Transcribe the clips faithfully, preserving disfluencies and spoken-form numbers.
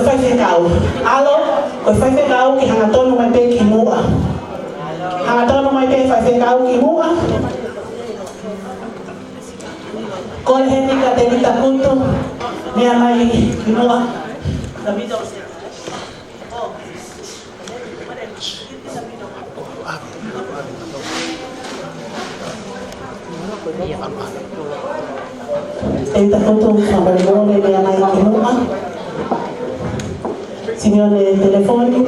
Faifekau. ʻAlo, ko e faifekau ke hangatonu mai pē ki muʻa. Hangatonu mai pē faifekau ki muʻa. Kole heni kia Tēvita Kutu, meʻa mai ki muʻa. Tēvita Kutu, fakamolemole, meʻa mai ki muʻa. Simione Telefoni.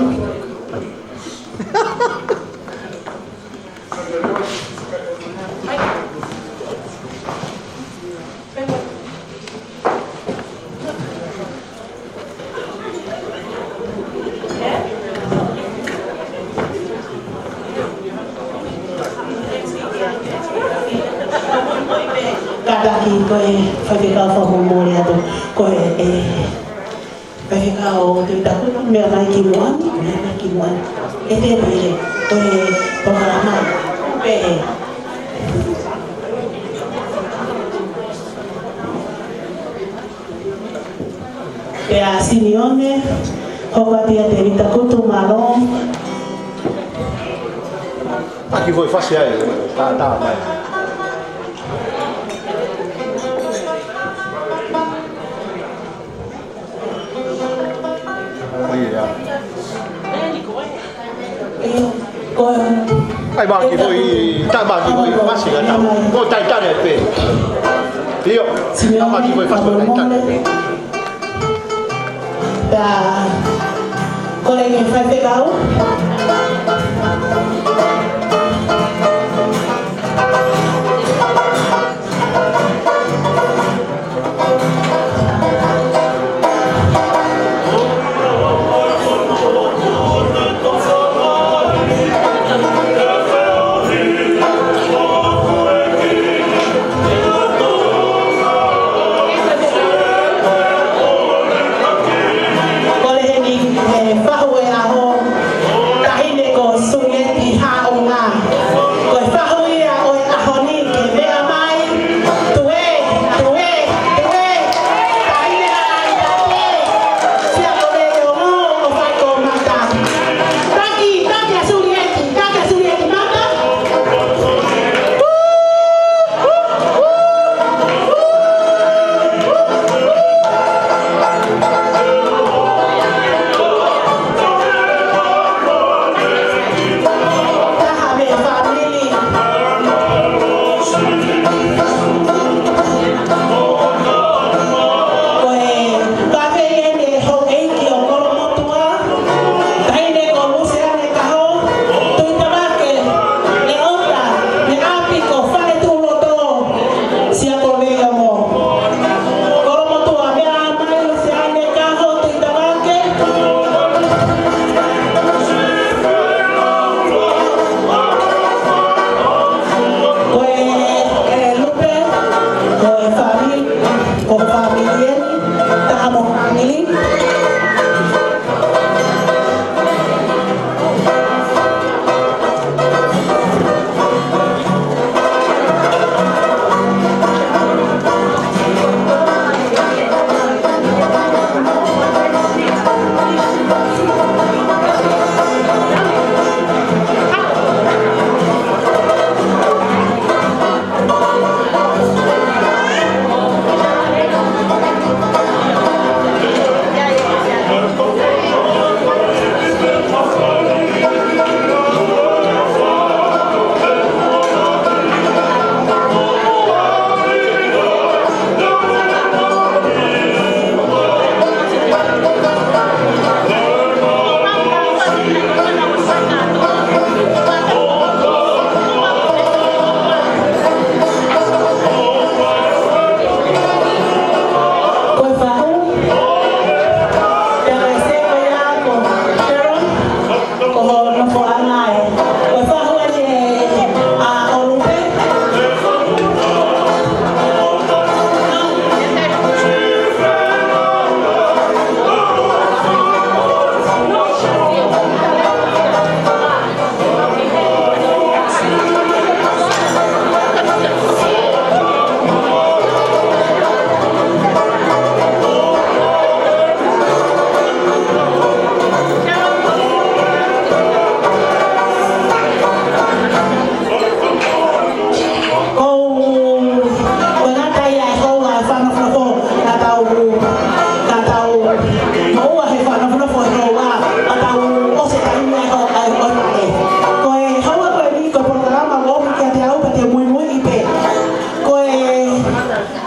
Kātaki ko e faifekau fakamolemole atu ko e, e, Faifekau Tēvita Kutu, meʻa mai ki muʻa ni, meʻa mai ki muʻa ni. ʻE te pehē, toe pehē mai. Pehē. Pea Simione, hoko atu ia Tēvita Kutu, mālō. Aki voi fasi ai, tā, tā, mai. ʻAi, maki ko i, tā maki ko i, masi ka tā. Ko tai tane pē. ʻIo, tā maki ko i, masi ko tai tane pē. Tā, kole ki he faifekau. Kole heni he fahu e ʻaho, taʻahine ko Sulieti Haʻunga.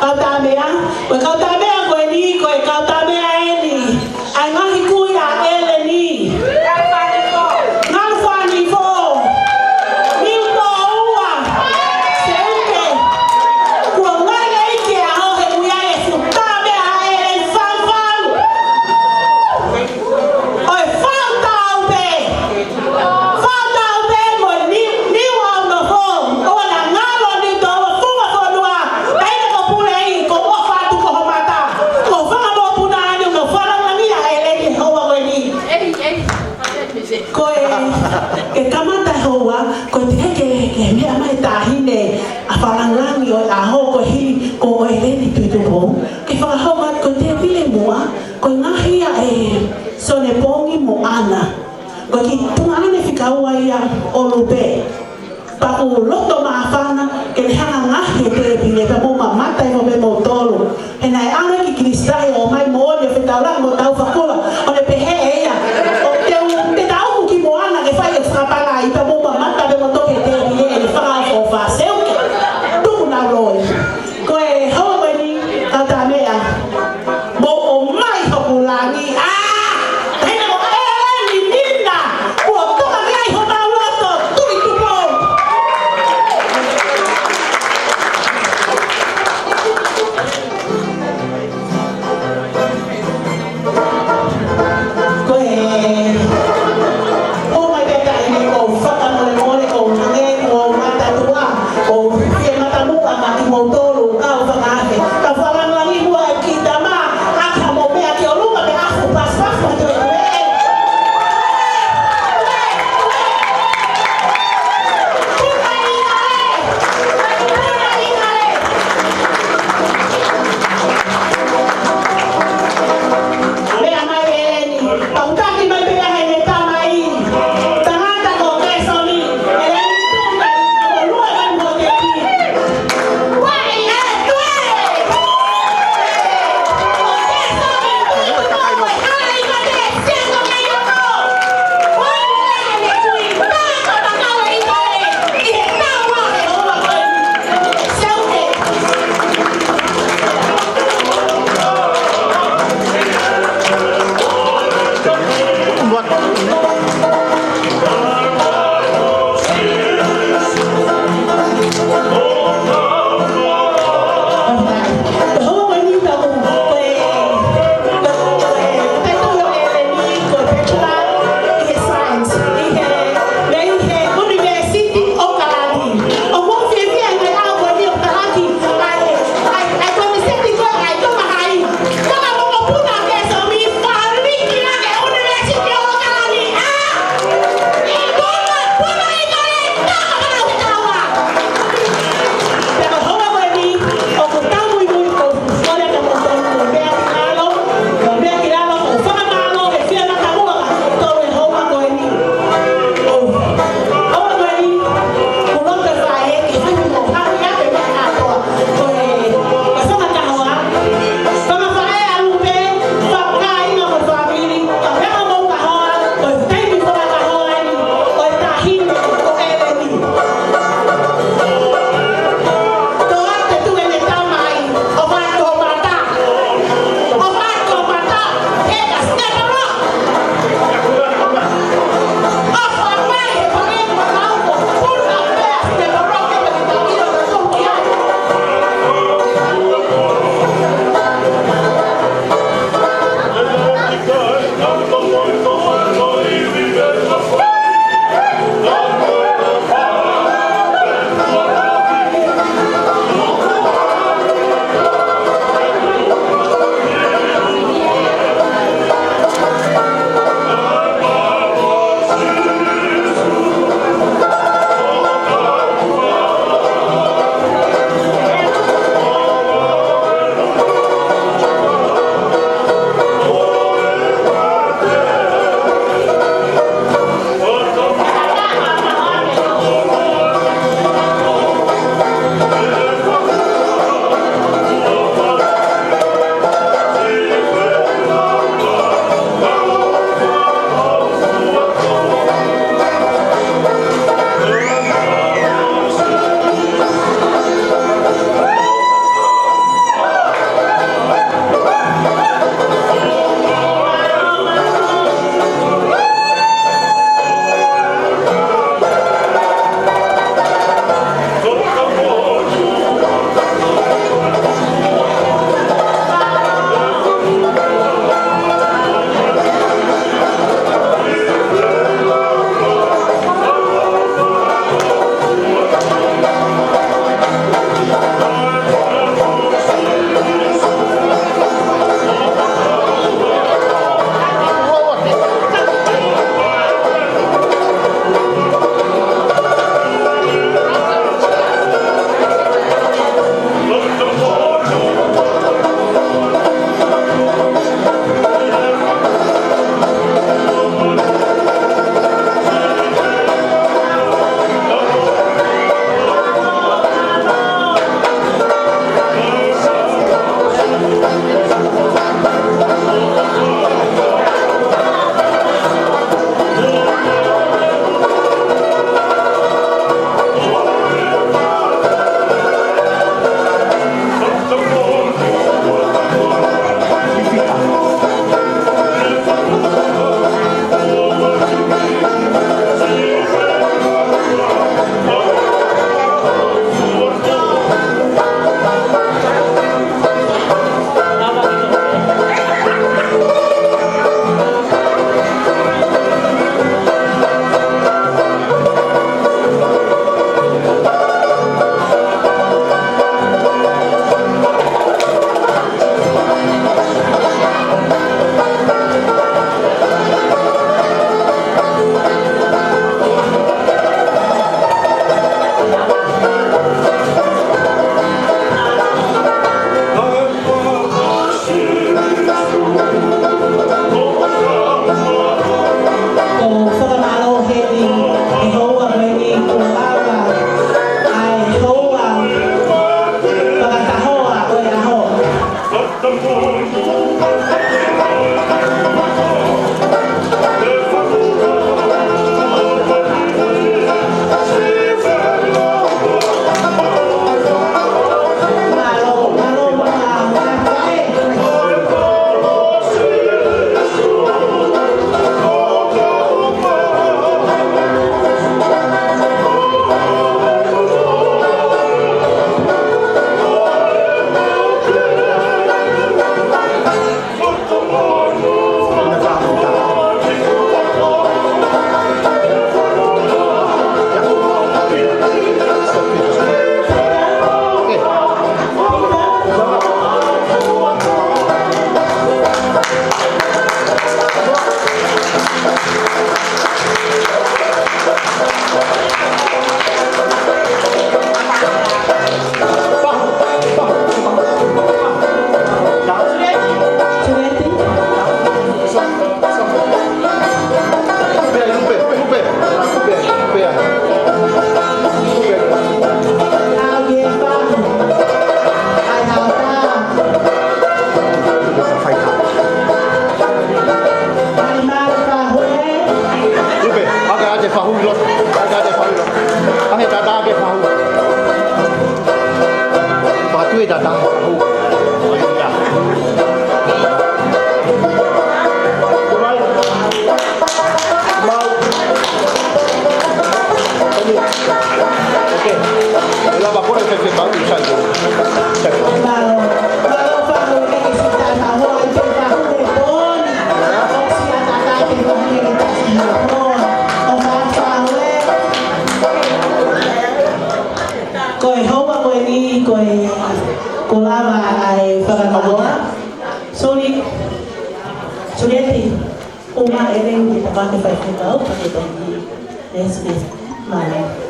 Kautāmeʻa, ko e kautāmeʻa ko eni, ko e kautāmeʻa eni ʻa e ngaahi kui ʻa ʻEleni. Ngalufani Fō. Niutōua. Seuke. Kuo ngali ʻi he ʻaho he kui ai e fuʻu tāmeʻa ʻa ʻEleni Falufalu. ʻOi, fātau pē. Fātau pē mo ni, ni wa no fo. ʻOua naʻa ngalo ni tō wa fua fonua. Taina ko pule i, ko o fatu ko ho mata. Ko fanga mo puna ani no fala langi ʻa ʻEleni he houa ko eni. Ko e, ke kamata houa, ko e te ke, ke meʻa mai taʻahine ʻa Falangi ʻo e ʻaho ko hi, ko ʻEleni Tuʻitupou. Ke fakahoko atu ko e tēpile muʻa, ko e ngaahi ʻa e Sonepongi mo ʻAna. Ko e kiʻi tuongaʻane fika ua ia ʻo Lupe. Pea ʻoku loto māfana ke ne hanga ngaohi e tēpile pea mou mamata ʻi mo pē moutolu. He naʻe ʻalu ki Kilisitahi ʻo ʻomai moʻoni ʻo fetaulaki mo Taufakula. ʻO ne pehē ʻe ia, ʻo te u, te ta uku ki Moana ke fai e fakapalai pea mou mamata pē moutolu ki he tēpile ʻe ne fakaʻofoʻofa. Seuke, tuku nau loi. Ko e houa ko eni, kautāmeʻa. Mou ʻomai hoku langi. ʻĀ! Taina ko ʻEleni Nina. Kuo toka ki ai homau loto. Tuʻitupou. Ko e houa ko eni, ko e, kuo lava ʻa e fakamaau. Suli, Sulieti, uma e leu ke tapa ke fai fekau, ka ke toki. Yes, yes. Mālō.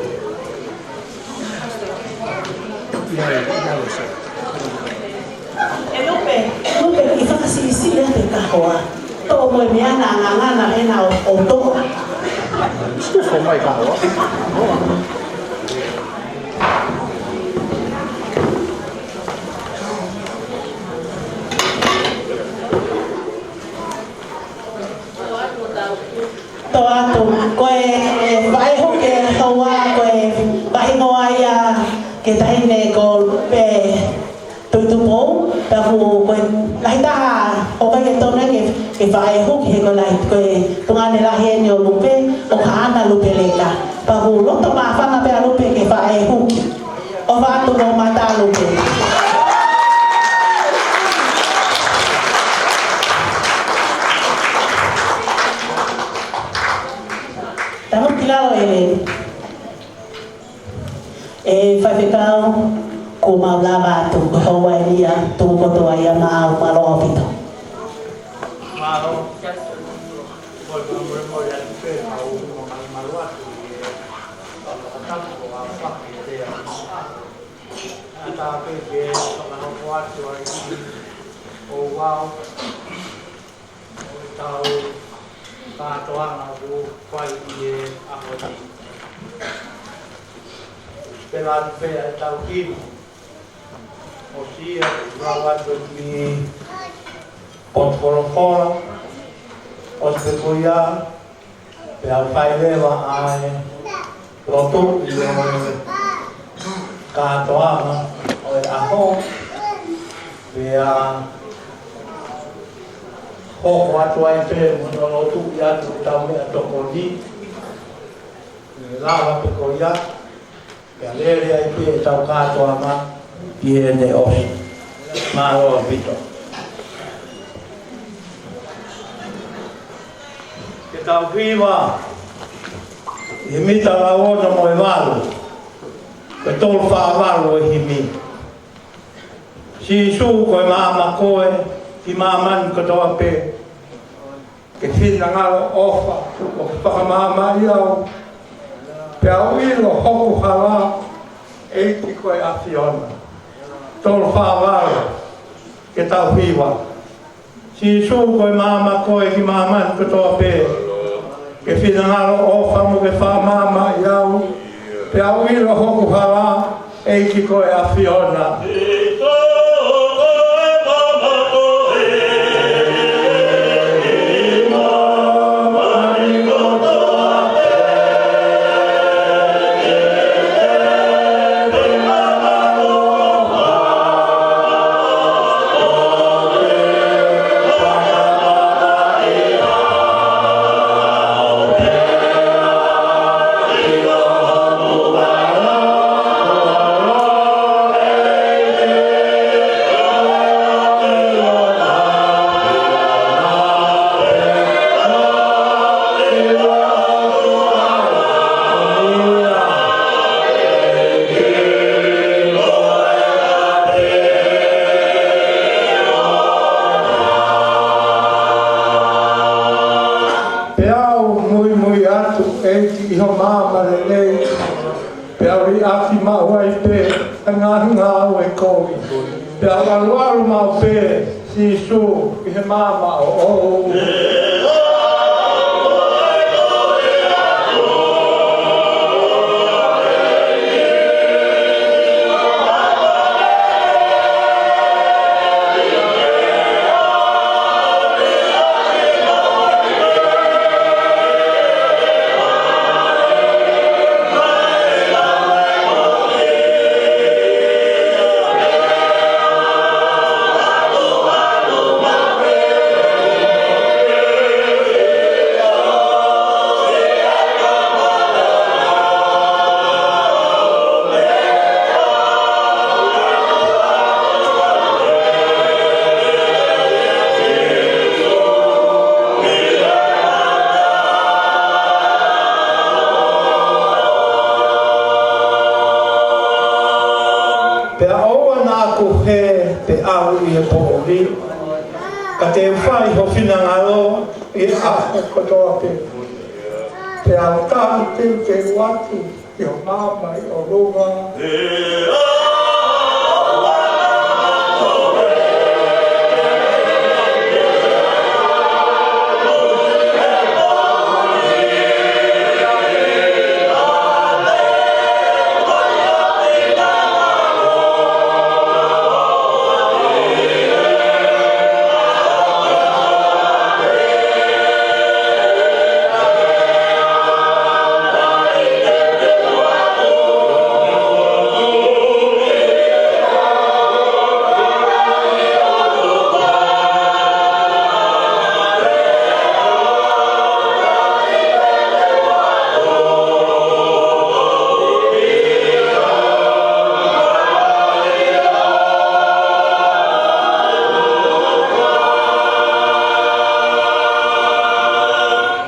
ʻE Lupe, Lupe, ʻi fakasiʻisiʻi atu e kahoa. Toʻo mo e meʻa na ngangana ena ʻo, ʻo toʻo. Ko mai kahoa. Tō atu, ko e, e, vahe huki ʻe taha, ko e vahe hingoa ia ki he taʻahine ko Lupe Tuʻitupou, pea ʻoku, ko e lahi taha ʻoku ʻikai ke tonu ke, ke vahe huki he ko e lahi, ko e tuongaʻane lahi eni ʻo Lupe, ʻoku haʻana Lupe Leka. Pea ʻoku loto māfana pē ʻa Lupe ke vahe huki. ʻOfa atu mo mata Lupe. Tamu ki lalo e leu. ʻE faifekau, kuo mau lava atu, ko e houa eni ia, tuku kotoa ia maʻau, mālō ʻaupito. Mālō. Ko e fakamolemole atu pē, ʻoku mau mālō atu ʻi he fakatapu ʻo e ʻaho ni. ʻA ia pē ke fakahoko atu ai ki he ouau ʻo ʻetau kātoanga ʻoku fai ʻi he ʻaho ni. Pea ʻoku pehē ʻa ʻetau kiʻi ʻosi ia, ʻoku lau atu ʻi he potu folofola, ʻosi pē ko ia, pea fai leva ʻa e lotu ʻi he kātoanga ʻo e ʻaho, pea hoko atu ai pē mo hono lotu ʻi he ʻetau meʻatokoni, ʻe lava pē ko ia, pea lele ai pē ʻetau kātoanga ʻi heʻene ʻosi. Mālō ʻaupito. Ke tau hiva ʻi he himi taha ono mo e valu, ko e tolu fā valu e himi. Sīsū ko e maama koe ki māmani kotoa pē. Ke finangalo ʻofa, ʻo ke fakamaamaʻi au. Pea u ʻilo hoku hala, ʻEiki ko e ʻAfiona. Tolu fā valu, ke tau hiva. Sīsū ko e maama koe ki māmani kotoa pē. Ke finangalo ʻofa mo ke fakamaamaʻi au. Pea u ʻilo hoku hala, ʻEiki ko e ʻAfiona. Pea u muimui atu, ʻEiki, ʻi ho maama lelei, pea u liʻaki maʻu ai pē ʻa e ngaahi ngāue kovi. Pea u ʻaluʻalu maʻu pē, Sīsū, ki he maama ʻoʻou. Moʻui, ka te u fai ho finangalo ʻi he ʻaho kotoa pē. Pea u tali teuteu atu ki ho maama ʻi ʻolunga.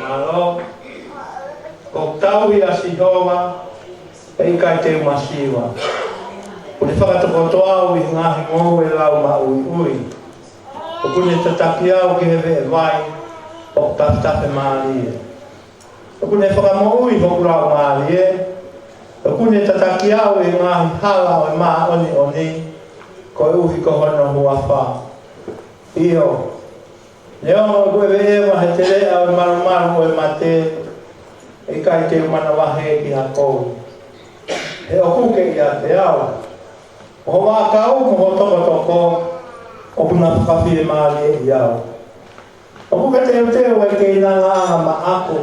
Mālō. Ko e tauhi ʻa Sihova, ʻe ʻikai te u masiva. ʻOku ne fakatokoto au ʻi he ngaahi ngoue lau maʻuiʻui. ʻOku ne tataki au ki he veʻe vai ʻoku tafetafe mālie. ʻOku ne fakamoʻui hoku laumālie. ʻOku ne tataki au ʻi he ngaahi hala ʻo e māʻoniʻoni, koeʻuhi ko hono huafa. ʻIo, neongo ʻeku ʻeveʻeva he teleʻa ʻo e malumalu ʻo e mate, ʻe ʻikai te u manavahē ki ha kovi. He ʻoku ke ʻiate au. Ko ho vaʻakau mo ho tokotoko, ʻoku na fakafiemālieʻi au. ʻOku ke teuteu ʻa e keinanga ʻanga maʻaku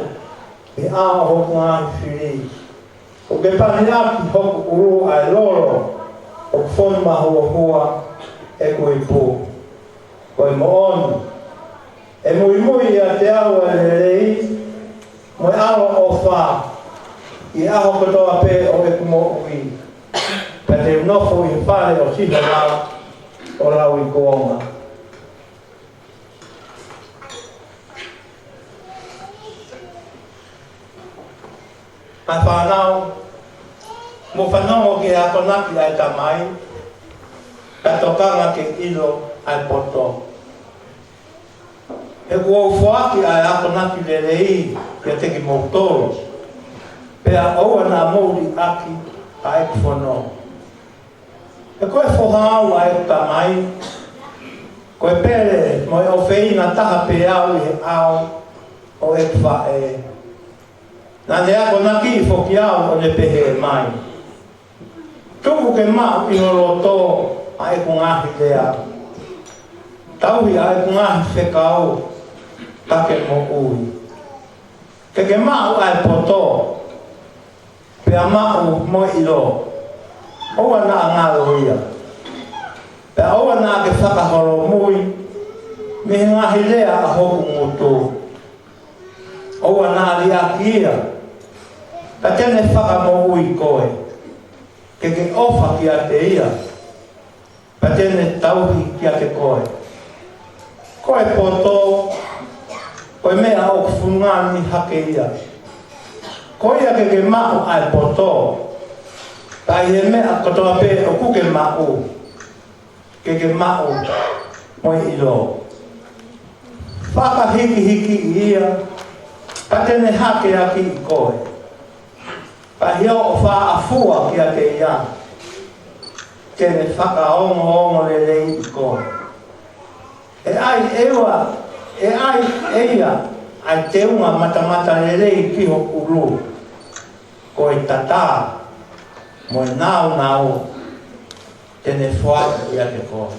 ʻi he ʻao ʻo hoku ngaahi fili. ʻOku ke pani ʻaki hoku ʻulu ʻa e lolo, ʻoku fonu mahuohua ʻeku ipu. Ko e moʻoni, ʻe muimui ʻiate au ʻa e lelei, mo e ʻaloʻofa, ʻi he ʻaho kotoa pē ʻo ʻeku moʻui. Pea te u nofo ʻi he fale ʻo Sihova ʻo lauikuonga. ʻA e fānau, mou fanongo ki he akonaki ʻa e Tamai, ka tokanga ke ʻilo ʻa e poto. He kuo u foaki ʻa e akonaki lelei kiate kimoutolu, pea ʻoua naʻa mou liʻaki ʻa ʻeku fono. He ko e foha au ʻa ʻeku tamai, ko e pele mo e ʻofeina taha pē au ʻi he ʻao ʻo ʻeku faʻē. Naʻa ne akonakiʻi foki au ʻo ne pehē mai: Tuku ke maʻu ʻi ho loto ʻa ʻeku ngaahi lea. Tauhi ʻa ʻeku ngaahi fekau, ka ke moʻui. Ke ke maʻu ʻa e poto, pea maʻu mo e ʻilo. ʻOua naʻa ngalo ia. Pea ʻoua naʻa ke fakaholomui mei he ngaahi lea ʻa hoku ngutu. ʻOua naʻa liʻaki ia, pea te ne fakamoʻui koe. Ke ke ʻofa kiate ia, pea te ne tauhi kiate koe. Ko e poto, ko e meʻa ʻoku fungani hake ia. Ko ia ke ke maʻu ʻa e poto, pea ʻi he meʻa kotoa pē ʻoku ke maʻu, ke ke maʻu mo e ʻilo. Fakahikihikiʻi ia, pea te ne hakeakiʻi koe. Pea ʻi hoʻo fāʻafua kiate ia, te ne fakaongoongolelei koe. ʻE ʻai ʻe ia, ʻe ʻai ʻe ia ʻa e teunga matamatalelei ki ho ʻulu. Ko e tatā mo e nāunau te ne foaki kiate koe.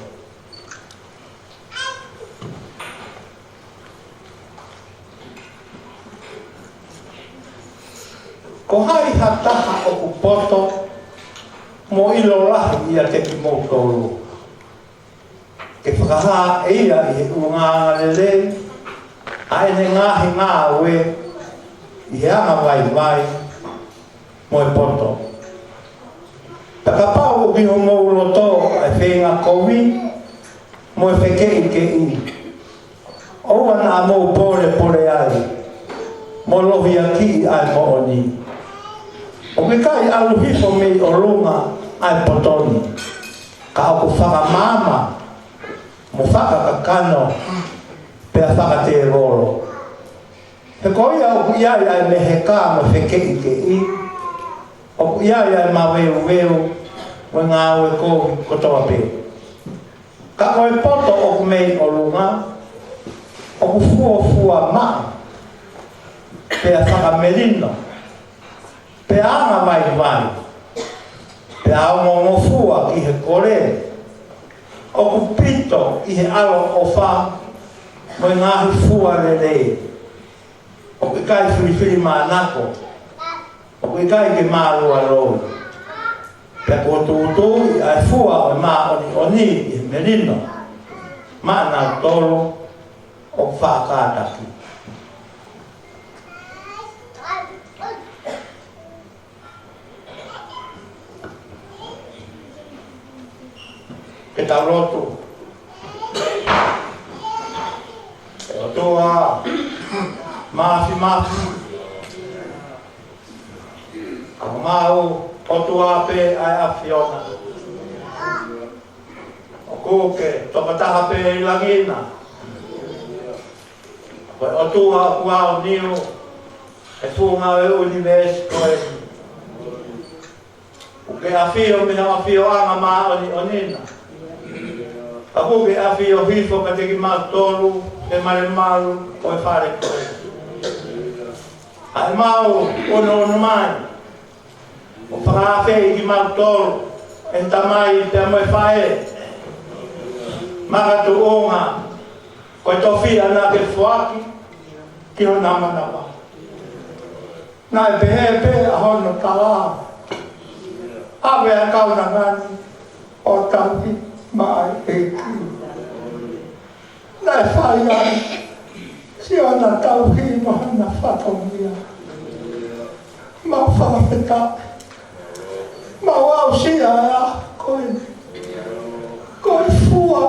Ko hai ha taha ʻoku poto mo ʻilo lahi ʻiate kimoutolu, ke fakahā ʻe ia ʻi he ʻulungaanga lelei ʻa ʻene ngaahi ngāue ʻi he angavaivai mo e poto? Pea kapau ʻoku ʻi homou loto ʻa e feinga kovi mo e fekeʻikeʻi, ʻoua naʻa mou polepole ai, mo lohiakiʻi ʻa e moʻoni. ʻOku ʻikai ʻalu hifo mei ʻolunga ʻa e poto ni, ka ʻoku fakamaama mo fakakakano, pea fakatēvolo. He ko ia ʻoku ʻi ai ʻa e meheka mo e fekeʻikeʻi, ʻoku ʻi ai ʻa e maveuveu mo e ngāue kovi kotoa pē. Ka ko e poto ʻoku mei ʻolunga, ʻoku fuofua maʻa, pea fakamelino, pea angavaivai, pea ongongofua ki he kole, ʻoku pito ʻi he ʻaloʻofa mo e ngaahi fua lelei, ʻoku ʻikai filifilimānako, ʻoku ʻikai ke mālualou. Pea kuo tūtuuʻi ʻa e fua ʻo e māʻoniʻoni ʻi he melino maʻanautolu ʻoku faʻa kātaki. Ke tau lotu. ʻE ʻOtua Māfimafi, ko homau ʻOtua pē ʻa e ʻAfiona. ʻOku ke tokotaha pē ʻi langi na. Ko e ʻOtua ʻoku aoniu e funga ʻo e ʻunivēsi ko eni. ʻOku ke ʻafio mei ho ʻafioʻanga māʻoniʻoni na. Ka ʻoku ke ʻafio hifo kiate kimautolu he malumalu ʻo e fale ko eni. ʻA ʻemau ʻunuʻunu mai ʻo fakaafeʻi kimautolu ʻe he tamai pea mo e faʻē, makatuʻunga ko e tofiʻa naʻa ke foaki ki hona manava. Naʻe pehē pē ʻa hono tala: ʻAve ʻa e kaunanga ni ʻo tauhi maʻa e ʻEiki. Naʻe fai ai siʻona tauhi mo hona fatongia. Mau fakafetaʻi, mau aʻusia ʻa e ʻaho ko eni. Ko e fua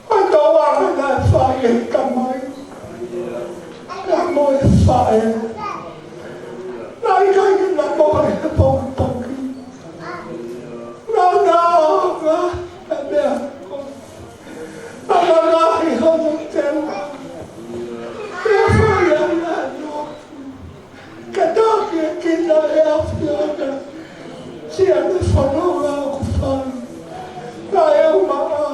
ʻo e tauʻanga naʻe fai ʻe he tamai pea mo e faʻē. Naʻe ʻikai ke na mohe he pongipongi. Naʻa na ʻaonga he meʻa ko ē. Naʻa na ngaohi hono teunga. Pea fai ai ʻa e lotu ke takiekina ʻe he ʻAfiona siʻene fononga ʻoku fai. Naʻe ʻumaʻā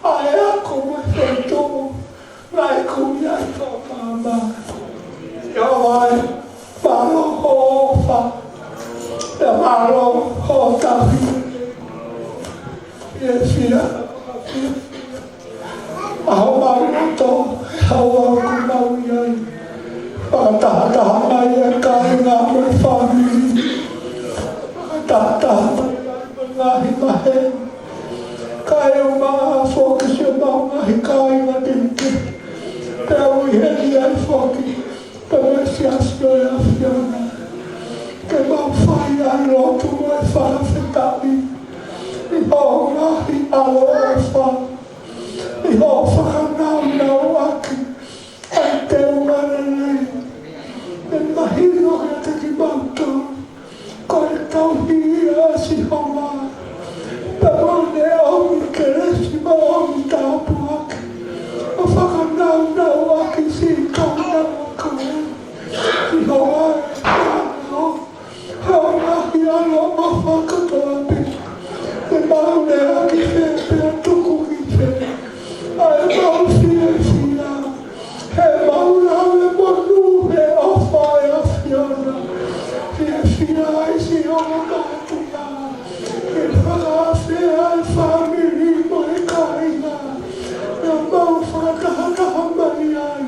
ʻa e ako mo e feituʻu naʻe kumi ai e faʻa maama. ʻIo, ʻai, mālō hoʻo ʻofa, pea mālō hoʻo tauhi. Fiefia, fiefia ʻa homau loto he ʻaho ʻoku mau ʻi ai. Fakatahataha mai e kāinga mo e fāmili. Fakatahataha mai e ngaahi maheni. Kae ʻumaʻā foki siʻomau ngaahi kāinga kehekehe. Pea ʻoku ʻi heni ai foki pea mo e Siasi ʻo e ʻAfiona. Ke mau fai ʻa e lotu mo e fakafetaʻi ʻi hoʻo ngaahi ʻaloʻofa, ʻi hoʻo fakanaunauʻaki ʻa e teunga lelei. ʻE mahino kiate kimautolu ko e tauhi ia ʻa Sihova. Pea mo ʻene ʻomi kelesi mo ʻene ʻomi tāpuaki ʻo fakanaunauʻaki siʻi kaunanga ko ē. Sihova ē, ʻa hoʻo ngaahi ʻaloʻofa kotoa pē. Te mau lea ki fē pea tuku ki fē ʻa ʻemau fiefia. He mau lave monū he ʻofa ʻa e ʻAfiona. Fiefia ai siʻo kāinga ke fakaafeʻi ʻa e fāmili mo e kāinga. Pea mau fakatahataha mai ai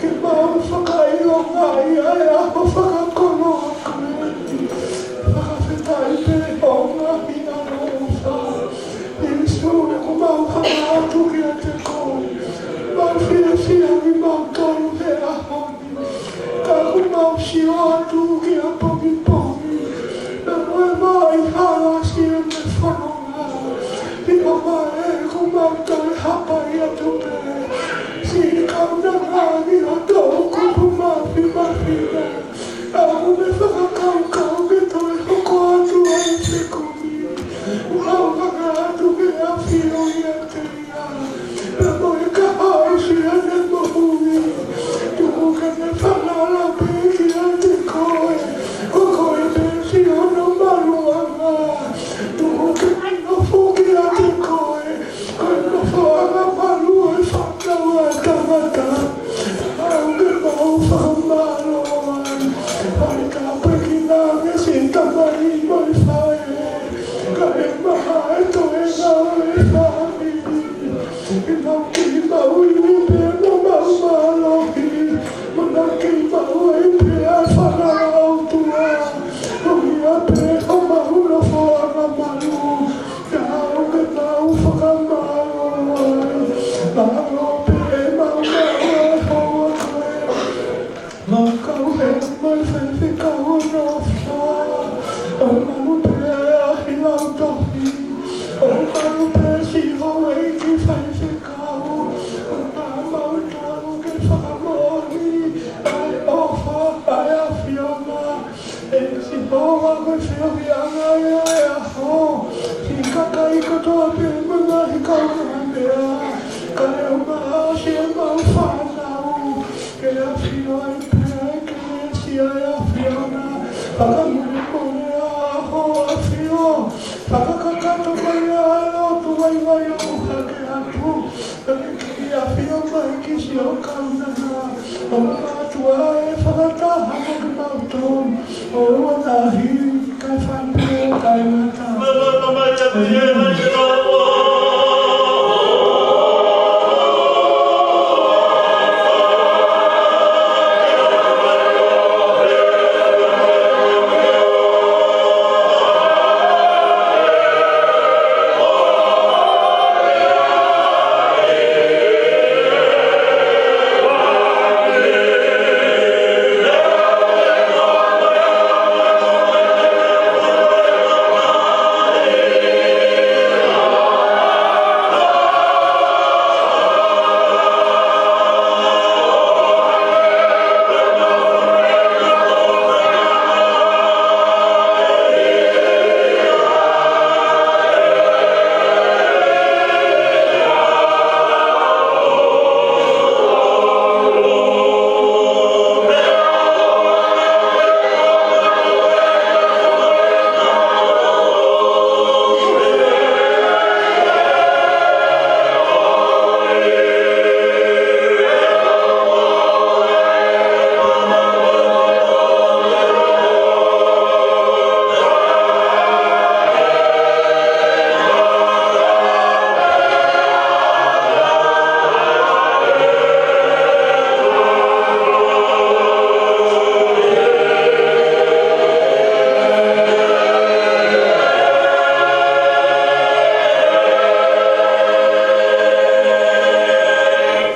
ke mau fakaʻilongaʻi ʻa e ʻaho fakakoloa ko eni. Fakafetaʻi pē hoʻo ngaahi ʻaloʻofa. ʻIo, ʻoku mau hanga atu kiate koe. Mau fiefia kimautolu he ʻaho ni. Ka ʻoku mau sio atu ki he pongipongi, pea mo e vaʻa hala siʻene fononga. Sihova ē, ʻoku mau toe hapai atu pē siʻi kaunanga ni ʻo toʻu kupu māfimafi na. ʻOku ne fakakaukau ke toe hoko atu ʻa e fekumi. Mau hanga atu ke ʻafio ʻiate ia. ʻOua tahi, kae fai pē ʻo taʻengata.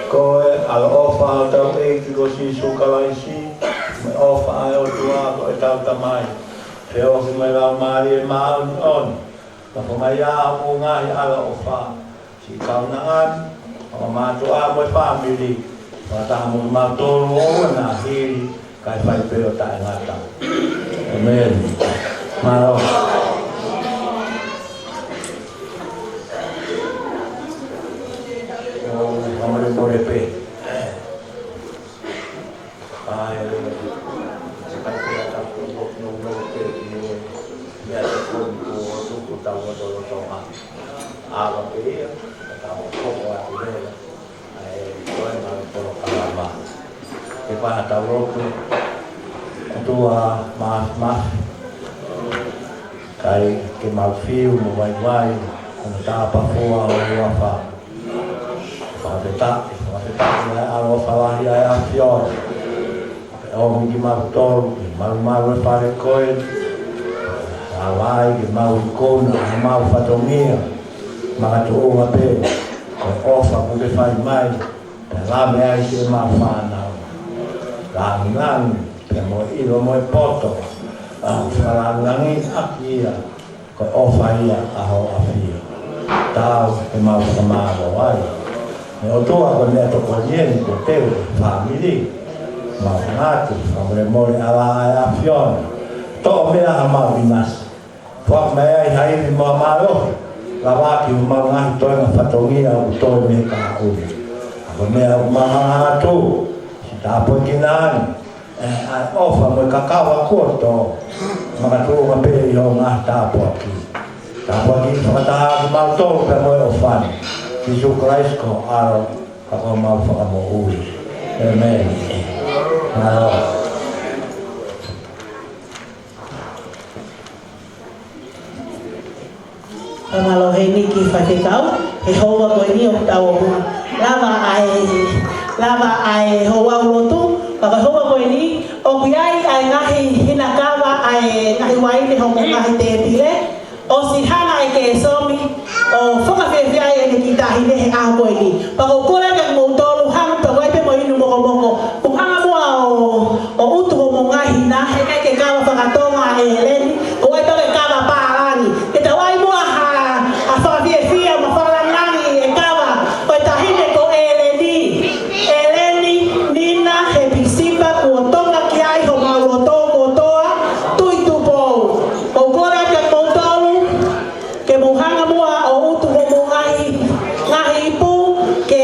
Ko e ʻaloʻofa ʻa hotau ʻEiki ko Sīsū Kalaisi, mo e ʻofa ʻa e ʻOtua ko ʻetau Tamai, feohi mo e Laumālie Māʻoniʻoni, nofoʻia ʻa e ngaahi ʻaloʻofa, siʻi kaunanga ni, ʻo mātuʻa mo e fāmili, fakataha mo kimautolu ʻo na hili, kae fai pē ʻo taʻengata. ʻĒmeni. Mālō. ʻOku fakamolemole pē. ʻAi, se kai pē ʻa taku no, no, no, pē, ki he meʻa te koni ko o tuku tau o tolo tonga. ʻAva pē ia, ka tau koko atu leva. ʻAi, ko e mau polokalama. Ke paha tau lotu, ʻOtua Māfimafi. Kai ke mau fiu mo vaivai, ʻo na tāpafua ʻo uafa. Fakafetaʻi, fakafetaʻi ʻa e ʻaloʻofa lahi ʻa e ʻAfiona. Pea ʻomi kimautolu, ke malumalu e fale ko eni. Lava ai ke mau ikuna, ʻa e mau fatongia. Makatuʻunga pē, ko e ʻofa kuo ke fai mai. Pea lave ai siʻemau fānau. Langilangi, pea mo e ʻilo mo e poto. ʻA e fakalāngilangiʻi ʻaki ia. Ko e ʻofa ia ʻa ho ʻAfio. Tau ke mau fakamālō ai. ʻE ʻOtua ko e meʻa tokoni eni ko e teu fāmili. Mau ngāti, fakamolemole ʻa e ʻAfiona. Toʻo mei ai ha mau ʻinasi. Foaki mai ai ha ivi mo e mālohi. Lava ʻaki homau ngaahi toenga fatongia ʻoku toe mei he kahaʻu. ʻA ko e meʻa ʻoku mau hanga atu. Siʻi tāpuekina ai. ʻE, ʻa e ʻofa mo e kakava kuo tō. Makatuʻunga pē ʻi hoʻo ngaahi tāpuaki. Tāpuakiʻi fakataha kimautolu pea mo e ʻofa ni. Sīsū Kalaisi ko ho ʻAlo, ka ko homau Fakamoʻui. ʻĒmeni. Mālō. Fakamālō heni ki he faifekau, he houa ko eni ʻoku tau ō mai. Lava ʻa e, lava ʻa e houa ʻo e lotu, ka ko e houa ko eni, ʻoku ʻi ai ʻa e ngaahi hinakava, ʻa e ngaahi uaine ʻi hoʻomou ngaahi tēpile, ʻosi hanga ʻe Kēsomi ʻo fakafiefia ai ʻene kiʻi taʻahine he ʻaho ko eni. Pea ʻoku ou kole kiate kimoutolu, hanga pē muʻa ai pē mo e inu mokomoko. Mou hanga muʻa ʻo, ʻo utu homou ngaahi hina, he ʻikai ke kava fakatonga ʻa ʻEleni, ʻoku ʻi ai pē ke kava pālangi. Ke tau ʻai muʻa ha, ha fakafiefia mo e fakalangilangi ʻi he kava ʻo e taʻahine ko ʻEleni. ʻEleni Nina Hepisipa, kuo tonga ki ai homau loto kotoa, Tuʻi Tupou. ʻOku ou kole kiate kimoutolu, ke mou hanga muʻa ʻo utu homou ngaahi, ngaahi ipu, ke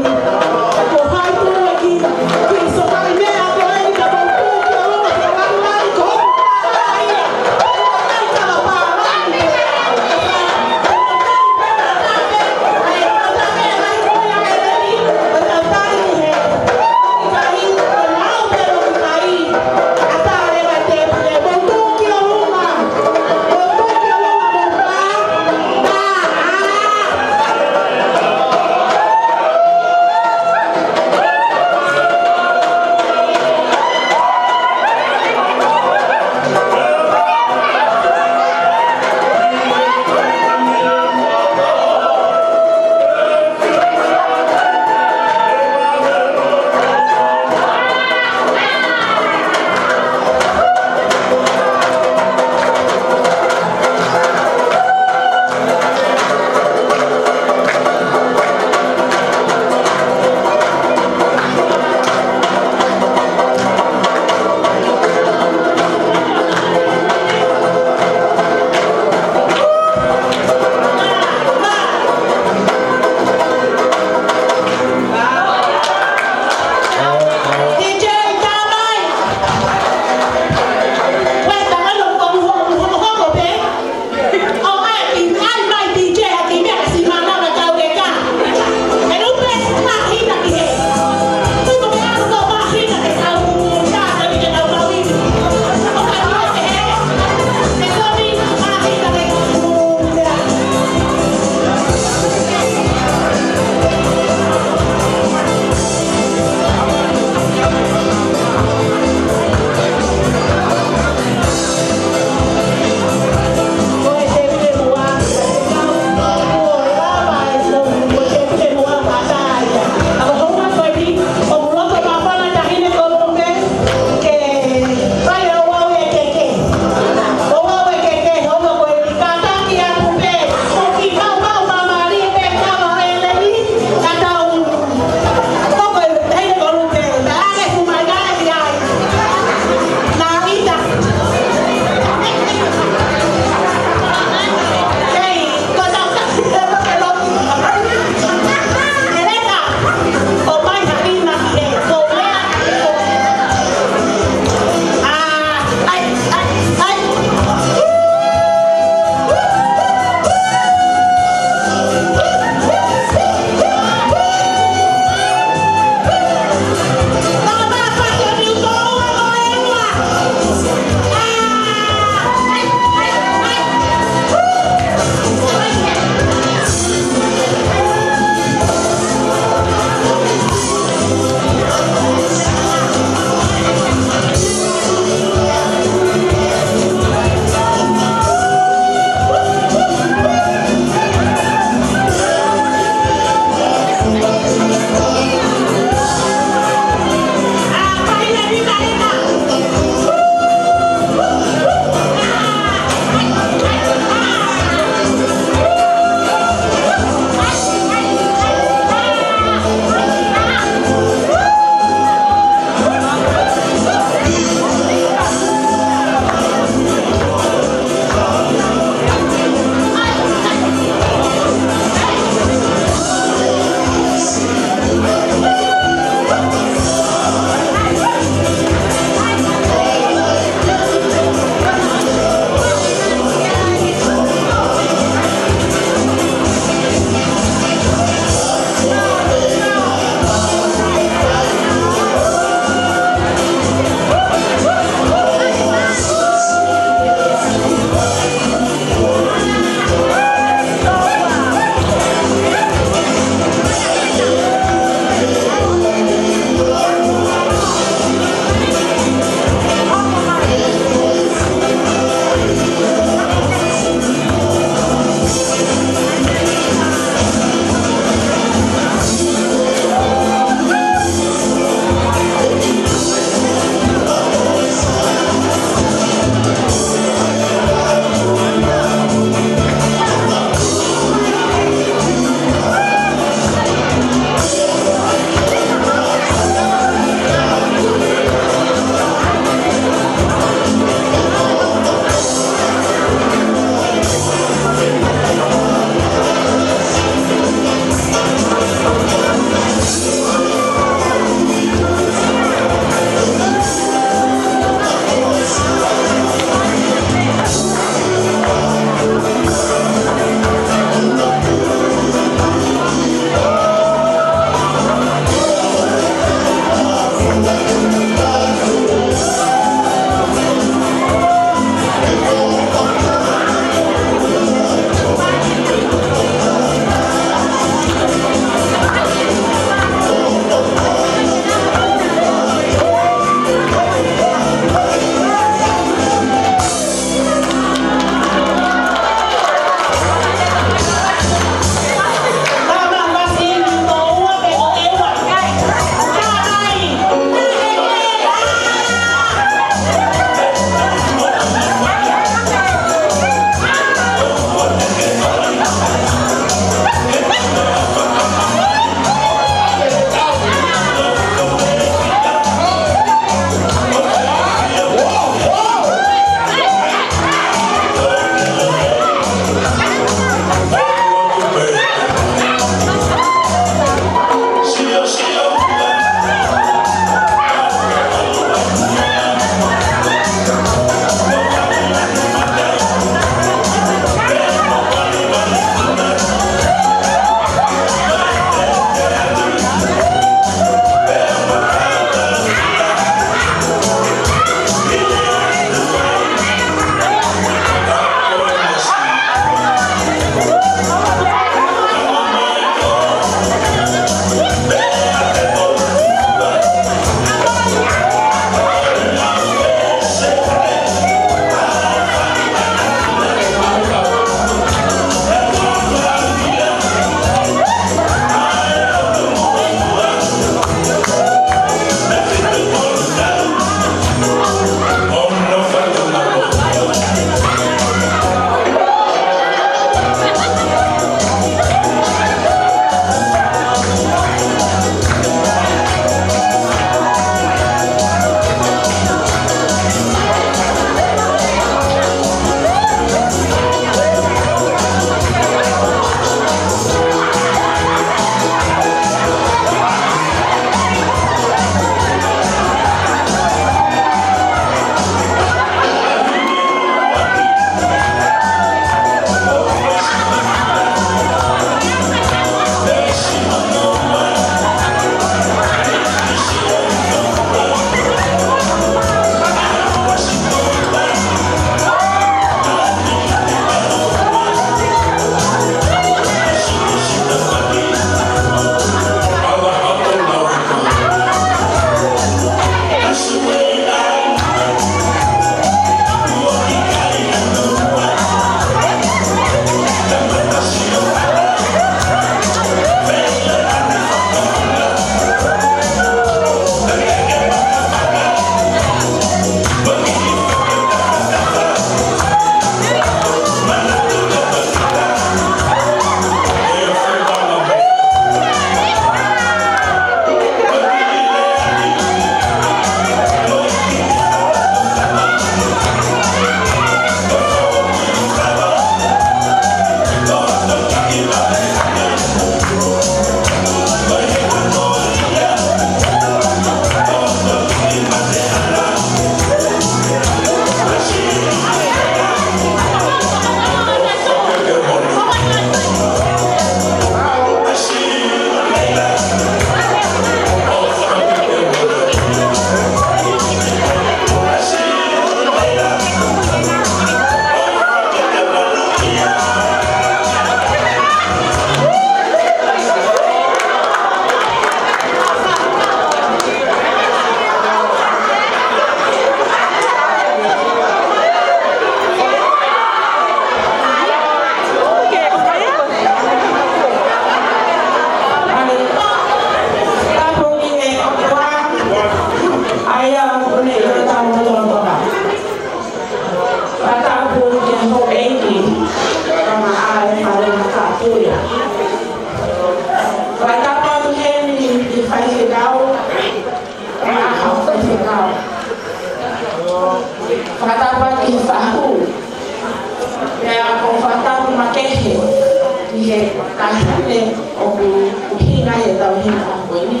Ka hane ʻoku ʻuhinga ʻetau hinga ʻaho ko eni,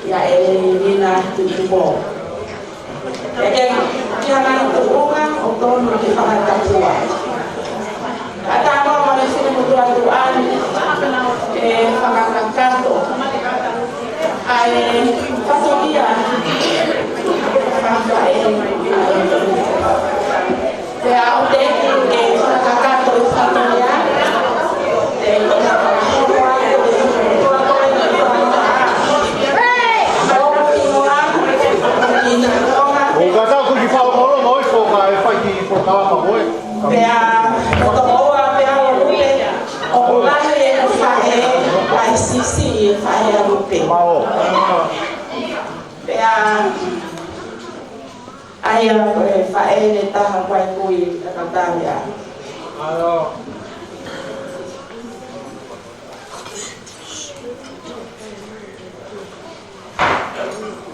ʻia ʻElenina Tuʻitupou. Pea ke, ki he ngaahi tuʻunga ʻoku totonu ke fakatapua. Ka ʻatā muʻa mo e finemotuʻa tuʻa ni ke fakakakato ʻa e fatongia. Pea ʻoku teʻeki ke fakakakato e fatongia. ʻOku kātaki ke fakaʻolonga ʻo e foka e fai ki polokalama ko ē. Pea, ko e tokoua pē ʻa Lupe, ʻoku lahi e faʻē, ʻa e siʻisiʻi e faʻē ʻa Lupe. Mālō. Pea, ʻa ia ko e faʻē ʻe taha ko e kui ʻa Katavea. Mālō.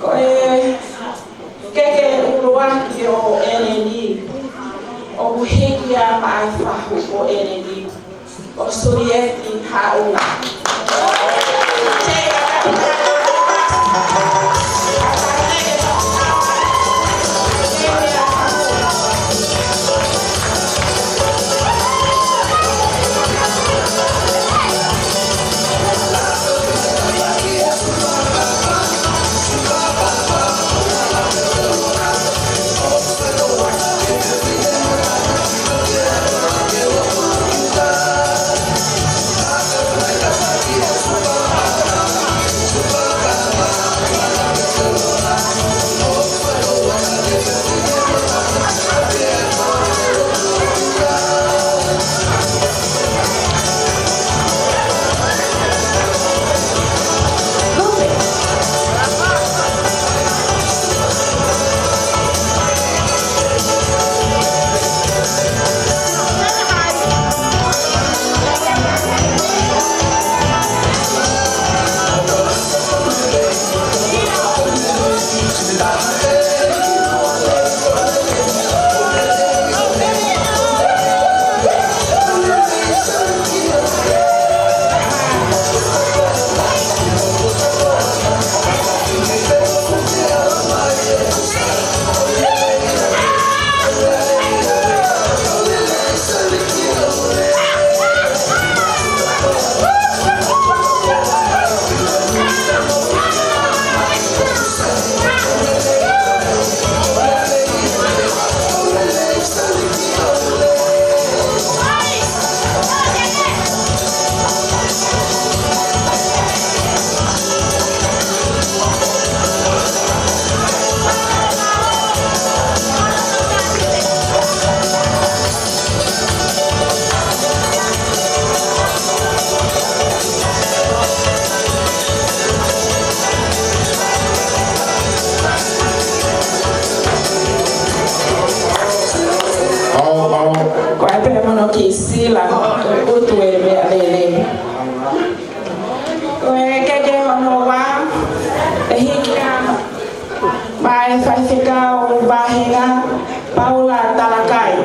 Ko e keke ʻuluaki ʻo ʻEleni, ʻoku hiki ia maʻa e fahu ʻo ʻEleni, ko Sulieti Haʻunga. Ko e pehē mo hono kiʻi sila, ʻoku ʻutu e meʻa lelei. Ko e keke hono ua, ʻe hiki ia maʻa e faifekau vāhenga, Paula Talakai.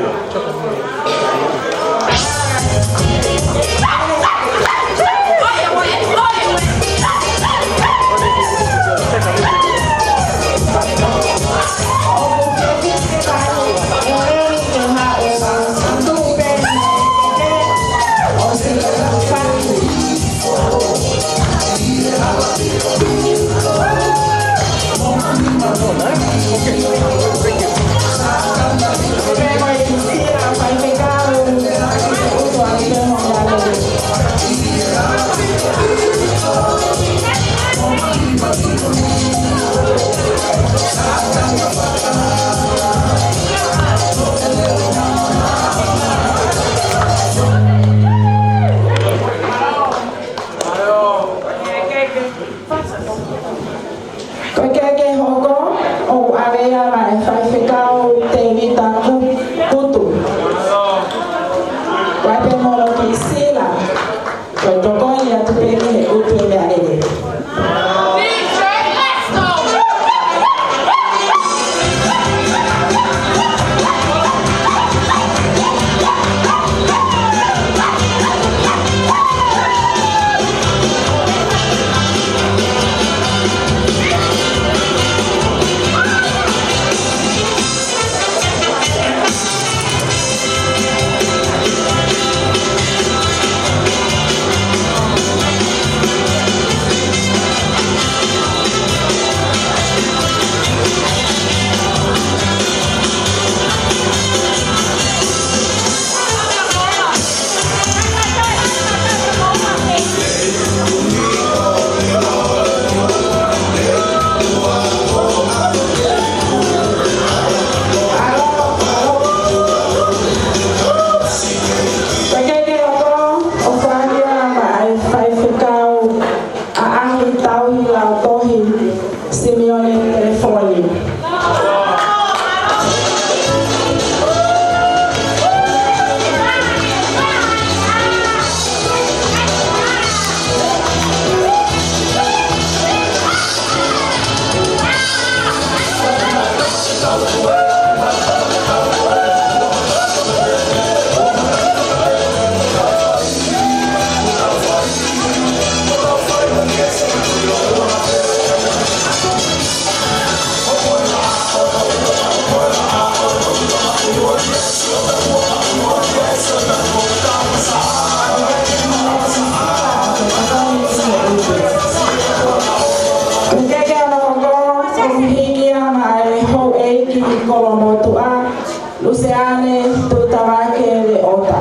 Tuʻutavake Leota.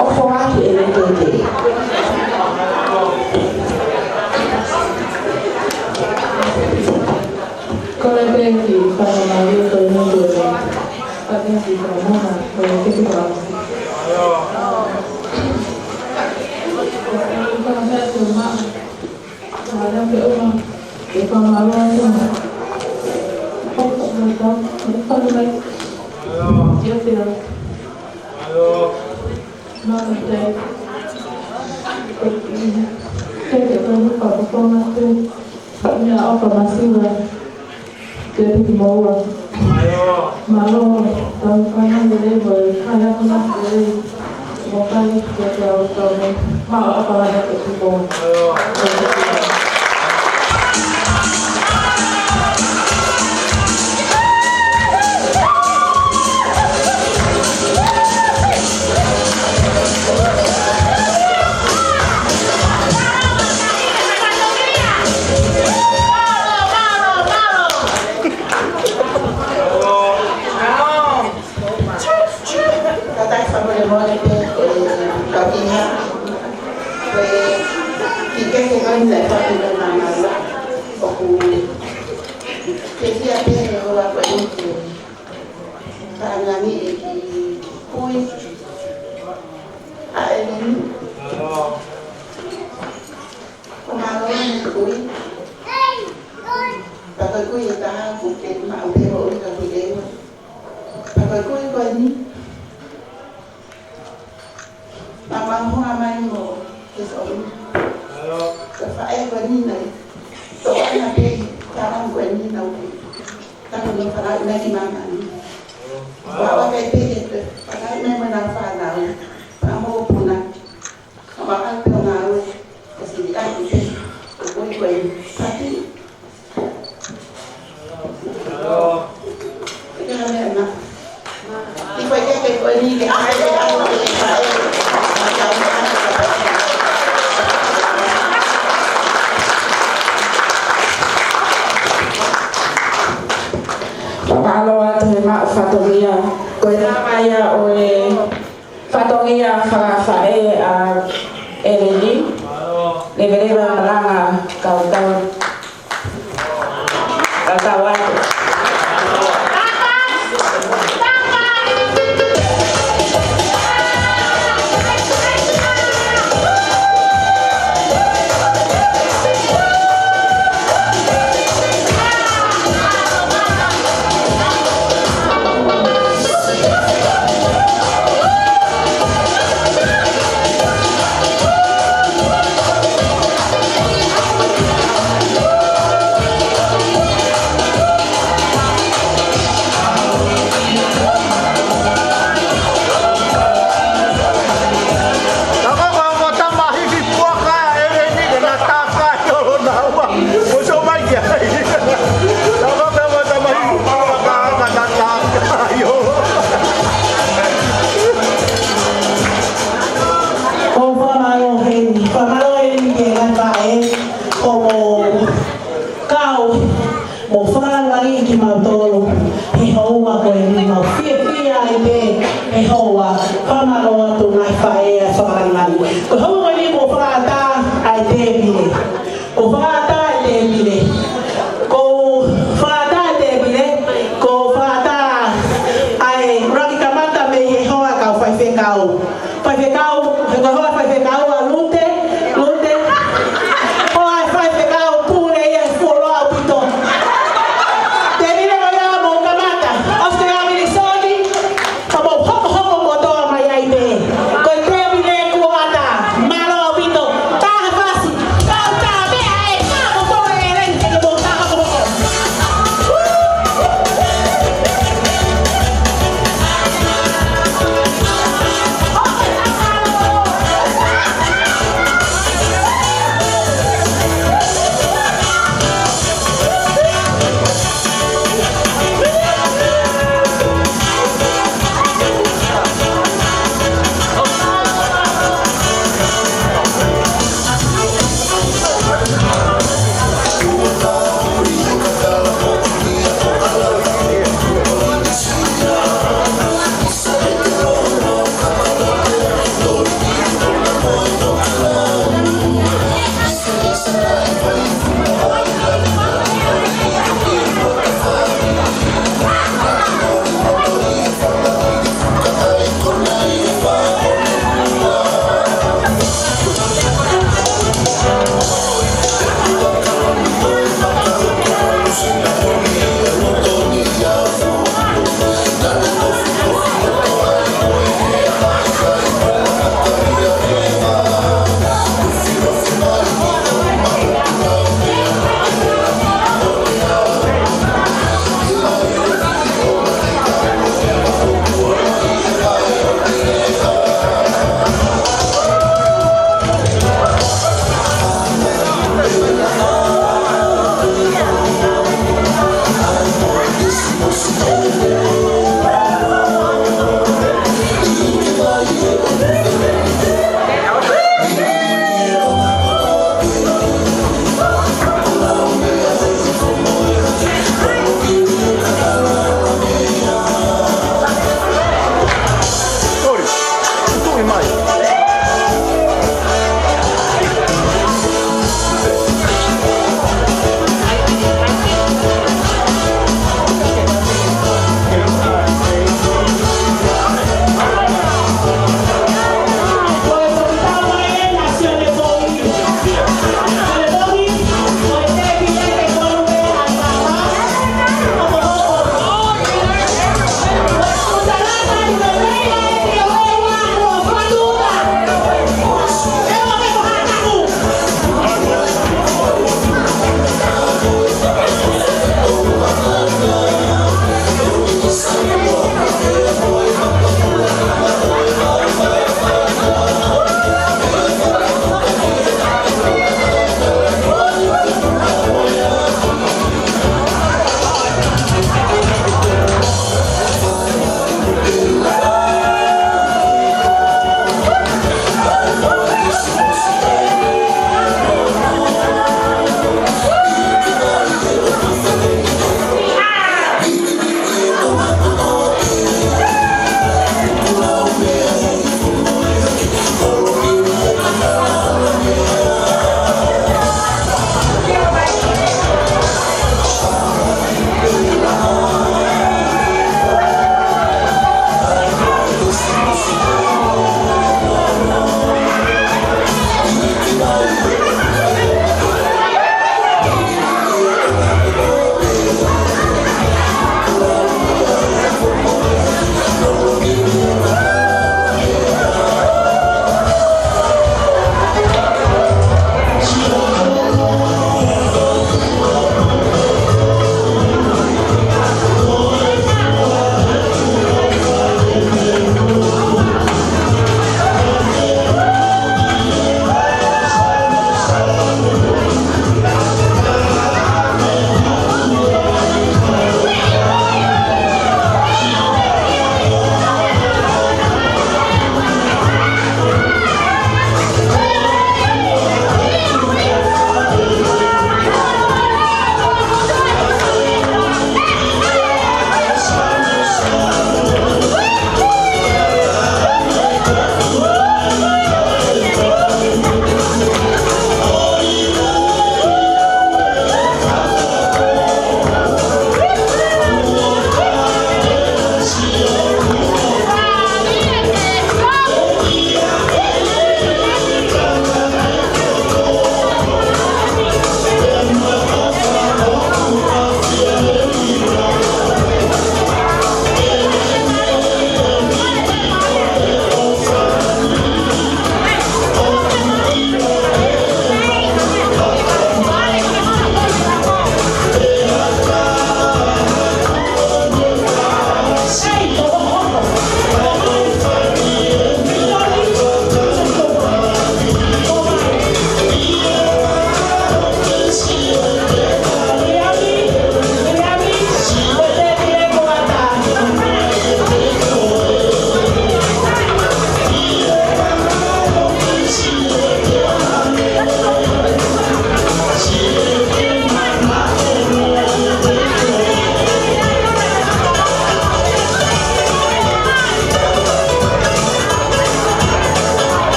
ʻO foaki e lēkeke. Kole pē ki he faingamālie ko eni ke fakahā ki he Tamai, ko e kiʻi pāsi. Ko e kiʻi pāsi atu ma. Mālō pē ʻofa, e fakamālō atu. Hoko mai tau, hoko mai. Ia te au. Mālō te. Te te koe muka ko tōna te. Ia ʻofa masiva. Ke piki moua. Mālō, tau kāinga lelei mo e kāinga kona lelei. Mo kai ke te au tau nei. Mālō, ʻofa lahi ke piki moua. Kātaki fakamolemole pē, ʻe, kau kiʻi hā. Ko e kiʻi kehe ko eni naʻe fai ʻe Mama Lua. ʻOku ke fia pē ʻe ʻOua ko eni ke fakaangaʻi e kiʻi kui. ʻA e leni. Ko mālō eni kui. Pea ko e kui ʻe taha ʻoku ke maʻu pē ʻo ui ka kui ʻe ua. Pea ko e kui ko eni. Mama hoa mai mo ke somi. Ko e faʻē ko eni nai. Toʻo ʻana pē, tālanga ko eni nau pē. Taku no fala ina ki mama ni. Wa wa kai pē ke fala ina mo na fala. Pea mo puna. Ka maka pe o ngāue, ka sili atu pē, ko koe koe, pati. Ke hame ana. I koe ke ke koe ni ke hame ke hame ke hame. Fakamālō atu he maʻu fatongia. Ko e lava ia ʻo e fatongia fakafaʻē ʻa ʻEleni, leveleva malanga kautau. Kautau atu. Ka ko ka ko tamahi ki puaka ʻEleni ke na taka ʻi ʻolunga ua. Mo so mai ki ai. Ka ko ka ko tamahi ki puaka ka na taka ʻi ʻolunga. ʻOku fakamālō heni, fakamālō heni ke ngata e ko mo kau mo fakalangilangi kimautolu he houa ko eni, mau fiefia ai pē he houa. Fakamālō atu ngaahi faʻē ʻa e fakalangilangi. Ko e houa ko eni ko e fakaʻatā ʻa e tēpile. Ko e fakaʻatā ʻa e tēpile. Ko e fakaʻatā ʻa e tēpile. Ko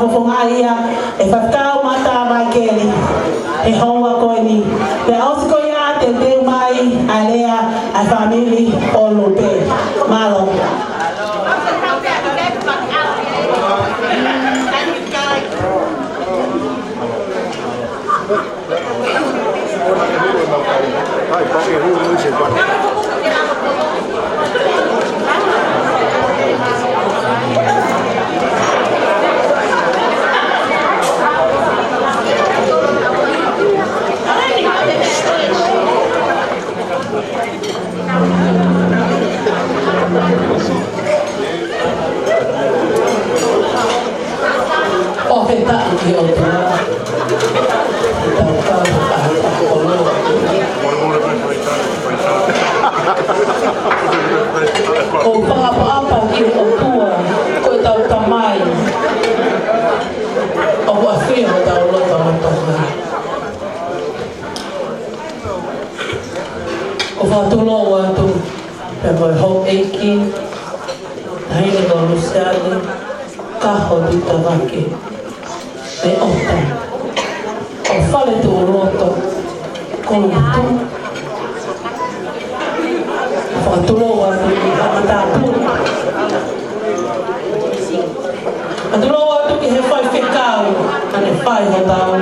Fofonga ia ʻe Faifekau Mata Maikeli he houa ko eni. Pea ʻosi ko ia te u teuteu mai ʻa e lea ʻa e fāmili ʻo Lupe. Mālō. ʻOku fakafetaʻi ki he ʻOtua. Tau kau ʻa e fakakoloa. ʻOku fakaʻapaʻapa ki he ʻOtua, ko ʻetau Tamai. ʻOku ʻafio ʻi hotau lotolotonga. ʻOku fakatulou atu pea mo e houʻeiki, Taʻahine ko Luseane Kaho Tuʻitavake, ʻe ʻOta, ʻo Faletuʻuloto, Kolomotuʻa. Fakatulou atu ki he matāpule. Fakatulou atu ki he faifekau, ʻa ʻene fai hotau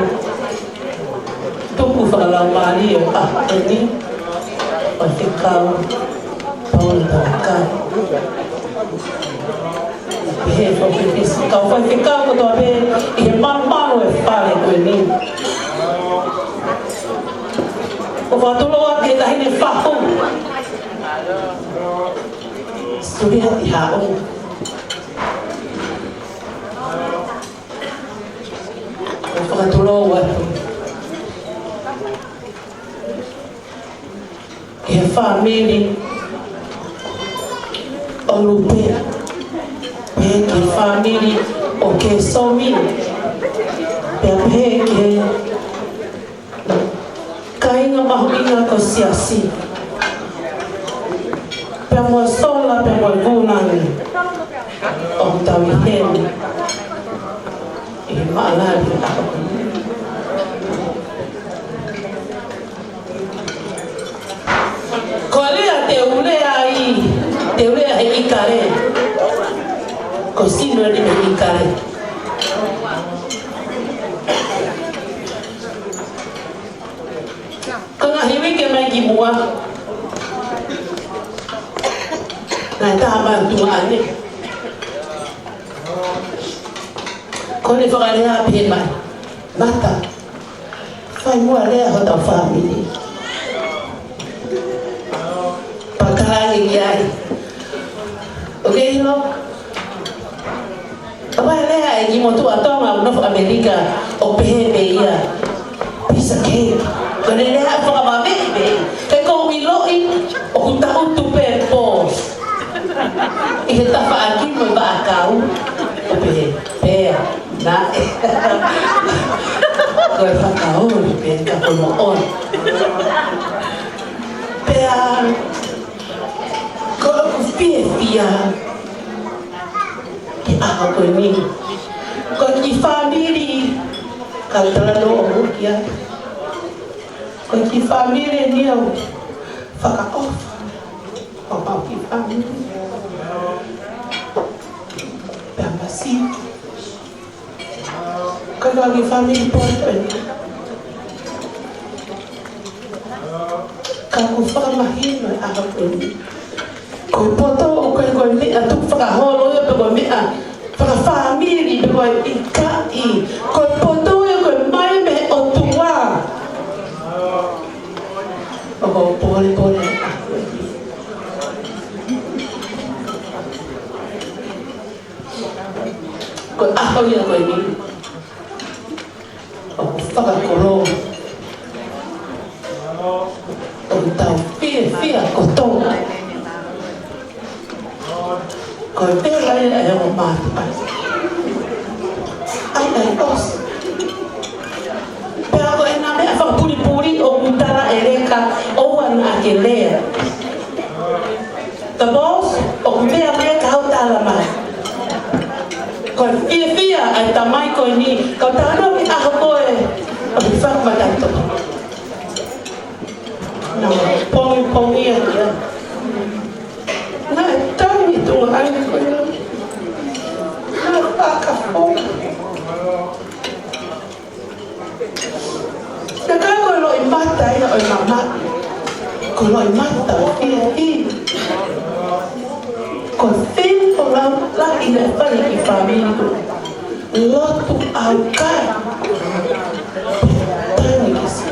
tuku fakalaumālie ʻo e ʻaho ni, Faifekau Paula Talakai. Pehē foki ki he kau faifekau kotoa pē ʻi he malumalu ʻo e fale ko eni. ʻOku fakatulou atu ki he Taʻahine Fahu, Suliati Haʻu. ʻOku fakatulou atu ki he fāmili ʻo Lupe, pehē ki he fāmili ʻo Kesomi, pea pehē ki he kāinga mahuʻinga ko e siasi, pea mo e sola, pea mo e vūlangi ʻoku tau ʻi heni ʻi he maʻalali ʻaho ko eni. Ko e lea te u lea ai, te u lea he ʻIkale. Ko e sino eni he ʻIkale. Ko e ngaahi uike mai ki muʻa, naʻe tā mai ʻa e tuʻa ʻanai. Ko ʻene fakalea pē mai, Mata, fai muʻa e lea hotau fāmili. Pea u talaange ki ai, ʻoku ke ʻilo, ʻa e lea ʻa e kiʻi motuʻa Tonga ʻoku nofo ʻAmelika, ʻoku pehē pē ia, piece of cake. Ko ʻene lea fakamāmani pē, he ʻoku ou ʻiloʻi ʻoku tangutu pē boss ʻi he tafaʻaki mo e vaʻakau, ʻo pehē, pea, naʻe. Ko e fakaoli pē ka ko e moʻoni. Pea, ko ʻeku fiefia he ʻaho ko eni. Ko e kiʻi fāmili, ka u talanoa ʻo hū ki ai. Ko e kiʻi fāmili eni ʻoku fakaʻofa. Ko e kiʻi fāmili. Pea masi. Ka ko e kiʻi fāmili poto eni. Ka ʻoku fakamahino ʻa e ʻaho ko eni. Ko e poto ʻoku ʻikai ko e meʻa tukufakaholo ia pe ko e meʻa fakafāmili pe ko e ʻikai. Ko e poto ia ʻoku ʻomai mei he ʻOtua. ʻOku ou pōlepole ʻa e ʻaho ko eni. Ko e ʻaho ia ko eni ʻoku fakakoloa. ʻOku tau fiefia kotoa. Ko e pela ia ʻe o mātuʻa. ʻAi, ʻai, ʻosi. Pea ko ʻena meʻa fakapulipuli ʻoku tala ʻe Leka, ʻoua naʻa ke lea. The boss, ʻoku meʻa mai ka hau tala mai. Ko e fiefia ʻa ʻa e tamai ko eni, kau talanoa ki he ʻaho ko ē ʻo e hifaki mataʻitohi. Naʻe pongipongia ia. Naʻe tau ʻi tuʻa ai ko ia. Naʻe fakafo. Naʻe ʻikai ko e loʻimata ia ʻo e mamaʻo. Ko e loʻimata ʻo e fiefia. Ko e feinga ʻo e laulauʻi naʻe fai ʻe he kiʻi fāmili ko ē. Lotu ʻaukai. Tani ki si.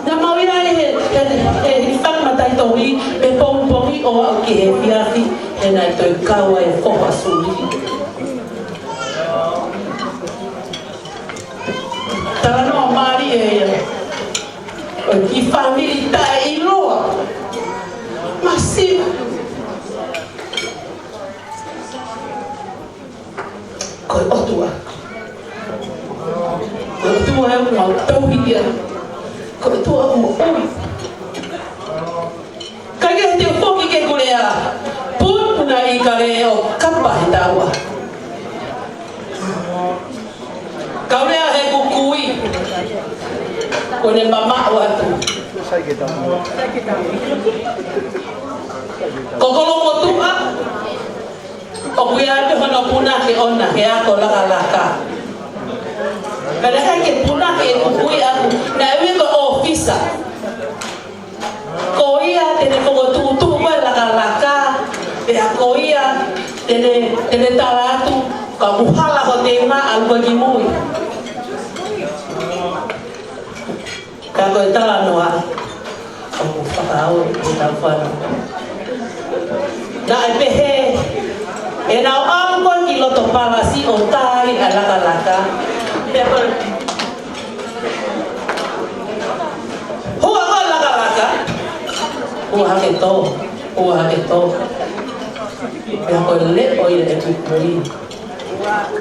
Naʻa mau ʻi ai he, he, he, he hifaki mataʻitohi, mei pongipongi ʻo aʻu ki he efiafi, he naʻe toe kau ai e foha suli. Talanoa mālie ia. ʻO e kiʻi fāmili taʻeʻiloa. Masiva. Ko e ʻOtua. Ko e ʻOtua ʻoku mau tauhi ia. Ko e ʻOtua ʻoku mau ui. Ka ke te foki ke kulea. Puna ʻi kale ʻo kapa he taua. Kau lea he kukui. Ko ʻene mamaʻo atu. Ko Kolomotuʻa. ʻOku ʻi ai pē hono punake ʻona he ako lakalaka. Ka naʻe ʻikai ke punake e kukui ʻaʻaku, naʻe ui ko e ʻōfisa. Ko ia te ne fokotuʻutuʻu ko ē lakalaka, pea ko ia te ne, te ne tala atu, ka ʻoku hala ho teima ʻalu ko ē ki mui. Ka ko e talanoa ʻoku fakaʻau ʻi he tau fānau. Naʻe pehē, ʻenau ʻalu ko ē ki loto palasi ʻo tā ai ʻa e lakalaka. Pea ko e hua ko ē lakalaka, hua hake tō, hua hake tō. Pea ko e leʻo ia e kukui.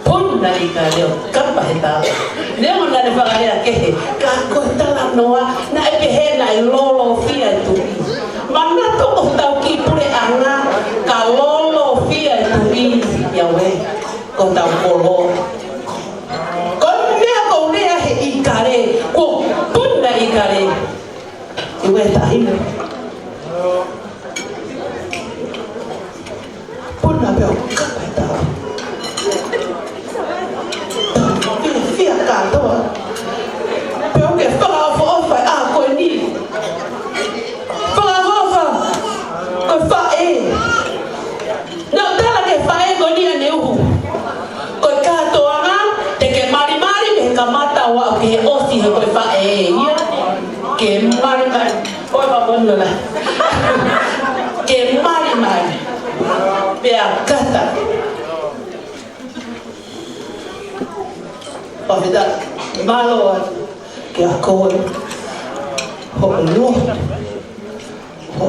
Puna ʻi kale ʻo kapa he taua. Neongo naʻa ne fakalea kehe, ka ko e talanoa, naʻe pehē naʻe lolofia e tuʻi. Manatu ko hotau kiʻi puleʻanga, ka lolofia e tuʻi, ʻiauē, ko hotau kolo. Ko e meʻa ko e lea he ʻi kale, ko e puna ʻi kale. ʻIuē tahi. Puna pē ʻo kapa he taua. Fiefia kātoa. Pea ʻoku ke fakaʻofoʻofa ʻa ko eni. Fakaʻofoʻofa. Ko e faʻē. Naʻa tala ke faʻē ko eni ʻene uhu. Ko e kātoanga, te ke malimali mei he kamata ʻo aʻu ki he ʻosi he ko e faʻē ia. Ke malimali. ʻOi, papa, no la. Ke malimali. Pea kata. Pafita, mālō atu kiate koe. Hoʻo lotu. Hoʻo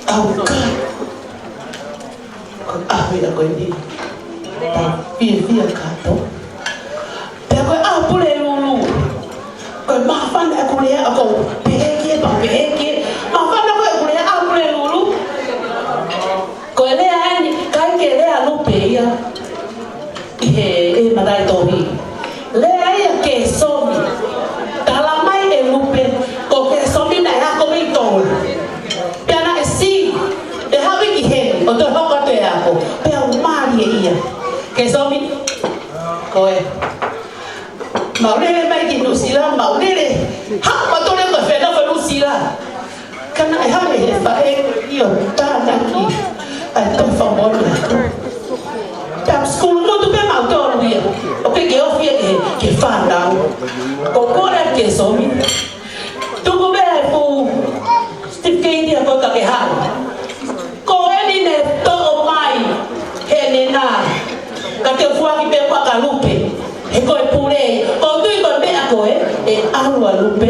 ʻaukai. Ko e ʻaho ia ko eni. Tau fiefia kātoa. Pea ko e ʻaho Pulelulu. Ko e māfana ʻeku lea ʻoku pehē ki ai, pea pehē ki ai. Māfana ko ē ʻeku lea ʻaho Pulelulu. Ko e lea eni, ʻikai ke lea Lupe ia. ʻI he, ʻi he mataʻitohi. Lea ia Kēsomi. Tala mai ʻe Lupe, ko Kēsomi naʻe ako mei Tonga. Pea naʻe sī, ʻe haʻu ki heni, ʻo toe hoko atu e ako. Pea u mālie ia. Kēsomi, ko e. Mau lele mai ki Nuʻusila, mau lele. Haʻu mautolu ko e fenofo Nuʻusila. Ka naʻe hanga ʻe he faʻē ʻo tānaki ʻa e tohi fakamoʻoni atu. Pea school motu pē mautolu ia. ʻOku ʻikai ke ofi ia ki he, ki he fānau. Ko koe Kēsomi. Tuku pē e fuʻu certificate ia ko ē ka ke haʻu. Ko eni ne toʻo mai heʻene nā. Ka te u foaki pē ʻe koe kia Lupe. He ko e pule, ʻoku ou tui ko e meʻa ko ē, ʻe ʻalu ʻa Lupe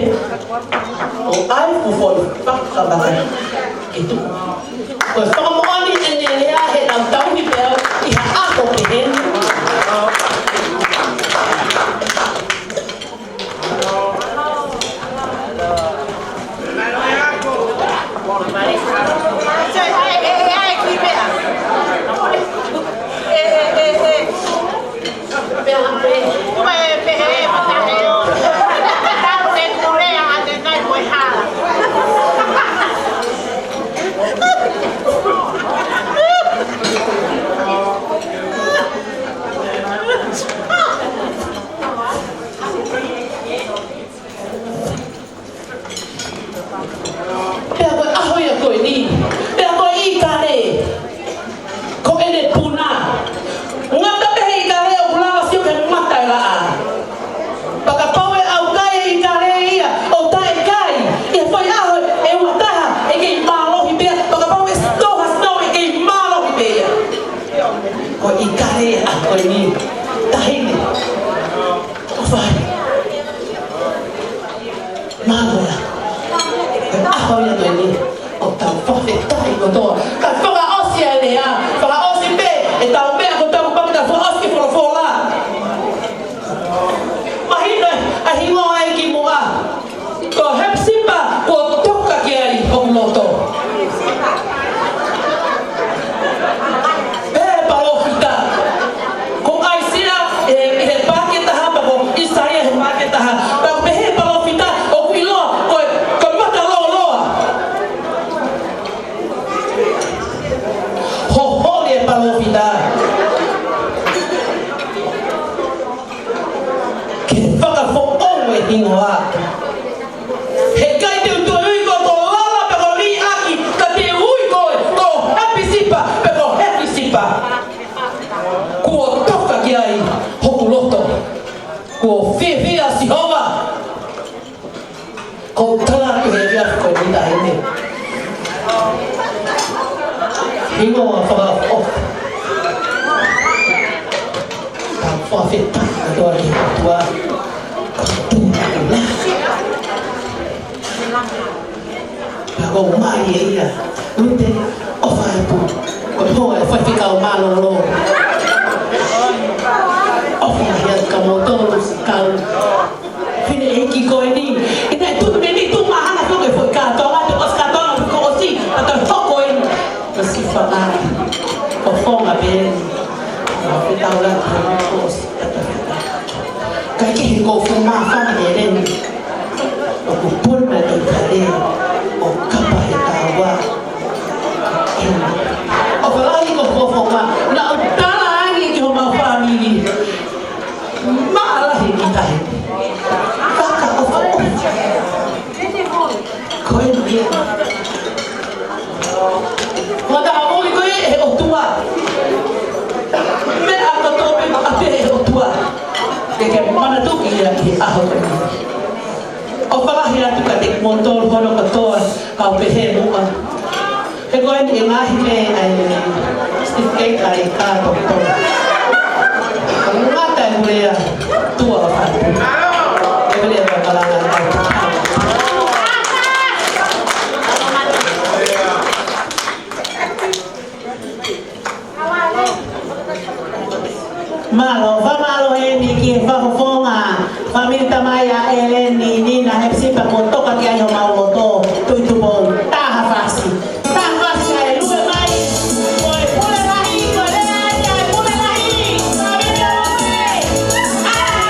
ʻo ʻai e fuʻu foʻi fakavaka ke tuʻu. Ko e fakamoʻoni ʻene lea heʻenau tauhi pē au ʻi ha ʻaho pehē ni. ʻIkai ke ʻaho ko eni, taʻahine. ʻOfa. Mālō ia. Ko e ʻaho ia ko eni ʻoku tau fakafetaʻi kotoa. Kae fakaʻosi ʻa e lea, fakaʻosi pē ʻetau meʻa kotoa, kuo pau ke tau fakaʻosi ki he folofola. Mahino ʻa e hingoa ʻa e kimuʻa. Ko Hepisipa kuo toka ki ai hoku loto. Pehē ʻe he palōfita. Ko ʻAisea ʻi he, ʻi he paaki ʻe taha, pea ko ʻAisea ʻi he paaki ʻe taha. Pea pehē ʻe he palōfita, ʻoku ʻiloa ko e, ko e mata lōloa. Hoholi ʻe he palōfita ke fakafoʻou e hingoa. Heʻikai te u toe ui koe ko Lala pe ko Liʻaki, ka te u ui koe ko Hepisipa pe ko Hepisipa. Kuo toka ki ai hoku loto. Kuo fiefia Sihova. Ko e tala atu he efiafi ko eni, taʻahine. Hingoa fakaʻofoʻofa. Tau fakafetaʻi kotoa ki he ʻOtua. Ko e tala atu la. Ka ko mai e ia. Lute, ʻofa e pū. Ko e hoa e faifekau mālōlō. ʻOfa ia kia moutolu siʻi kau fineʻeiki ko eni. ʻI he tuʻu mei ni tuʻu mahana foki e foʻi kātoanga, te ʻosi kātoanga, kuo ʻosi, pea toe hoko eni. Ko siʻi fanga, ko Fonga pē eni. Ko e taulaki, kuo ʻosi, pea toe hoko. Kae kehe ko e fuʻu māfana ʻa ʻEleni. ʻOku puna ʻi he tale, ʻo kapa he taua. ʻOfa lahi ko Fofonga, naʻa ku tala ange ki homau fāmili. Maʻalahi ki tahi. Fakaʻofoʻofa. Ko eni ia. Mata a moli ko e ʻe he ʻOtua. Meʻa kotoa pē maʻa pē ʻe he ʻOtua. Ke ke manatuʻi ia ʻi he ʻaho ko eni. ʻOfa lahi atu kiate kimoutolu hono kotoa, kau pehē muʻa. He ko eni e ngaahi pē ʻa e certificate ʻa e kātoanga. Ngata e mulea, tuʻa ʻo fatu. E mulea ʻo kalanga ʻa e kātoanga. Mālō, fakamālō eni ki he fakafofonga, fāmili tamai ʻa ʻEleni, Nina, Hepisipa, kuo toka ki ai homau loto, Tuʻi Tupou, taha fasi. Taha fasi ʻa e lue mai, ko e pule lahi, ko e lea ai ʻa e pule lahi, fāmili ʻo e.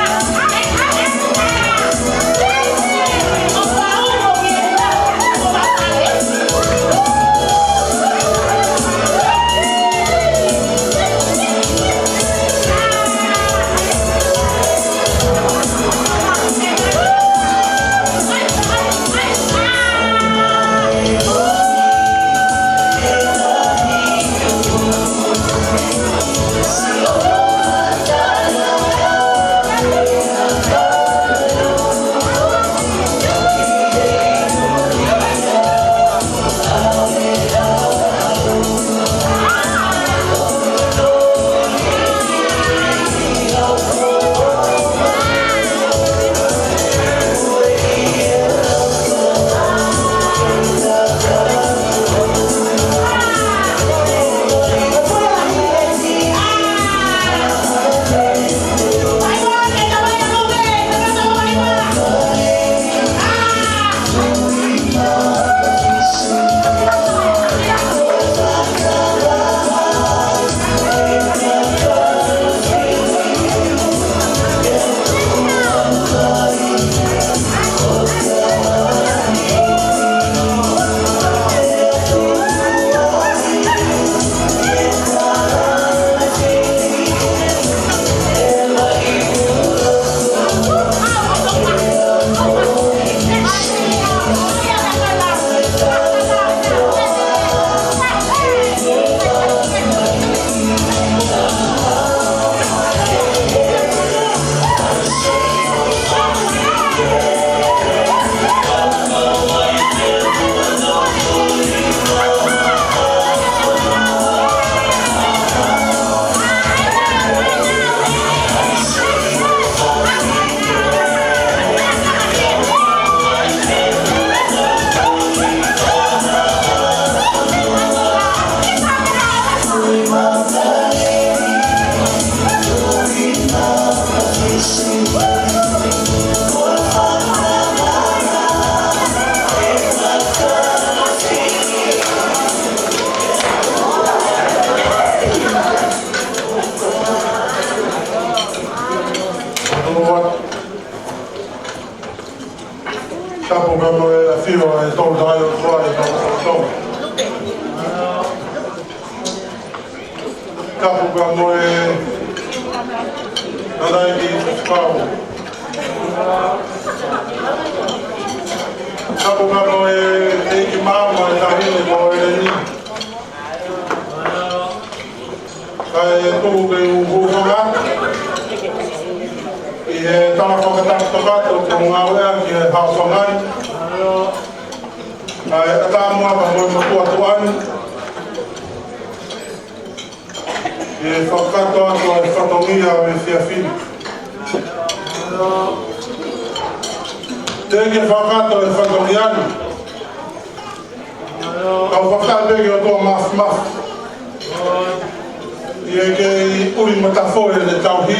Tapu pea mo e tangataʻeiki Fifau. Tapu pea mo e ʻeiki māmani, taʻahine ko ʻEleni. Kae tuku ke u hūfanga ʻi he tala fakataputapatu ʻoku ngāueʻaki he haʻofanga ni. Kae ʻatā muʻa pea mo e motuʻa tuʻa ni ke fakakakato atu e fatongia ʻo e efiafi ni. Teʻeki ke fakakakato e fatongia ni, kau fakataha pē ki he ʻOtua Māfimafi, ʻi he kei ʻuli matafoʻi ʻene tauhi,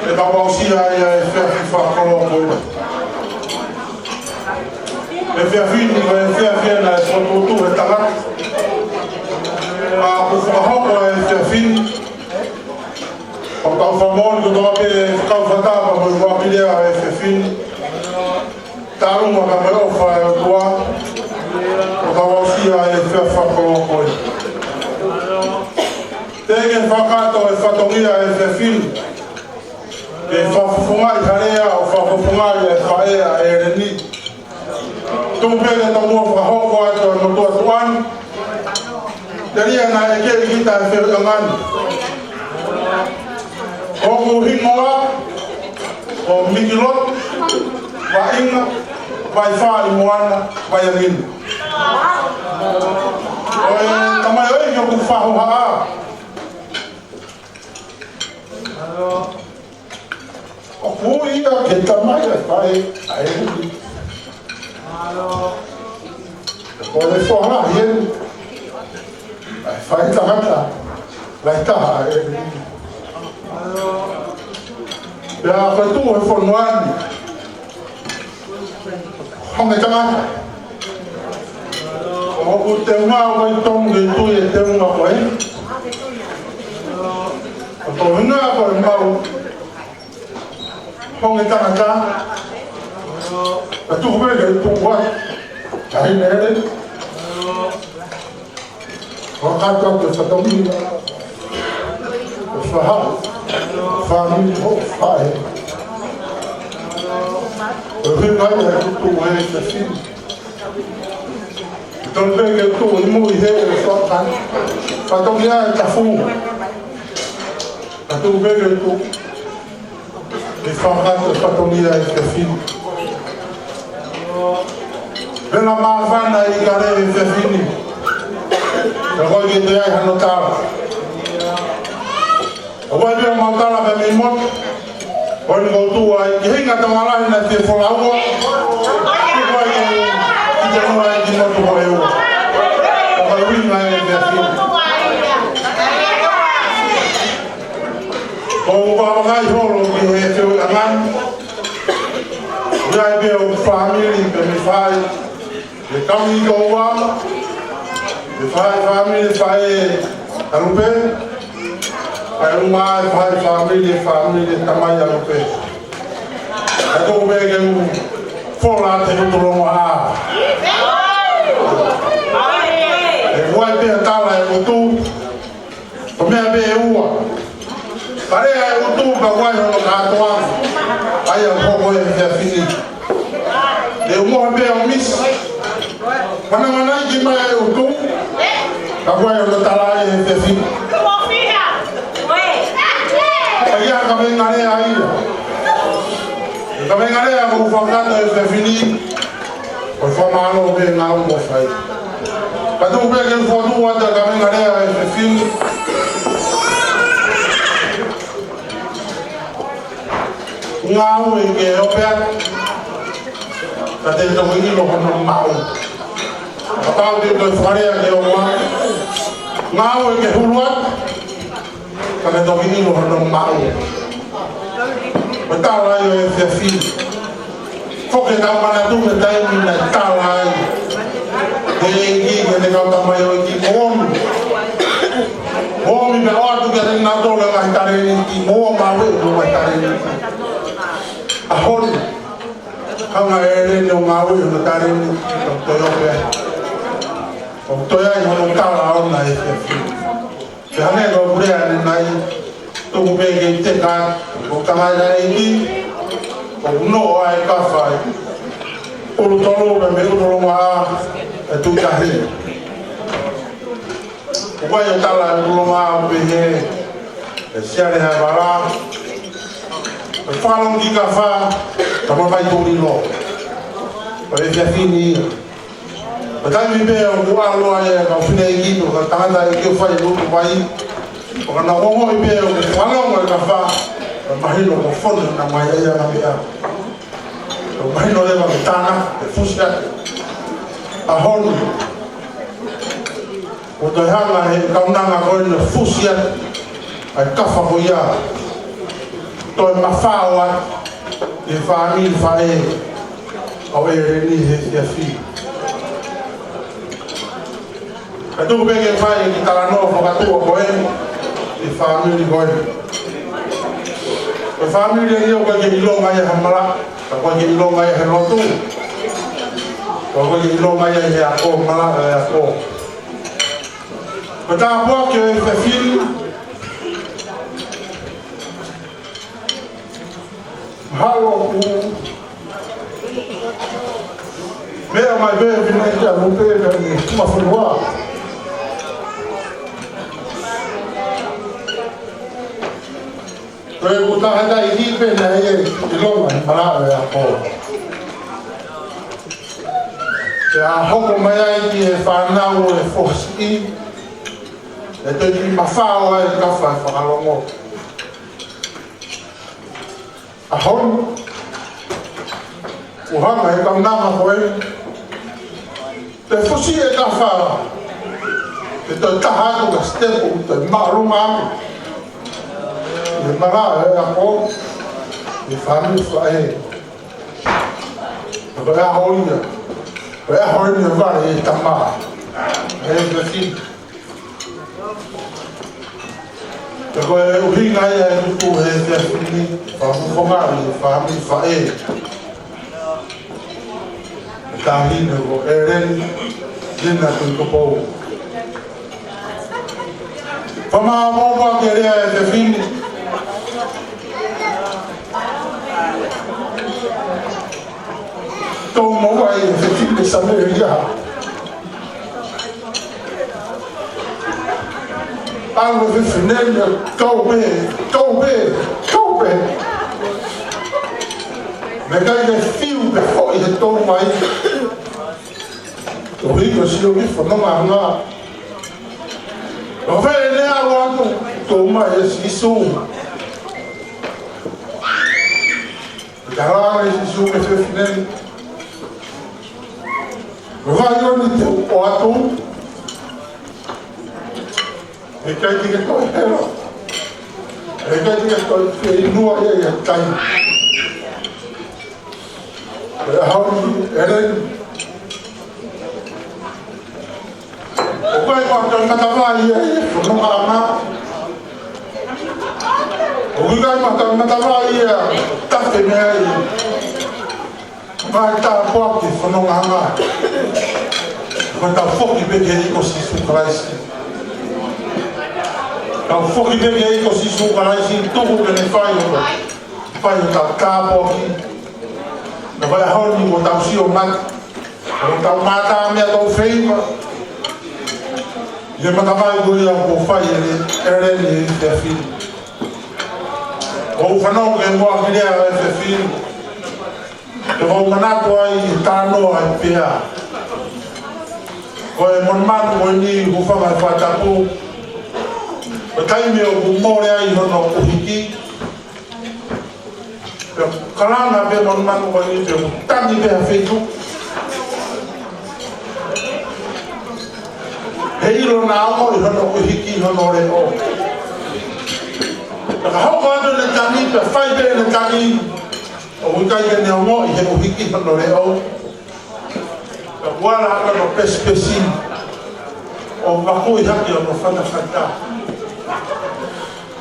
ke tau aʻusia ai ʻa e efiafi fakakoloa ko eni. Efiafi ni, ko e efiafi ena ʻe fokotuʻutuʻu he tangata. Ka kuo fakahoko ʻa e efiafi ni, ʻoku tau fakamoʻoni kotoa pē, kau fakataha pea mo e ʻapi lea ʻo e efiafi ni, talu mo e ʻofa ʻa e ʻOtua, ʻo tau aʻusia ʻa e efiafi fakakoloa ko eni. Teʻeki ke fakakakato e fatongia ʻo e efiafi ni ke fakafofongaʻi ha lea ʻo fakafofongaʻi e faʻē ʻa ʻEleni. Tuku pē ke tomuʻa fakahoko atu e motuʻa tuʻa ni, telia naʻe kei kita he feohiʻanga ni. ʻOku hingoa ko Mikilotu Vaʻinga Vaifaiʻimoana Vaiangina. Ko e tamaioʻeiki ʻoku fakahohaʻa. ʻOku ui ia ke tamai ʻa e faʻē ʻa ʻEleni. Ko e foha lahi eni ʻa e faʻē tangata lahi taha ʻa ʻEleni. Pea ko e tuʻu he fonua ni, honge tangata. ʻOku teunga ʻo e tonu ke tui e teunga ko ē. ʻO tohinga ko e maʻu honge tangata. Ka tuku pē ke tuku atu. Taʻahine ʻEleni. Fakakakato atu e fatongia ʻo e faʻē, fāmili ʻo e faʻē. Ko e ʻuhinga ia ʻoku tuʻu he efiafi ni. Tonu pē ke tuʻu ʻi muʻa he ʻe faka-, fatongia ʻe tafu. Ka tuku pē ke tuʻu ke fakakakato e fatongia ʻo e efiafi ni. Vela māfana ʻi kale he efiafi ni. Ka ko e ke toe ʻai hano tala. ʻOku ʻi ai pē homau tala pē mei motu. Ko eni ʻoku tuʻu ai ki he hinga tangalahi naʻe fie folaua. Ko e ke ki te noa ai ki motu ko e ua. Ko e ʻuhinga e efiafi ni. ʻOku ou vakai holo ki he feohiʻanga ni. ʻOku ʻi ai pē ʻo fāmili pē mei fai. Mei Kauniki ʻo Uama. Mei fai fāmili faʻē ʻa Lupe. Kae ʻumaʻā e fai fāmili, fāmili tamai ʻa Lupe. Kae tuku pē ke u fola te u tolonga ʻa. ʻOku ʻi ai pē tala ʻe ʻutu. Ko e meʻa pē ʻe ua. Pale ʻa e ʻutu ka ʻoku ʻi ai hono kātoanga. ʻA ia ʻoku hoko he efiafi ni. ʻE u mohe pē ʻo misi. Manamanaʻi mai ʻa e ʻutu. Ka ʻoku ʻi ai hono tala ʻi he efiafi ni. ʻA ia ka mei ngale ai. Ka mei ngale ʻa ʻoku fakakakato e efiafi ni. Ko e fakamālō pē ngāue ʻoku fai. Ka tuku pē ke u fokotuʻu atu e kaveinga lea ʻo e efiafi ni. Ngāue ke ope atu, ka te toki ʻilo hono maʻu. Kapau te u toe fakalea ke ʻoua. Ngāue ke hulu atu, ka te toki ʻilo hono maʻu. Ko e tala ia ʻo e efiafi ni. Foki ʻetau manatu ki he taimi naʻe tala ai ʻe he ʻEiki ki heʻene kau tamaioʻeiki, mou omi. Mou omi pea ʻoatu kiate kinautolu e ngaahi talēniti, mou ō maʻu e ngaahi talēniti. ʻAho ni, hanga ʻe ʻEleni ʻo ngāueʻi hono talēniti, ʻo toe ope ai. ʻO toe ʻai hono tala ʻo e efiafi ni. Pea hangē ko e pule ʻanenai, tuku pē ke u teka, ko e tangataʻeiki, ʻoku noʻo ʻa e kafa ʻi ʻUlutolu pea mei ʻUlulongaʻa, ʻe Tuʻitahi. ʻOku ʻi ai e tala ʻa ʻUlulongaʻa ʻo pehē, ʻe Siale Haevala, ʻe fakalongo ki kafa, ka mo mai tō lilo. Ko e efiafi ni ia. Ko e taimi pē ʻoku ʻalu ai e kau fineʻeiki pe ko e tangataʻeiki ʻo fai e ʻutu vai, ʻo ka nau ongoʻi pē ʻoku fakalongo e kafa, ʻe mahino ko e fonu na mai ai ʻa e meʻa. ʻE mahino leva ko e tānaki, ʻe fusi atu. ʻAho ni, ʻoku toe hanga he kaunanga ko eni ʻo fusi atu ʻa e kafa ko ia. Toe mafao atu ʻi he fāmili faʻē ʻo ʻEleni he efiafi. Ka tuku pē ke fai e kiʻi talanoa fakatuʻa ko eni ʻi he fāmili ko eni. Ko e fāmili eni ʻoku ʻikai ke ʻilonga ia he malaʻe, ka ʻoku ʻikai ke ʻilonga ia he lotu, ka ʻoku ʻikai ke ʻilonga ia he ako, malaʻe ʻo e ako. Ko e tāpuaki ʻo e efiafi ni, mahalo ʻoku meʻa mai pē e fineʻeiki ʻa Lupe pea mei Tuʻafonua. Ko e ʻuta he taʻi ki pē naʻe ʻilonga he malaʻe ʻo e ako. Pea hoko mai ai ki he fānau ʻo e foha siʻi, ʻe toe kiʻi mafao ai e kafa he fakalongo. ʻAho ni, ʻoku hanga he kaunanga ko eni, te fusi e kafa, ke toe taha atu ka sitepu, toe māʻolunga atu. ʻI he malaʻe ʻo e ako, ʻi he fāmili faʻē. Ko e ʻaho ia, ko e ʻaho eni ʻe vale e tama, ʻe efiafi. Pea ko e ʻuhinga ia e tuku he efiafi ni, fakafofongaʻi e fāmili faʻē. Taʻahine ko ʻEleni Lina Tuʻikopou. Fakamāʻopoʻopo ʻa e lea ʻa e efiafi ni. Tau maʻu ai e efiafi ni Samēlia. ʻAlu e fefine ni, kau pē, kau pē, kau pē. Naʻe ʻikai ke fiu pe foʻi he tō mai. Tohi ko sio ki fononga anga. ʻO fē ne ʻalu atu, tō mai ʻe Sīsū. Tala ʻe Sīsū ki he fefine ni, ko e vai ʻeni te u ʻoatu, heʻikai te ke toe hela, heʻikai te ke toe fieinua ia ʻi ha taimi. Ko e ʻaho ni, ʻEleni, ʻoku ʻikai ko ha toe matavai ia ʻi he fononga anga. ʻOku ʻikai ko ha toe matavai ia ʻoku tafe mei ai ʻa e tāpuaki fononga anga. Ko ʻetau foki pē ki he ʻEiki ko Sīsū Kalaisi. Tau foki pē ki he ʻEiki ko Sīsū Kalaisi, tuku ke ne fai ʻo fai ʻetau tāpuaki. Ka ko e ʻaho ni kuo tau sio mai, kuo tau mātā mei he tau feinga. ʻI he matavai ko ia kuo fai ʻe ʻEleni he efiafi ni. ʻOku ou fanongo ki he muʻaki lea ʻa e efiafi ni. Pea ʻoku ou manatu ai e talanoa ʻa e pea. Ko e monumanu ko eni, hūfanga he fakatapu. Ko e taimi ʻoku mole ai hono ʻuhiki, pea kalanga pē monumanu ko eni pea tangi pē ha feituʻu. He ʻilo naʻa ongoʻi hono ʻuhiki hono leʻo. Pea ka hoko atu ʻene tangi, pea fai pē ʻene tangi, ʻoku ʻikai ke ne ongoʻi he ʻuhiki hono leʻo. Pea kuo ala ʻa hono pesipesi ʻo vakuʻi hake hono fatafata.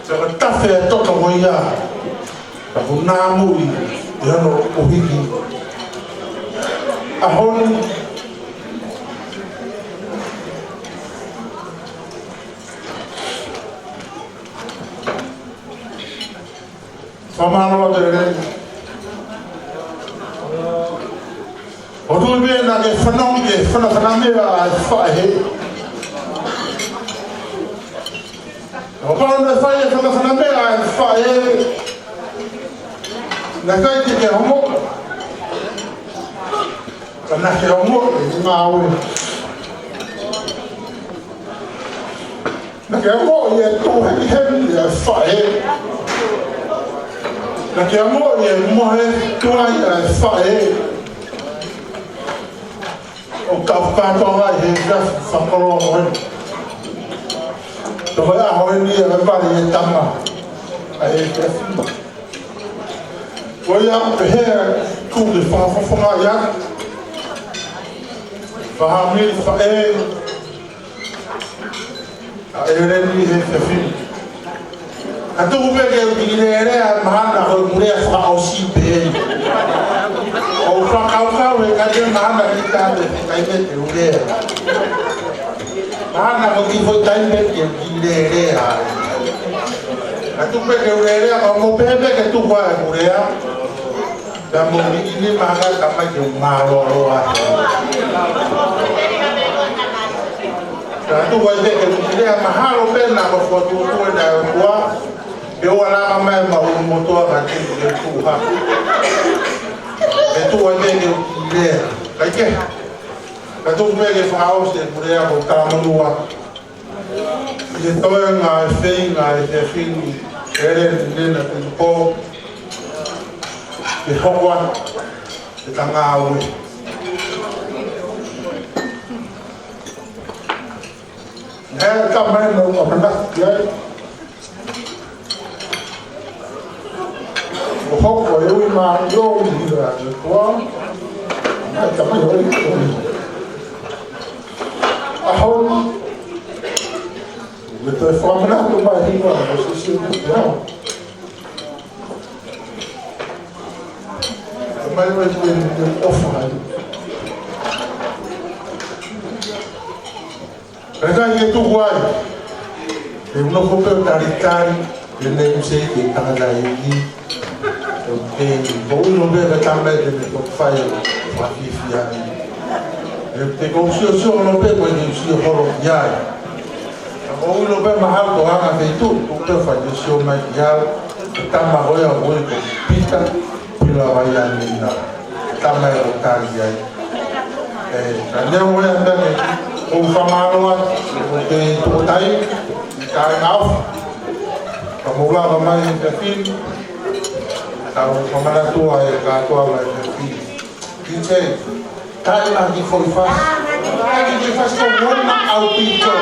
Pea ka tafe e toto ko ia, pea kuo nāmuʻi ʻi hono ʻuhiki. ʻAho ni, Fakamālō atu lelei. ʻOku ou tui pē naʻa ke fanongo ki he fanafana meʻa ʻa e faʻē. ʻO kapau naʻe fai e fanafana meʻa ʻa e faʻē, naʻe ʻikai te ke ongoʻi. Ka naʻa ke ongoʻi e ngāue. Naʻa ke ongoʻi e tuʻu hemihemi ʻa e faʻē. Naʻa ke ongoʻi e mohe tuai ʻa e faʻē. ʻOku tau kātoa ai he efiafi fakakoloa ko eni. Toko e ʻaho eni ʻa e vale e tama ʻa e efiafi. Ko ia pehē ʻoku ke fakafofongaʻi atu fāmili faʻē ʻa ʻEleni he efiafi ni. Ka tuku pē ke u kiʻi lēlea mahalo ko e pule fakaʻosi pē eni. ʻOku ou fakakaukau he ʻikai ke mahalo kiʻi taimi, ʻikai ke u lea. Mahalo ko e kiʻi foʻi taimi pē ke u kiʻi lēlea. Ka tuku pē ke u lēlea, ka mou pehē pē ke tuku ʻa e pule. Ka mou kiʻi nima hake ka mai ke u mālōlō ai. Ka tuku ai pē ke u kiʻi lea mahalo pē naʻa ko e fokotuʻutuʻu ʻa e ʻOtua. Ke ʻoua lava mai ma ʻulumotuʻa ka te ke tuʻu hake. Ke tuku ai pē ke u kiʻi lea. Kae kehe. Ka tuku pē ke fakaʻosi e pule ko e talamonū atu ʻi he toenga e feinga ʻa e efiafi ni, ʻEleni Nena Tuʻitāmaki, ke hoko atu ʻeta ngāue. Naʻe ʻikai mai no ʻamanaki ai. ʻO hoko e ui māʻoniʻoni ʻi he ʻOtua. Naʻe ʻikai mai ʻo i ʻo i. ʻAho ni, me toe fakamanatu mai hiva ʻo se se te au. Mai ʻo i te ni te ʻofa ai. Pea ʻikai ke tuku ai. Te u nofo pē ʻo talitali, ke ne u sei ke tangata e ni. Ke u ke ni, ko u ʻilo pē ka tama e te ne toki fai ʻo fakafiefia ai. Te u siosio holo pē, ko e te u sio holo ki ai. Ka ko u ʻilo pē mahalo ko hanga feituʻu, ko u te fai siosio mai ki ai. Ko e tama ko ia ko e ko Pita. Pila vai ai ni na. Tama e o tali ai. ʻE, ka nea mo e anda ke, ʻoku ou fakamālō atu, ʻoku ou tui ʻoku tau, ʻi he kāinga ʻofa. Ka mou lava mai he efiafi ni, ka u fakamanatu ai kātoa mai he efiafi ni. Kiʻi tei, tai ma ki fo i fasi. Ai ki fo i fasi ko mona au pito.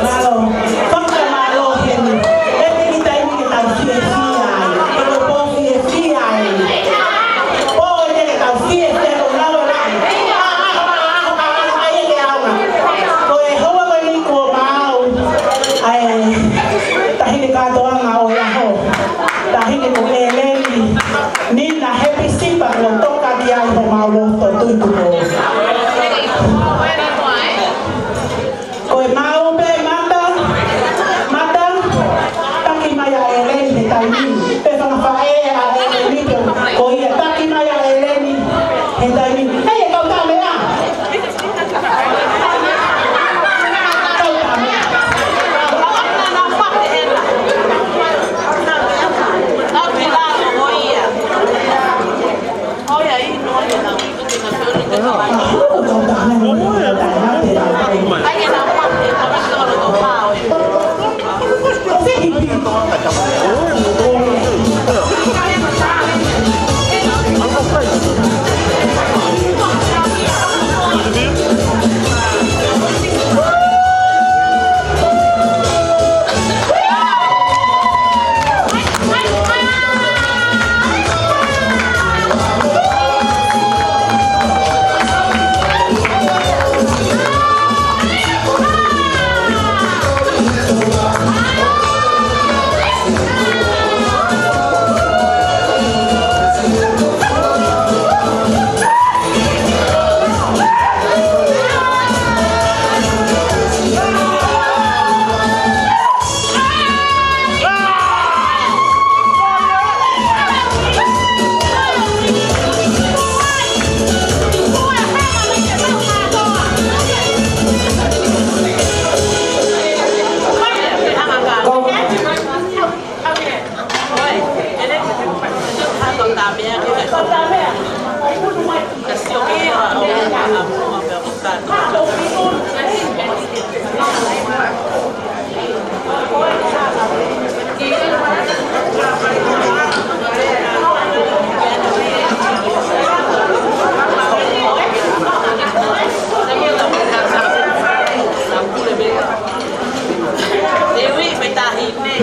Mālō, fakamālō heni. ʻE piki taimi ke tau fiefia ai. Ko e pō fiefia ai. Pō eni ke tau fiefia ko lau lau. Ko e houa ko eni kuo maau. ʻA e taʻahine kātoanga ʻo e ʻaho. Taʻahine ko ʻEleni Nina Hepisipa kuo toka ki ai homau loto Tuitupou. Ko e maau pē Mata, Mata, taki mai ʻa ʻEleni he taimi ni. Pea fanga faʻē ʻa ʻEleni pē, ko ia taki mai ʻa ʻEleni he taimi ni. Hei, e kau tā meʻa. Kau tā meʻa.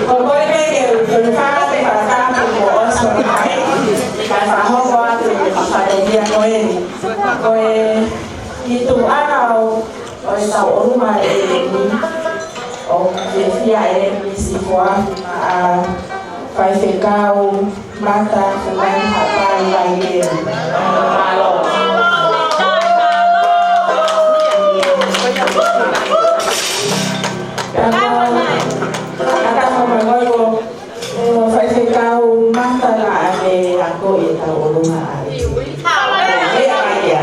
Ko e kole pē ke u, ke u fakaʻatā pē mo ʻosi mai, kae fakahoko atu e fatongia ko eni. Ko e ʻi tuʻa ʻo, ʻo e tauʻolunga ʻa ʻEleni, ʻoku fiefia ʻEleni Sifoa maʻa Faifekau Mata Fumani Hapani Vailele. Mālō. Pea ko, ʻatā mo e ngoi ʻo, ʻo Faifekau Mata naʻa ne akoʻi e tauʻolunga ʻa ʻEleni. He ʻa ia.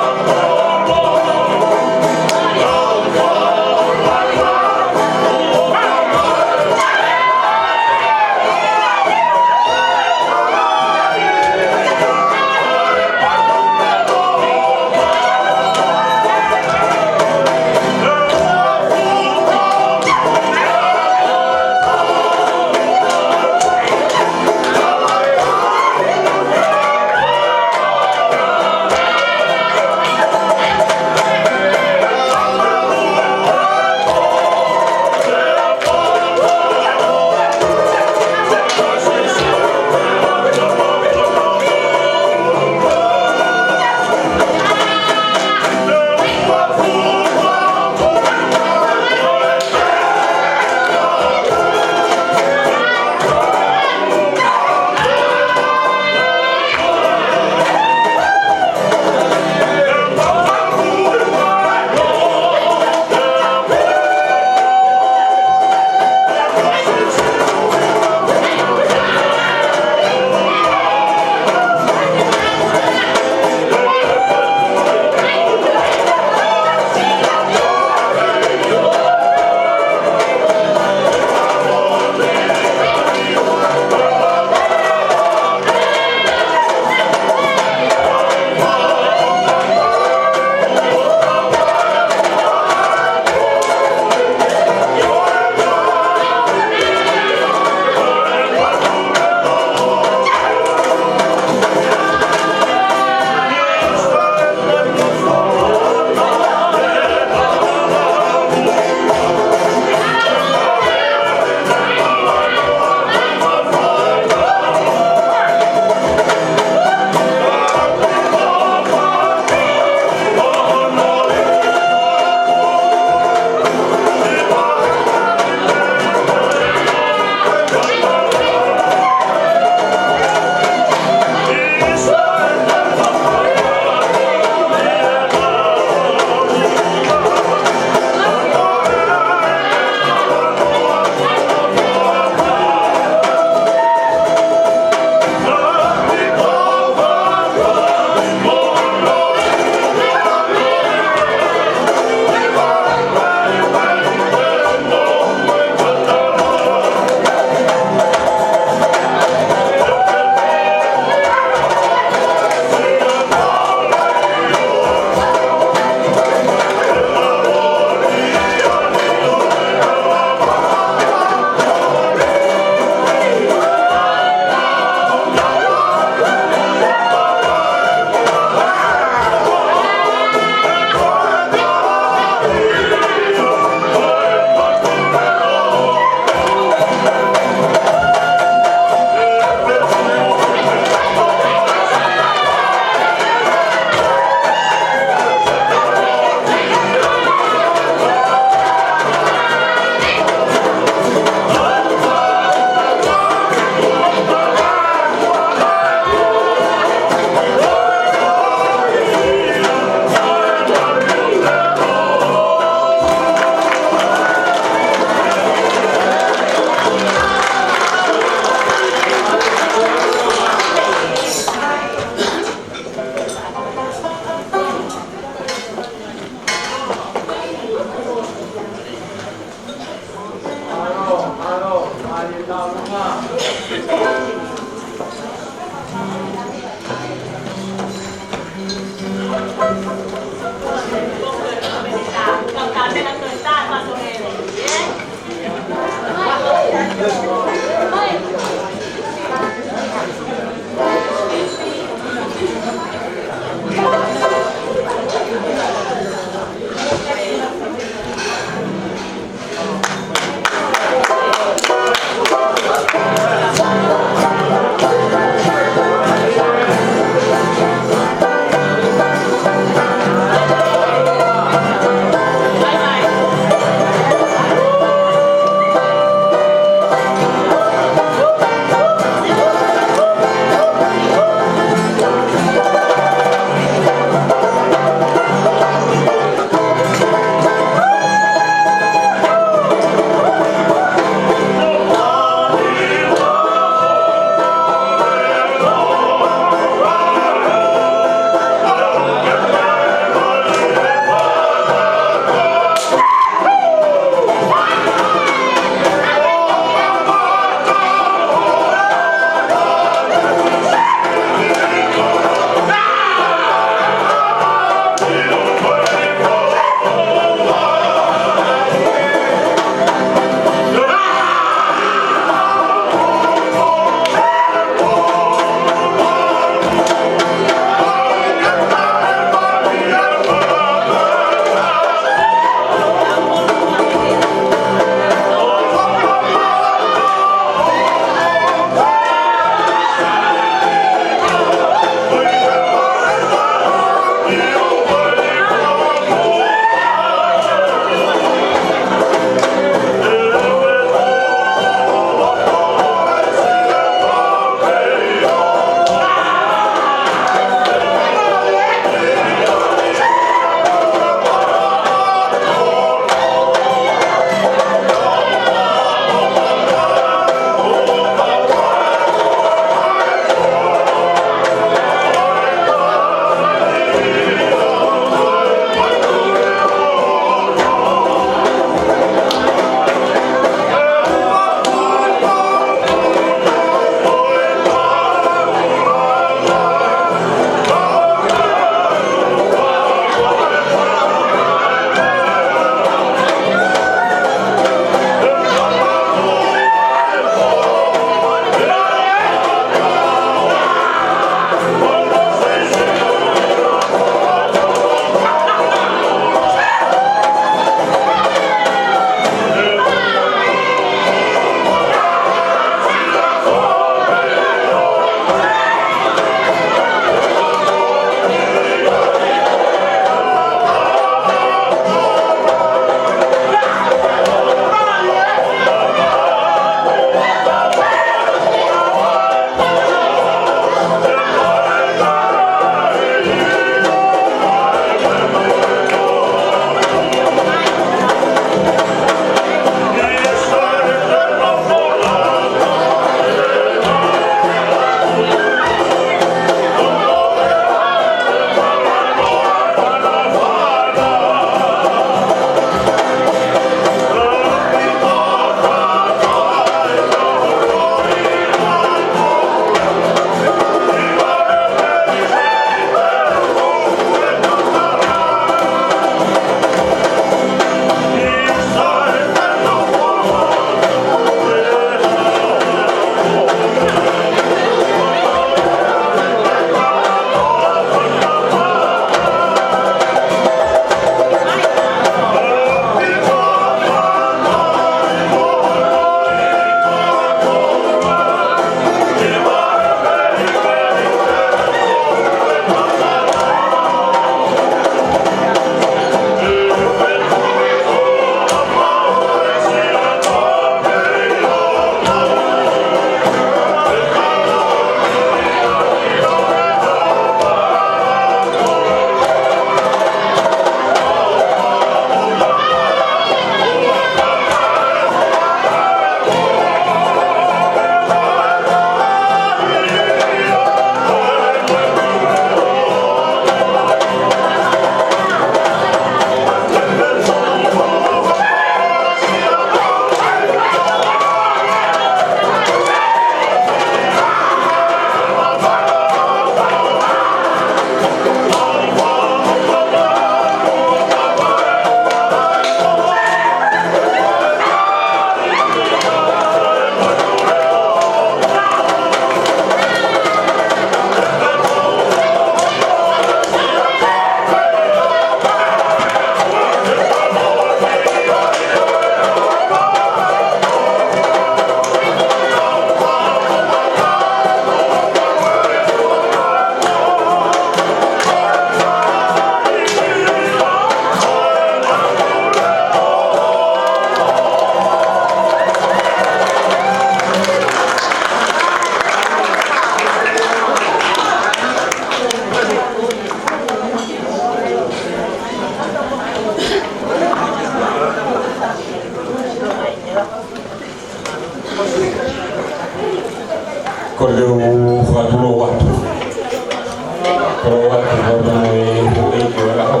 Hau mai e kuʻi ki o raho.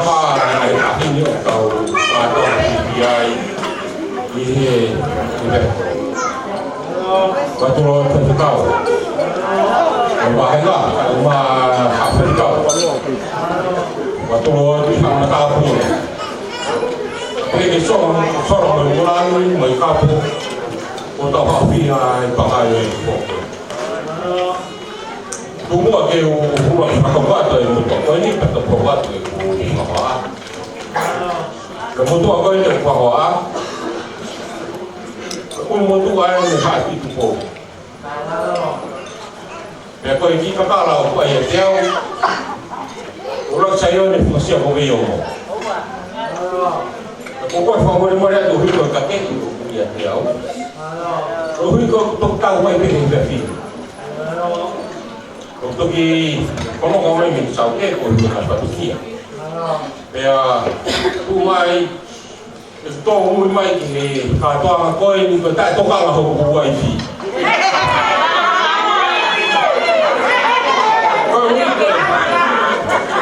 Ma ai a hini o kau a toa ki ai. ʻI he, ʻi he. Kua tolo te te kau. ʻO ma he la, ʻo ma ha te kau. Kua tolo te ha ma ta pu. Pele ke so, so mo mo la ni, mo i kapu. ʻO tau ha fia e pakai e po. Tuʻu muʻa ke u hua ki fakaʻatā e motuʻa ko eni, pea tau fakaʻatā e motuʻa. Ka motuʻa ko eni ʻoku fakaʻatā. Ka ʻoku motuʻa eni ha ki Tupou. Pea ko e kiʻi kakala ʻoku ʻai ʻiate au. ʻUluaki Saione, fuʻu sia ko Veiongo. Ka ko e fakamolemole atu ʻo hiko ka ke ʻiate au. ʻO hiko toki tau mai pē he fefine. ʻO toki konoko mai mei Saute ko e hiko ka fatukia. Pea tuʻu mai, ʻe tō ui mai ki he kātoanga ko eni ko e taʻetokanga hoku uaifi. Ko e ui ko e,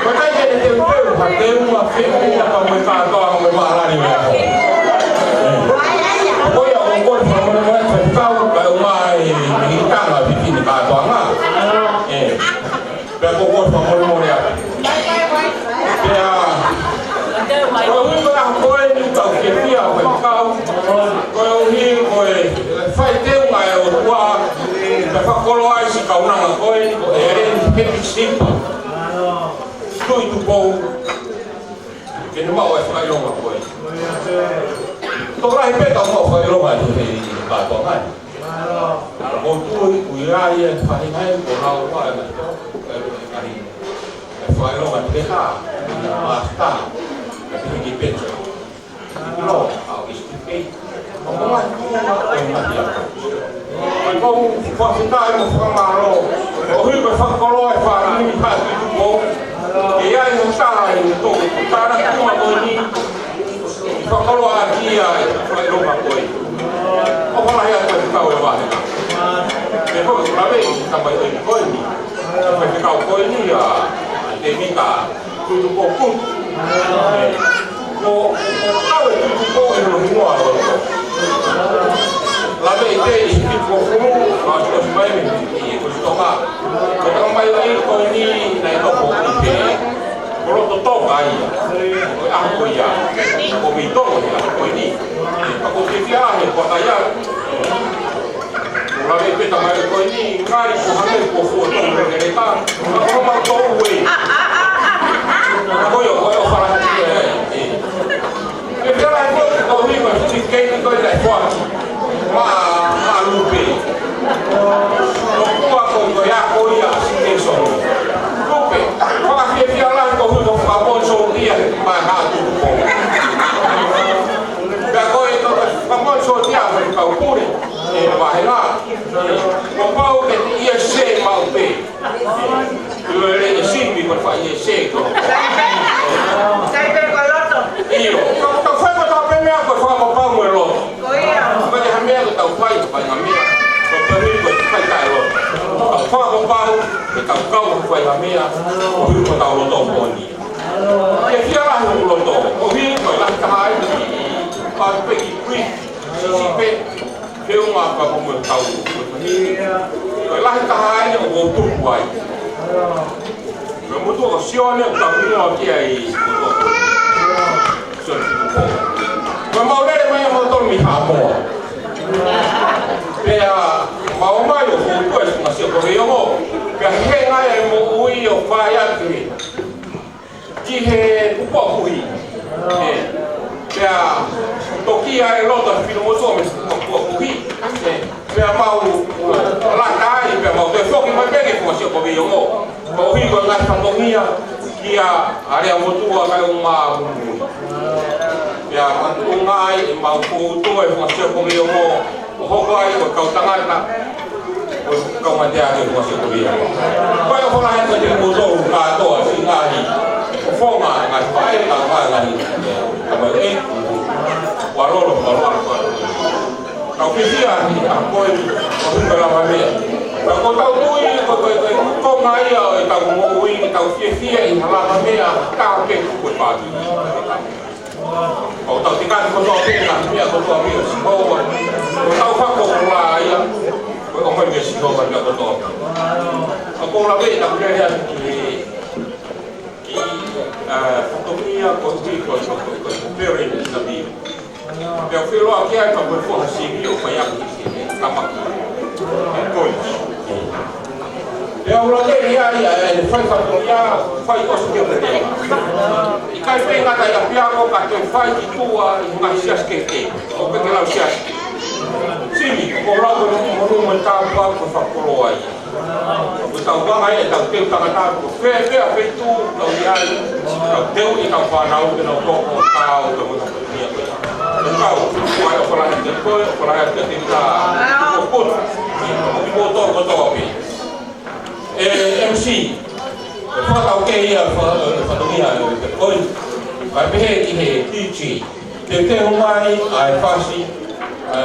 ko e taʻe ke ne teuteu, ha teunga feʻunga ka mo e kātoanga mo e mālali o e ako. Ko ia ʻoku ou fakamolemole atu, fai kau, kae ʻumaʻā e, e tanga fifine kātoanga. Pea ko e fakamolemole atu. Pea, koeʻuhi ko e ʻaho ko eni ʻoku tau fiefia ʻo fai kau, koeʻuhi ko e fai teunga e ʻOtua, pea fakakoloa ai siʻi kaunanga ko eni, ko ʻEleni Hepisi Sipa. Tuʻi Tupou, ke ne maʻu e fakaʻilonga ko eni. Tokolahi pē tau maʻu fakaʻilonga ʻi he, ʻi he kātoanga ni. Ko tui, ʻoku ʻi ai e faʻahinga ʻe toko ua ʻe toko ʻe fakaʻilonga te ha, master, ʻe te hiki pecha. Ilo, au ʻi Siti Kei. ʻO ko mai tū na ʻo e mati ako. Ko e fakafitai mo fakamālō. ʻOku ui ko e fakakoloa e fāmili Haʻa Tuʻi Tupou. ʻE ʻi ai e tala ʻi he tō. Tala tuma ko eni. Fakakoloa ʻaki ia e fakaʻilonga ko ē. ʻOku lahi atu e kau e vahe. Pea ko e lave ʻi he tamai ʻo e ko eni. Faifekau ko eni ʻa Tēvita Tuʻitupou Kutu. Ko, ko kau e Tuʻitupou ʻi hono hingoa ʻo e. Lave ʻi he ʻi he ko fulu, ʻa ʻosi mai mei he ko Tonga. Ko e tamai ʻo e ko eni naʻe nofo ʻi he Ko loto toka ia. Ko e ʻaho ko ia. Ko mei Tonga ia. Ko eni. Ka ko te fia he ko ka ia. Ko lave pē tamai ko eni. Ngali ko hame ko fuo tonu le le ka. Ka ko ma to ue. Ko yo, ko yo fala ki e. E fia la ko ko mi ma si ke ko la fo. Ma, ma lupe. ʻOku ʻa ko ko ia ko ia si ke so. Lupe, fakafiefia lahi ko hui ko fakamoʻoni sōtia, mai Haʻa Tuʻitupou. Pea ko e ko fakamoʻoni sōtia, ko e kau pule, ʻe vahenga. Kuo pau ke ʻi ai se maʻu pē. Ilo e le e simi ko fai e se ko. Sai pē ko loto. ʻIo. Ka, ka fai ko tau pē meʻa ko fakapapau mo e loto. Ko ia. Ka te ha meʻa ko tau fai, fai ha meʻa. Ko tau ui ko fai kae loto. Ka fakapapau, ke tau kau ko fai ha meʻa. Ko hui ko tau loto ko ni. Ke fia lahi ko loto. Ko hui ko lahi ka hai. Ka pe ki kui. Sisi pē. He ʻo ngā ka ko mo tau. Ko e lahi taha ai ʻoku ou tupu ai. Ko e motuʻa ko Sione ʻoku tau ʻilo ki ai. Sione Tuʻitupou. Ko e mau lele mai ʻa mautolu mei Haʻamoa. Pea mau mai ʻo fōtua e funga sio ko he ongo. Pea he ngai ai moʻui ʻo fai ake. Ki he kupu ʻa Kuhi. ʻE, pea toki ai loto filo mo so me kupu ʻa Kuhi. ʻE, pea mau laka ai, pea mau te foki mai pē ki he funga sio ko Veiongo. Ko hui ko e ngaahi fatongia, kia Aleamotuʻa kae ʻumaʻā Mumui. Pea mau tuʻu ngai, ʻe mau koutou e funga sio ko Veiongo. ʻO hoko ai ko e kau tangata, ko e kau mate ake ko Sikolia. Ko e ʻofa lahi ko te mou tolu kātoa, siʻi ngaahi ʻofonga, ngaahi faʻē, ngaahi ngaahi, ʻa mai e, ua lolo, ua lolo, ua lolo. Kau pisia ni, ʻa koe, ʻo hinga lava mea. Ka ko tau tui, ko Ko e, ko e konga ia ʻo ʻetau moʻui, ke tau fiefia ʻi he lavameʻa, ka pē ko e pāti. ʻOku tau tokanga kotoa pē ki he meʻa kotoa pē ʻa Sihova. ʻOku tau fakakoloa ia, ko e ʻomai meia Sihova meʻa kotoa pē. ʻOku ou lave ʻi heʻeku lea atu ki he, ki, ā, fatongia ko e, ko e, ko e, ko e, ko e parent interview. Pea ʻoku ou ʻilo ʻoku ʻi ai pē mo e foha sivi ʻoku fai ʻaki e, e, tamaki. E college. Pea ʻoku ou lave ʻi ai, ʻa e fai fatongia, fai ʻosi ki he ʻoku ʻikai pē ngata ʻi ʻapiako ka toe fai ki tuʻa ʻi he ngaahi siasi kehekehe. ʻOku ʻikai ke lau siasi. Sivi, ʻoku ou lau ko e monū mo e tāpuaki ʻoku fakakoloa ia. ʻOku tau vanga ia ʻetau teu tangata, ko fē fē feituʻu ʻoku tau ʻi ai, tau teu ʻetau fānau ke nau toko, tau, tau, tau, tau, tau, tau, ʻoku lahi atu kiate koe, ʻoku lahi atu kiate au, ʻoku ou kole atu kiate kimoutolu kotoa pē. E, M C, ʻe fakataukei ia fa-, e, fatongia, e, ko e, kae pehē ki he D J. Te te homai, ʻa e fasi, e,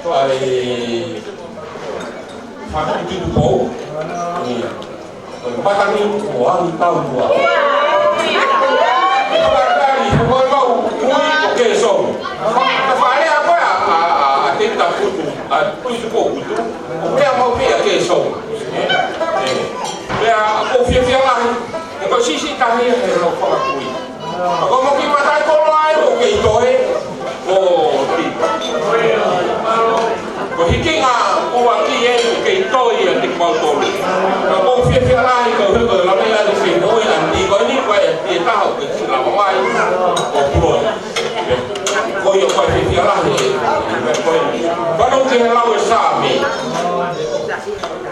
ʻa e fasi Tutupo. Ia. Ko e matangi ʻo Angi Taulua. Fakatali, ko e mau, ui, ʻo Kēsou. Ka faʻa lea ko ē ʻa, ʻa, ʻa, ʻa Tēvita Putu, ʻa Tutupo Putu. ʻOku lea maʻu pē ʻa Kēsou. Ē, ē. Pea ʻoku ou fiefia lahi. He ko e siʻisiʻi taha ia he lau fakakui. Ka ko e moki matai koloa ē ʻoku kei toe. ʻO ki. Ko e hikinga ʻuluaki ē ʻoku kei toe ia ʻiate kimautolu. Ka ʻoku ou fiefia lahi ka u heko e lame ʻa e kei moʻui ʻa e ni ko e ni ko e ʻi he taha ʻoku kei lava mai. ʻO puloi. Ko ia ʻoku ou fiefia lahi ē. Ko e. Fānau ki he lau e Saame.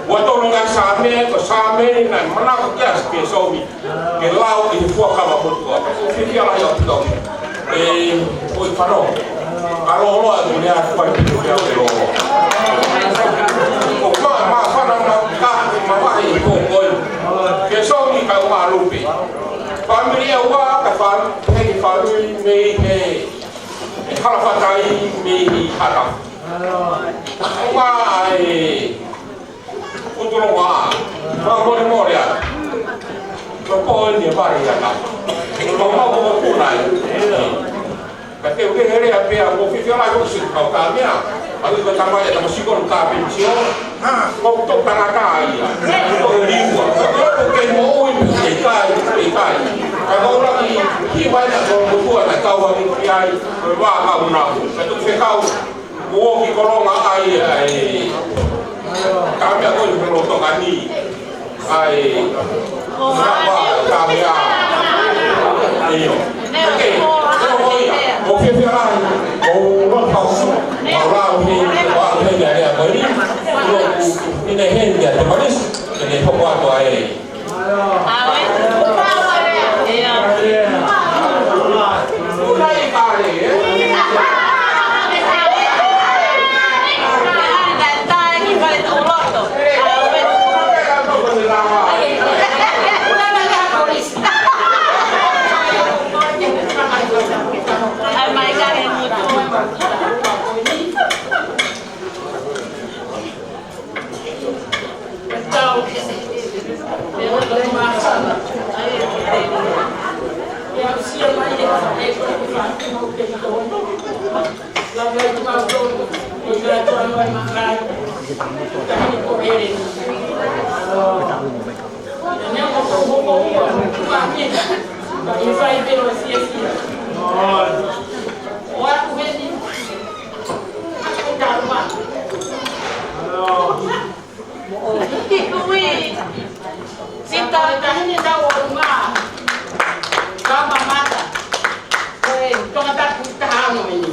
Ua tolu ngaahi Saame, ko e Saame naʻe manako ki ai ʻa Kēsou ke lau ʻi he Fuakava Motuʻa. Fiefia lahi ʻaupito. E, ʻoi fānau. Ka lōloa ʻeku lea atu ai pito pea ke lōloa. ʻOku ma, māfana ma ka, mavahe ʻi he pō ko ē. Kēsou ni ka ua lupe. Fāmili ʻe ua, ka fā-, he fāmili mei he, he Halafatai mei he Hata. Ua e Ko tolo wa, ma mole mole a. Ko ko ni e pari a ka. Ko ma ko ko na e. Ka te u ke here a pea ko fifi ala ko si ka ka mea. A ko tama e tama siko ka pensio. Ko to tangata ia. Ko liua. Ko ke moʻui pē kai, pē kai. Ka ko la ki, ki vai na ko ko tua na kau a ki ai. Ko wa ka una. Ka tu fekau. Kuo ki kolonga ai, ai. Ka mea ko e loto ka ni. Ai. Ka mea. ʻIo. Oke. Ko ia. Ko fiefia lahi. Ko loto ka usu. Ko lau he. Ko lau he ia ia ko ni. Ko ine he ia te manis. Ine hoko atu ai. Ui. Sita, tahini tau o ma. Kama mata. Ue, tonga tapu taha mo ini.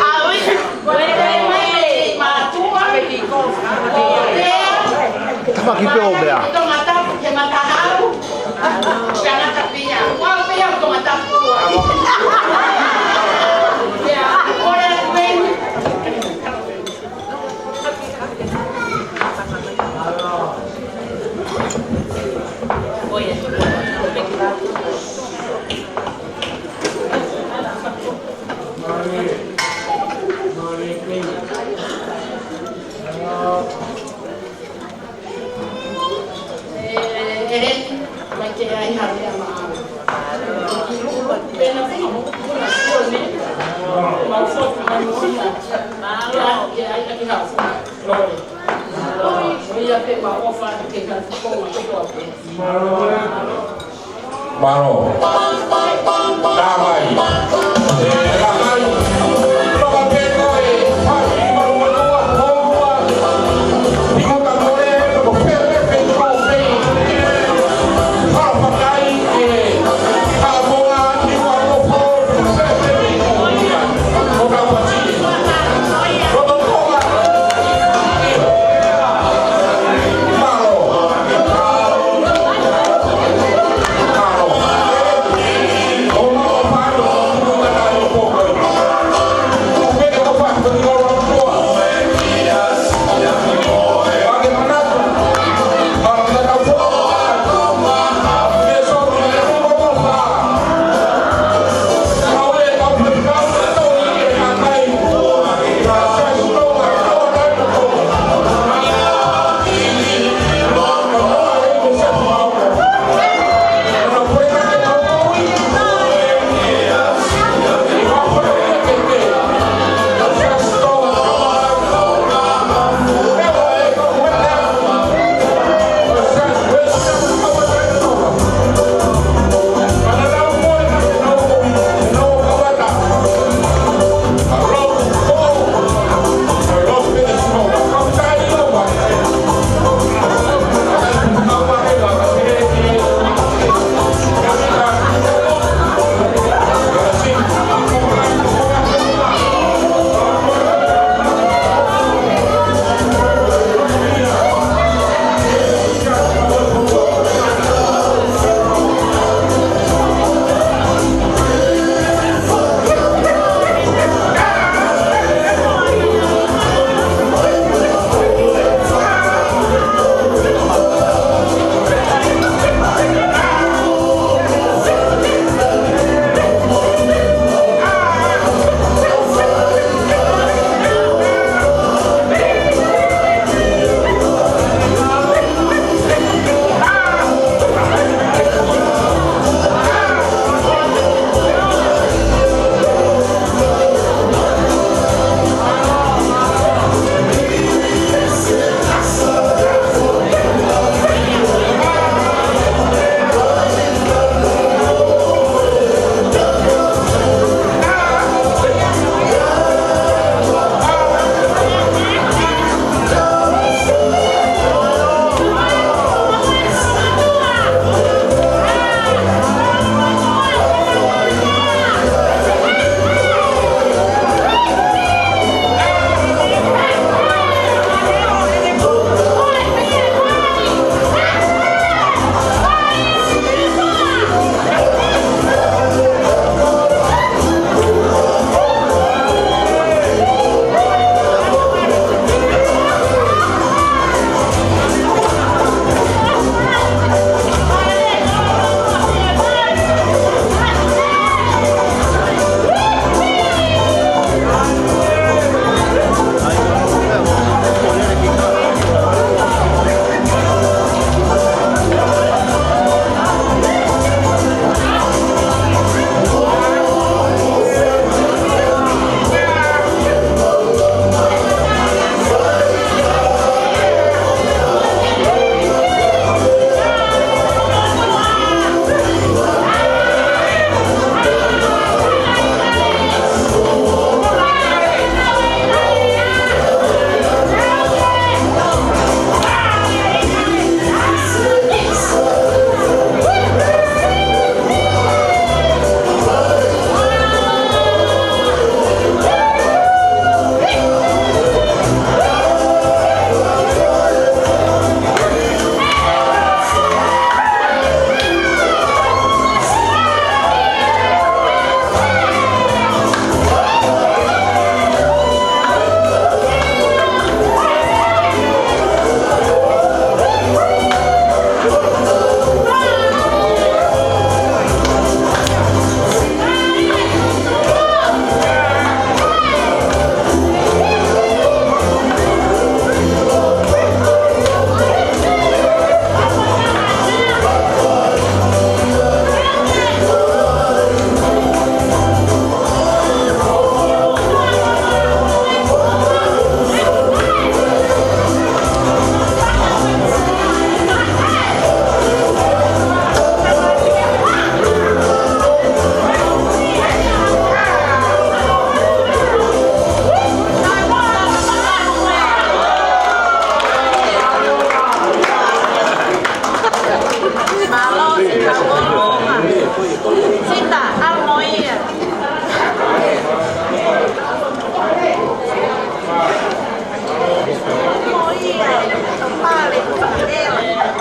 Aui. Ue, ue, matua. Tama ki pē o mea. Tonga tapu ke matahau. Kana tapia. Ua pia tonga tapu. Ya, ore ue. Mālō. Mālō. Tāmai. Ē, tāmai. Papa pē ko e, paki malumalu, houa. Iko ka mole, ko pē pē pē ko pē. Papa kai, ē, papa moa, iko ko pō, pē pē pē ko ia. Ko ka pati. Ko ka moa. Mālō.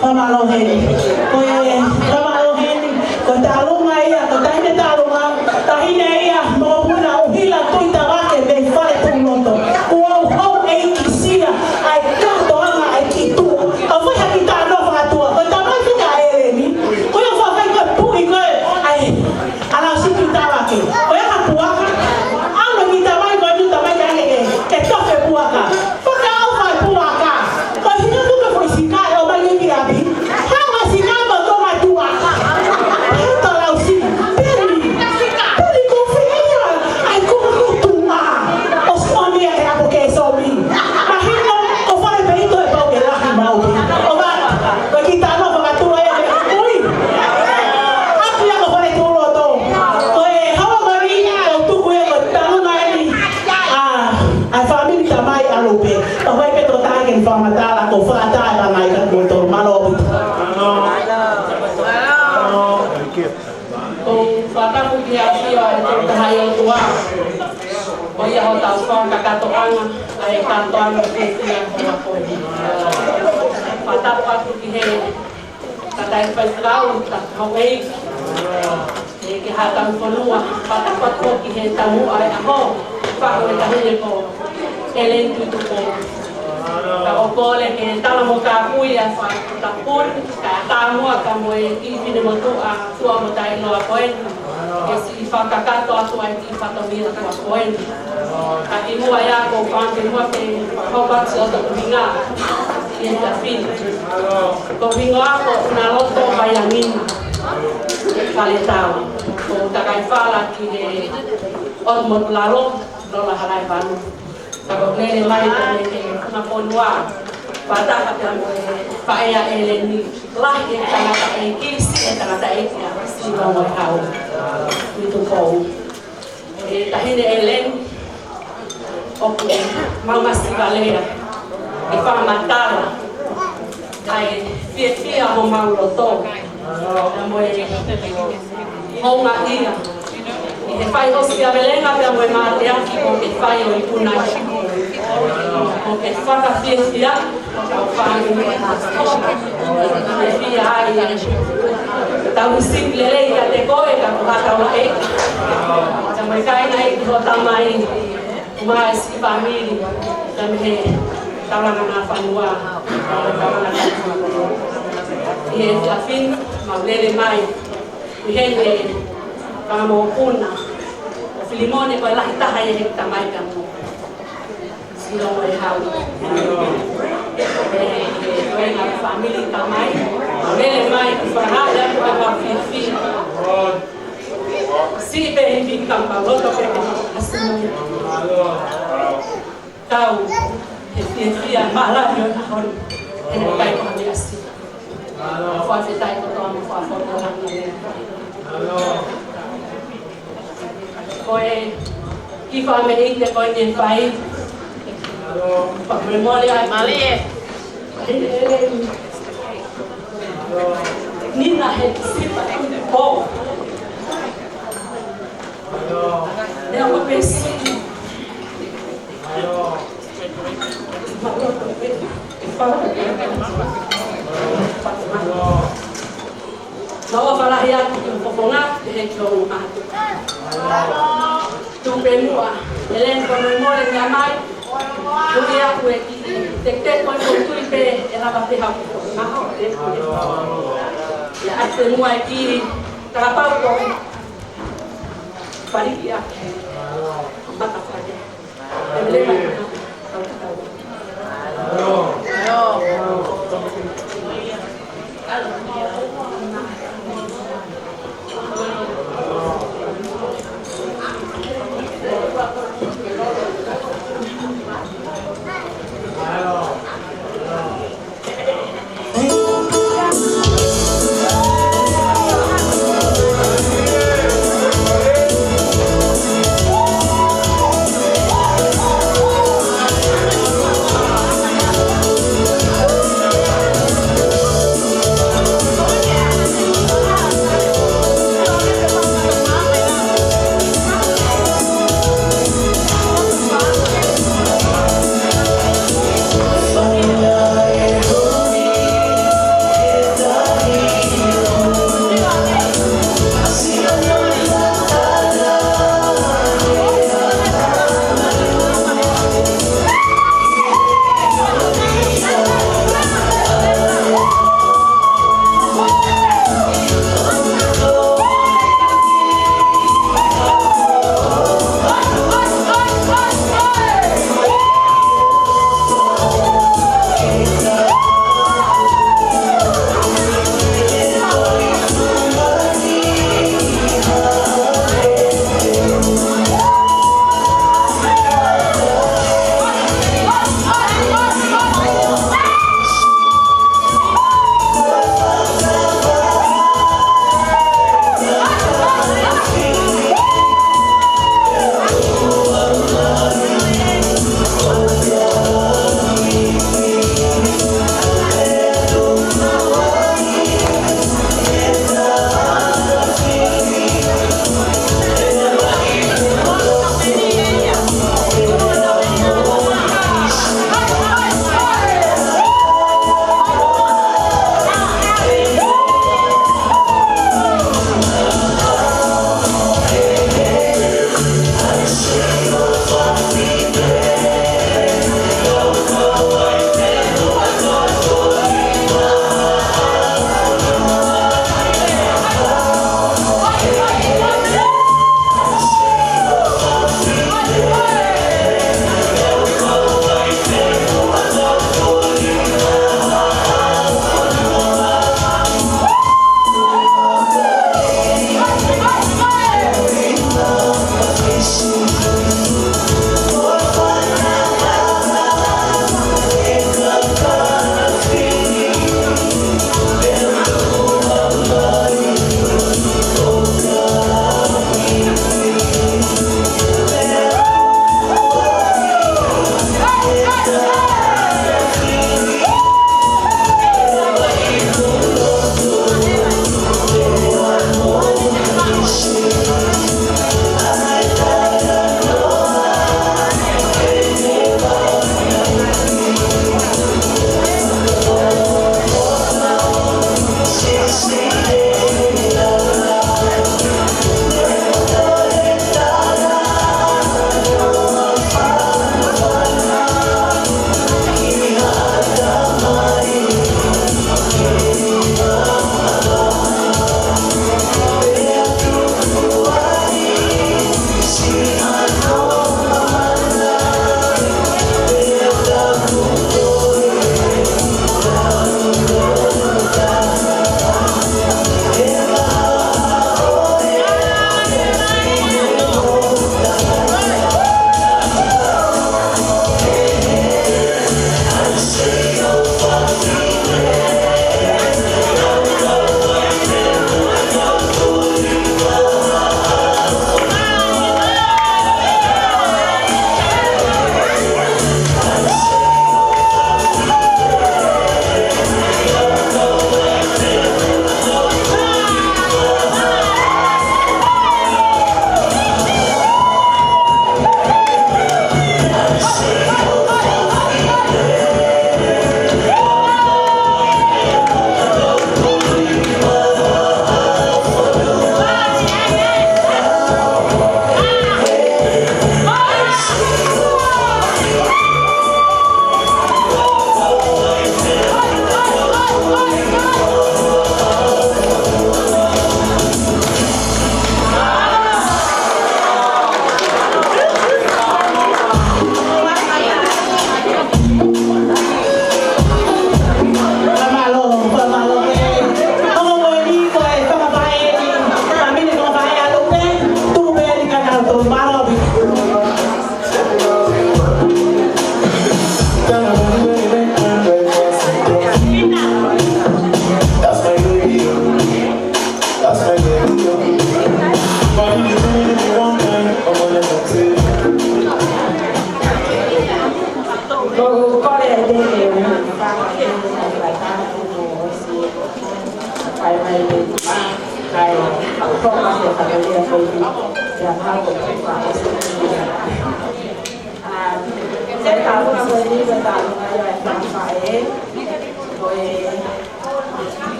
Fakamālō heni. Ko e, fakamālō heni. Ko e tālunga ia, ko e taʻahine tālunga. Taʻahine ia, mokopuna ʻUhila Tuʻitavake mei Faletuʻuloto. Kuo u houʻeikisia ʻa e kātoanga ʻa e kiʻi tuʻa. ʻOku fai ha kiʻi talanoa fakatua. Ko e tamai fika ʻa ʻEleni. Ko ia ʻoku fai ko e puʻi ko ē ʻa e ʻa Lausi Tuʻitavake. Ko ia ha puaka. ʻAlu e kiʻi tamai ko eni, tamai ʻange ke, ke tofe puaka. Fakaʻofa e puaka. Ko e hina tuka foʻi sika ʻo ʻomai ki ʻapi. Haʻu e sika mo e konga tuʻa. Haʻu ʻa Lausi. Peli. Peli ko fē ia? ʻAi konga tuʻa. ʻOsi ʻomai ʻe he ʻapo ke somi. Mahino ʻoku fale pē ʻi he pau ke lahi maʻu. ʻO vaka. Ko e kiʻi talanoa fakatua ia. Ui. ʻApi ia ko Faletuʻuloto. Ko e haʻu ko eni, ʻoku tuku ia ko e talanoa eni. ʻA, ʻa e fāmili tamai ʻa Lope. Ka vai pē tō tāke ni fakamatala, ko fata e tamai ka ko tō mālō. Ko e fakatapu ki he ʻafio ʻa e Tolu Tahaʻi ʻOtua. Ko ia hotau fakakātoanga, ʻa e kātoanga fiefia ko ia ko eni. Fakatapu atu ki he tangataʻeiki faifekau, tangataʻeiki houʻeiki, ʻe, ki he haʻa tauhi fonua, fakatapu atu ki he taumuʻa ʻo e ʻaho, fakatapu ki he taʻahine ko ʻEleni Tuʻitupou. Ka ʻoku ou kole ke tala mo kāpui ʻa e fakatapu, kae ʻatā muʻa ka mo e kiʻi finemotuʻa, ʻa Tua mo Tailoa ko eni, ke siʻi fakakakato atu ai ki he fatongia ʻa Tua ko eni. Ka kimuʻa ia ʻoku ou fakaʻamu ke fakahoko atu siʻoto ʻuhinga ʻi he efiafi ni. Ko e ʻuhinga ko ʻUnaloto Vaiangina, Faletau. Ko e takai fala ki he ʻotu motu lalo, Lola Halaevalu. Ka ʻoku lele mai pē mei he funga fonua, fakataha pea mo e faʻē ʻa ʻEleni, lahi e tangataʻeiki, siʻi e tangataʻeiki ʻa Siva mo e Hau Tuʻitupou. ʻE taʻahine ʻEleni, ʻoku mau masiva lea ke fakamatala ʻa e fiefia homau loto, pea mo e houngaʻia ʻi he fai ʻosikiavelenga pea mo e mateaki kuo ke fai ʻo ikuna ai. ʻOku ke fakafiefia hotau fāmili. Fiefia ai ʻetau sivi lelei kiate koe ka ko haʻatau laʻeiki, pea mo e kāinga ʻi hoʻo tamai, mo e siʻi fāmili, pea mei he taulanga ngaahi fonua, taulanga ngaahi fonua. ʻI he efiafi ni, mau lele mai ʻi heni, ʻa e mokopuna ʻo Filimone, ko e lahi taha ia he tamai ka mo Silo mo e Hau. ʻE, ʻe, ko e ngaahi fāmili tamai, mau lele mai ke fakahā atu ʻa e fiefia. Siʻi pē ivi ka mau loto pē ke mau ʻasi mo ia. Tau, he fiefia mālani ʻo e ʻaho ni, he ʻikai ko ha meʻa siʻi. Fakafetaʻi kotoa mo fakafofonga. Ko e kiʻi fakameʻite ko eni ʻe fai. Fakamolemole ai. Mālie. Nina he sipa ʻi he pō. Lea ua pē siʻi. Mālō ʻaupito. Naʻa ʻoku fālahi atu ki hoʻo fofonga, ʻe he ki hoʻo ʻatu. Tuku pē muʻa, ʻEleni, fakamolemole meʻa mai. Tui ʻaku ʻe kiʻi teketeke ko eni, ko e tui pē ʻe lava pē haʻaku fofonga. ʻIo, ʻoatu pē muʻa e kiʻi talapau ko e paliki ʻa e mata fale.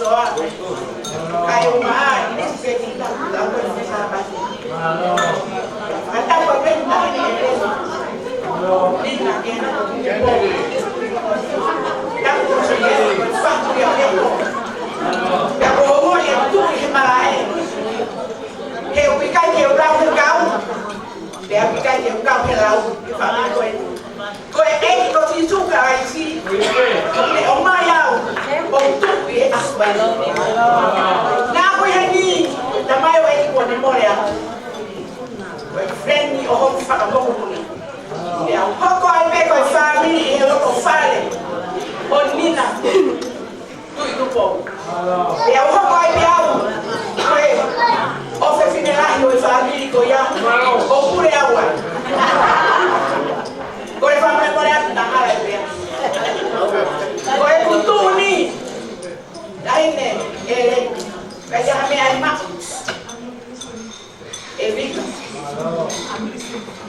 Kae ʻumaʻā ʻa e lēsoni ko eni ʻoku tau ko e Sāpate. Ka tau ko e peni taha ni e lēsoni. Nina ke na ko e peni. Tau ko e peni ko e fatu ia ke ko. Pea ko e ongo ia tuʻu he malaʻe. He ʻoku ʻikai ke u lau he kau. Pea ʻoku ʻikai ke u kau he lau. Ke fāmili ko e Ko e ʻEiki ko Sīsū Kalaisi, ʻoku ne ʻomai au ʻo tuʻu ʻi he ʻaho ni. Naʻa ku ʻi heni, tamai ʻo e ʻEiki kuo ne mole au. Ko e feni ʻo hoku fakamoʻui. Pea u hoko ai pē ko e fāmili ʻi he loto fale ʻo Nina Tuʻitupou. Pea u hoko ai pē au ko e ʻofefine lahi ʻo e fāmili ko ia ʻo pule au ai. Ko e fāmili ko ē atu na hala e pea. Ko e kutu ni. Taʻahine ʻEleni. Ka ia ha meʻa ai ma. ʻE Vika.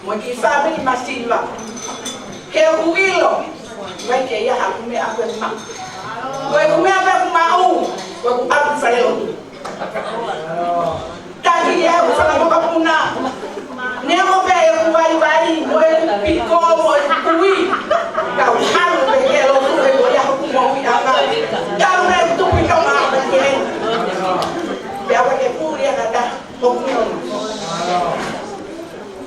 Mo e kiʻi fāmili masiva. He ʻoku ʻilo. Vai ke ia ha kume a koe ma. Ko e kume a pē kumaʻu. Ko e kumaʻu fale lotu. Taki ia ʻoku fala mokopuna. Neongo pē ʻeku vaivai, mo ʻeku piko, mo ʻeku kui. Kau halu pē ke lotu he ko ia hoku moʻuiʻanga. Kau me tu piko ma pē ke. Pea ʻoku ke puli a kata hoku moʻui.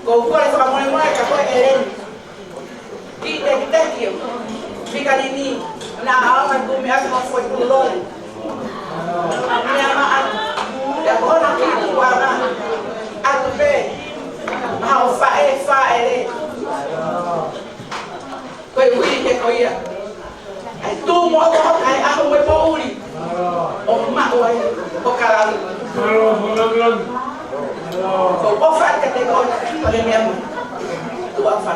Ko u kole fakamolemole ka ko e ʻEleni. Ki te ki te ki o. Fika lini. Na au ma tu me aku ma foi ku lole. Meʻa maʻa. Ia ko na ki kuanga. Aku pē. Maha ʻo faʻē, faʻē lē. Ko e ui ke ko ia. ʻAi tu mo ko ai aho mo e poʻuli. ʻO maʻu ai ʻo ka lau. Ko ʻofa ka te ko. Ko le meʻa mo. Tuʻa fa.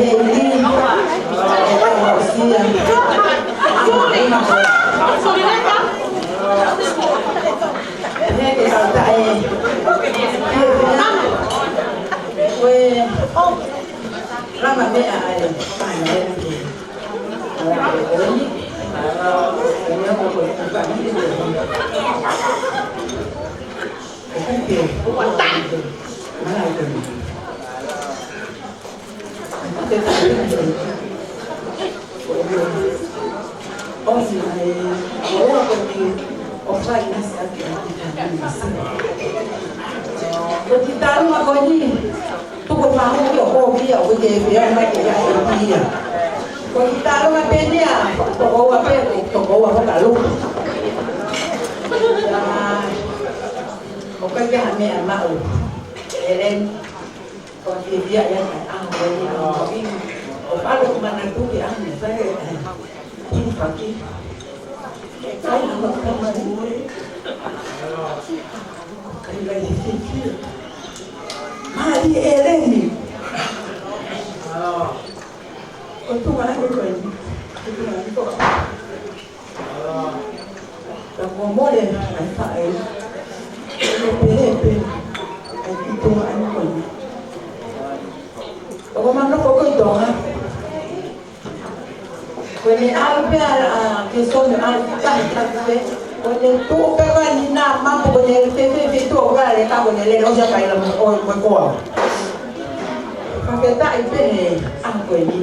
Hei, ʻe tau aʻusia. Hei, ke tau taʻe. Ko e lama meʻa ai. Ko e kiʻi talunga ko eni, tuku fahu ki o ko ia, o ke pia mai ke ia e pia. Ko e kiʻi talunga pē eni ia, toko ua pē, toko ua hoka luku. ʻOku ʻikai ha meʻa maʻu. Ellen, ko e fiefia ia ka ʻaho ko eni ʻaho mahuʻinga. ʻOku ou faʻa manatuʻi ʻaho ni, sai, ʻi faki. Kai na maka mai. Kai lai fiefia. Mālie Ellen. Ko e tuʻunga ʻaho ko eni. Ko e tuʻunga ʻaho ko eni. Ka ko mole ai faʻē. Ko pele pele. Ai ki Tonga ai ko eni. ʻOku ma nofo ko ē ʻi Tonga. Ko ʻene ʻalu pē ʻa, ʻa, ke sone ʻalu ki tahi tahi pē. Ko ʻene tuʻu pē ko eni na mapu ko ʻene te te te tuʻu ʻo kale ka ko ʻene lele ʻo sia kai la mo ʻo ko koa. Ka ke taʻi pē he ʻaho ko eni.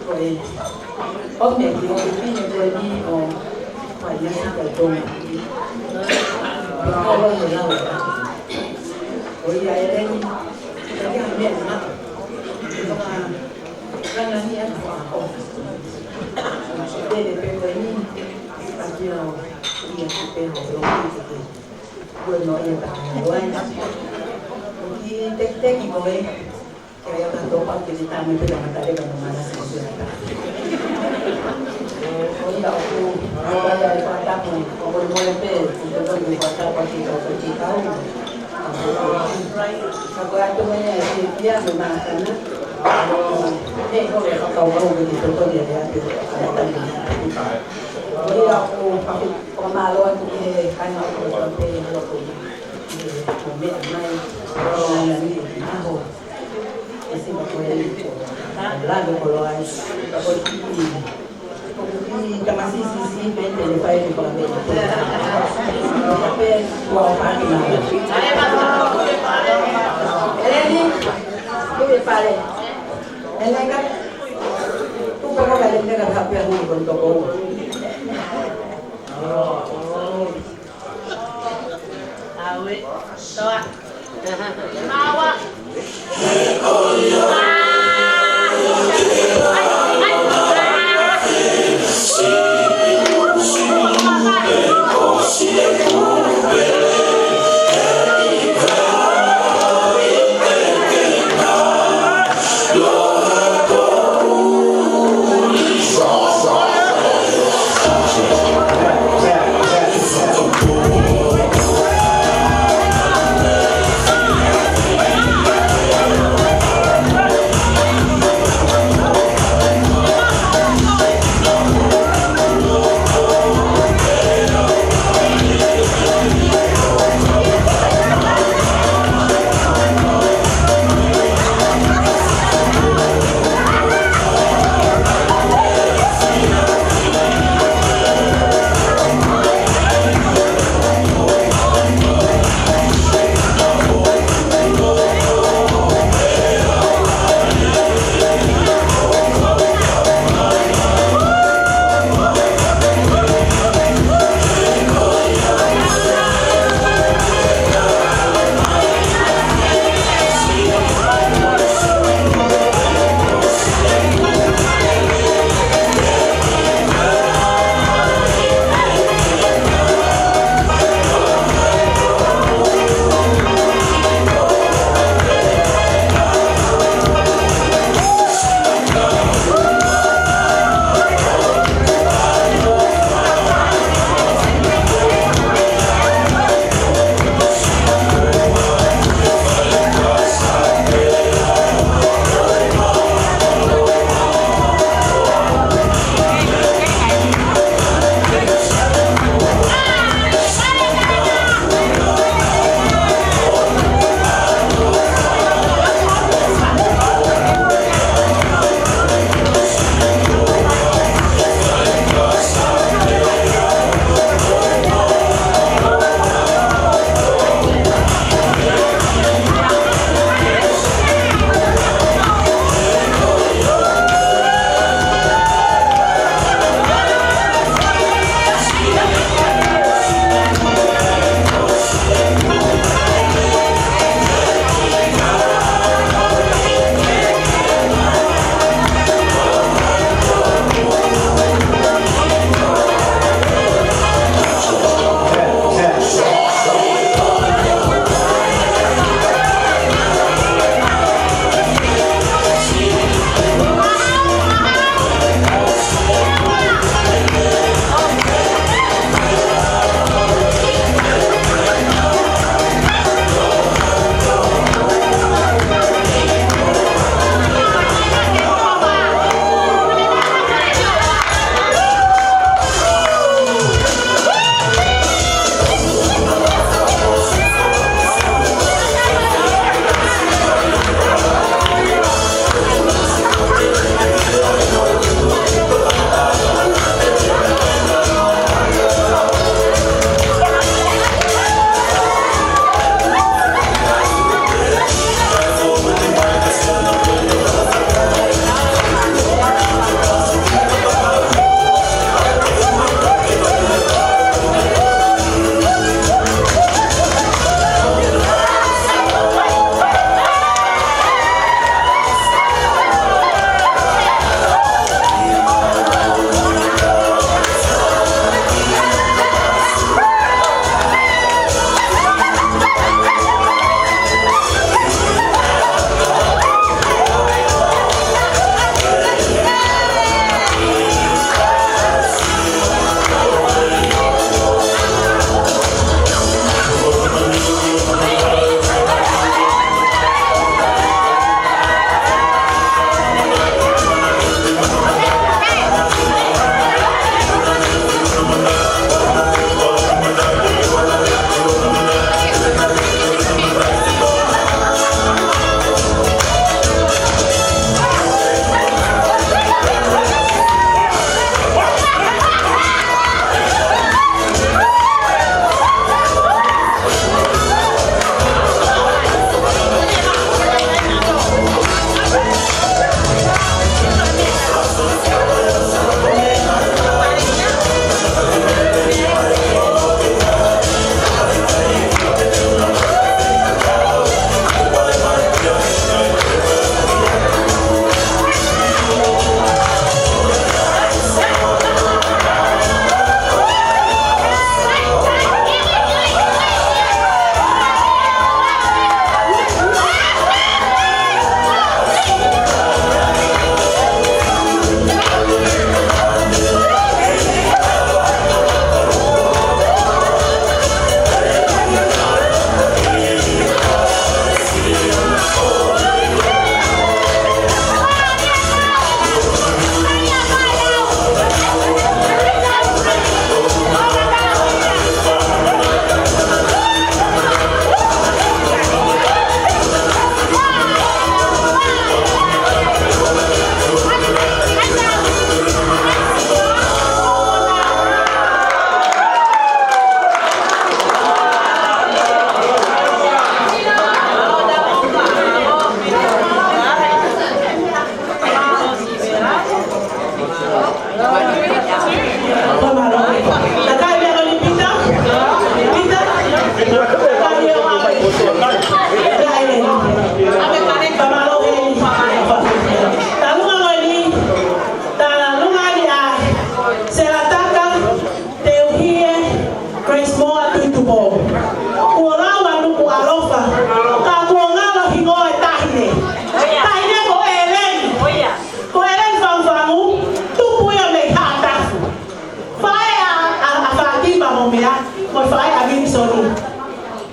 Ko e, ʻo me ki ʻo fine ko eni ʻo fai ia sa kai Tonga. Ko e kau lau he lau. Ko ia e leni, ko ia me na. Ko ka, ka na ni a ko a ko. Tele pe ko eni, ka ki lau, ia ki pe ho lo ki te. Ko no ia ta wai. Ki te te ki ko e. Ke ia ka topa ke te tame pela matale ka no mana si ko te ata. Ko ia ʻoku, ko ia e fakatapu, ko mole mole pē, ko te tonu fakatapu ki kau, ki kau. Ka ko atu mene e te pia me mana kana. Ne ko e fakau kau ke te tonu e te atu, a tanu. Ko ia ʻoku, ko mālō atu ke kaina ʻoku te tonu pē, ko me mai, ko ia ni, aho. Aue, toa. Aua.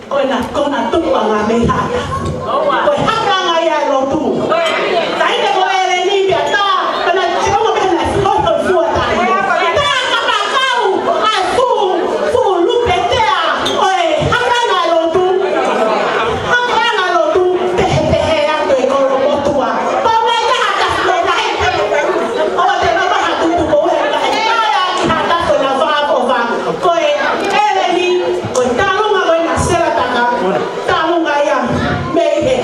Ko ena, ko ena tupuʻanga mei Haʻa Tafu. Ko e hakaʻanga ia e lotu. Taʻahine ko ʻEleni pea tā, pea na te ongo pē na fua, fua, fua tā. Tā kapakau, ʻa e fuʻu, fuʻu lupe tea, ʻo e hakaʻanga e lotu. Hakaʻanga e lotu, pehepehe atu e kolo motuʻa. Pau mai ka Haʻa Tafu ko e lahi. ʻO te na maha tupu ko e lahi. Tae ʻa ki Haʻa Tafu na fakaʻofoʻofa. Ko e ʻEleni, ko e talunga ko ena Selataka. Talunga ia mei he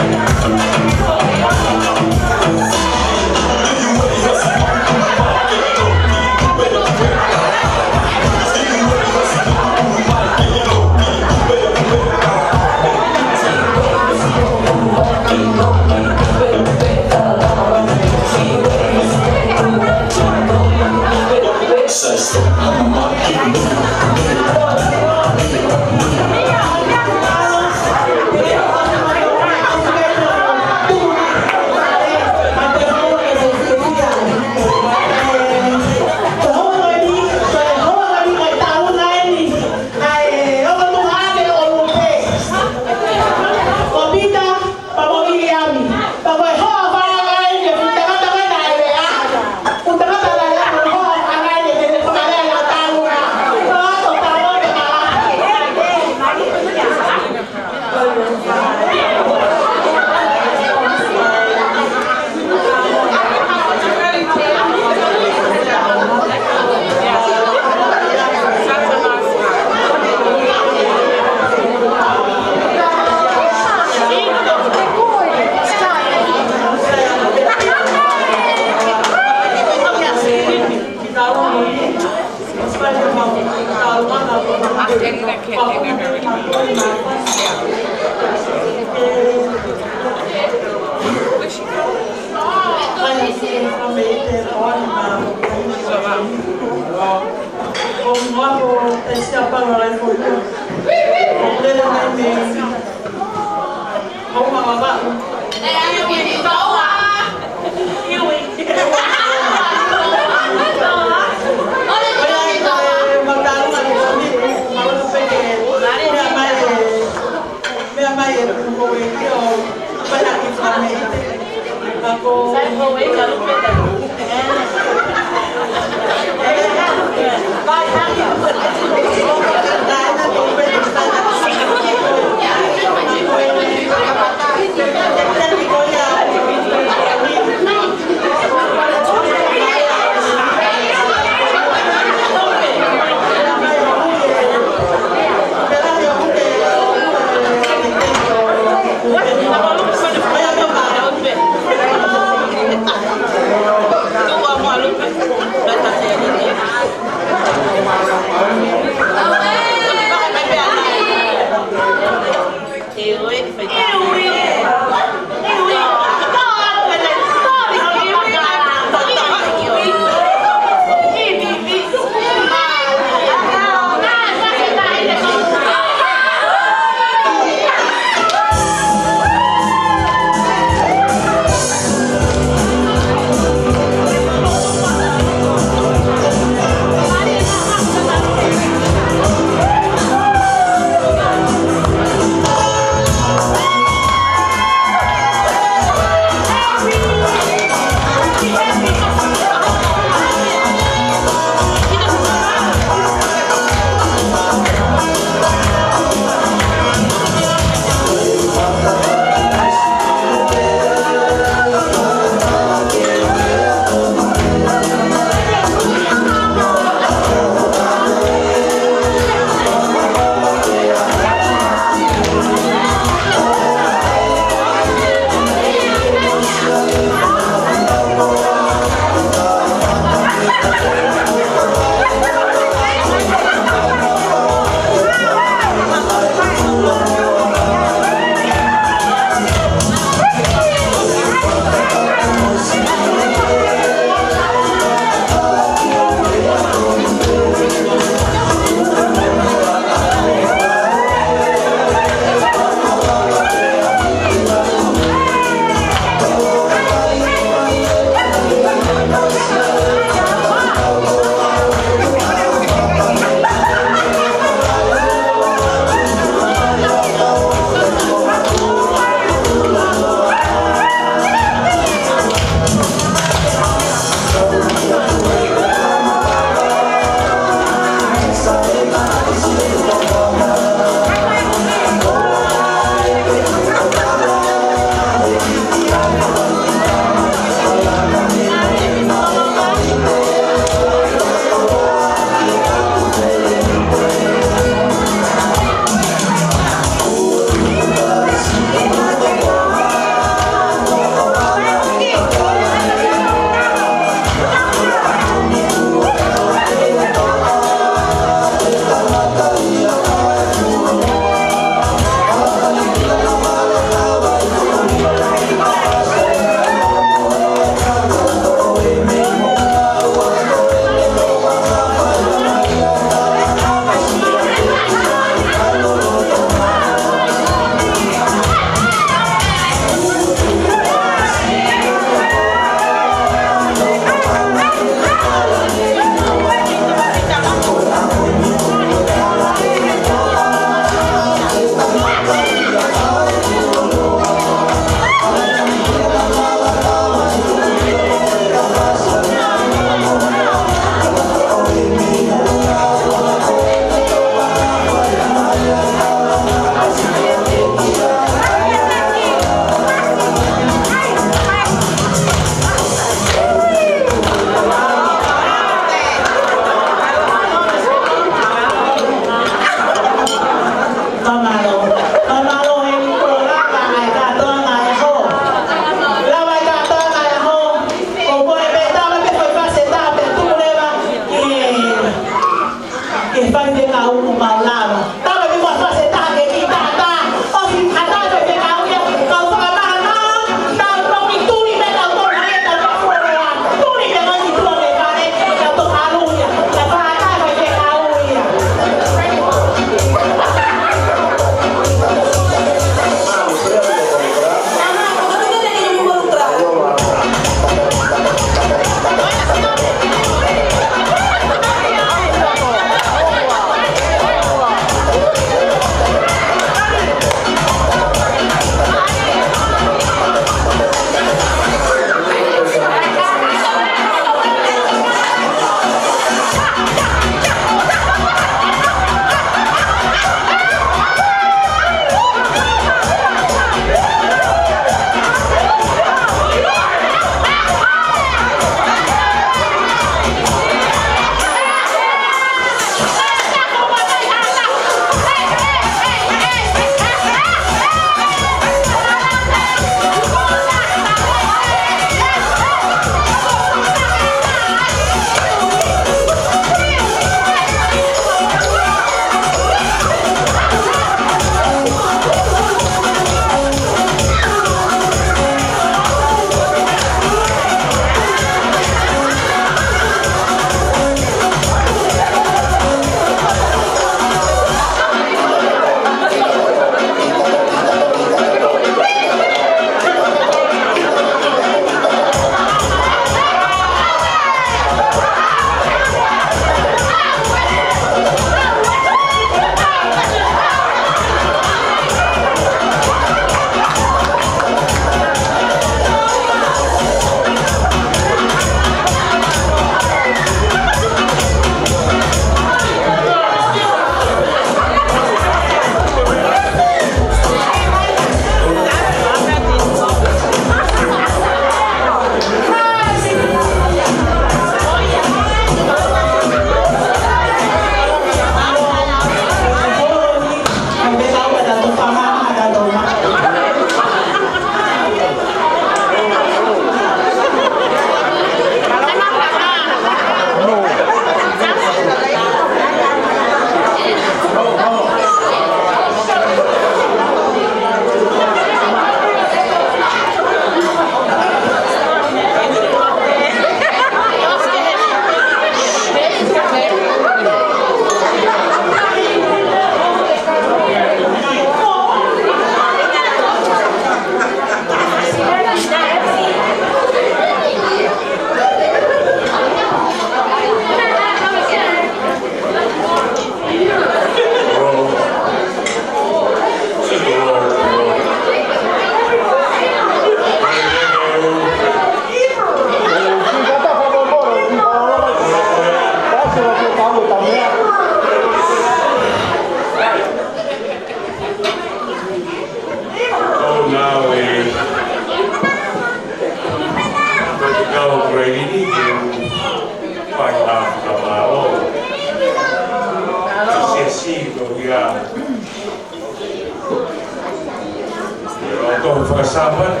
Fakasāpate,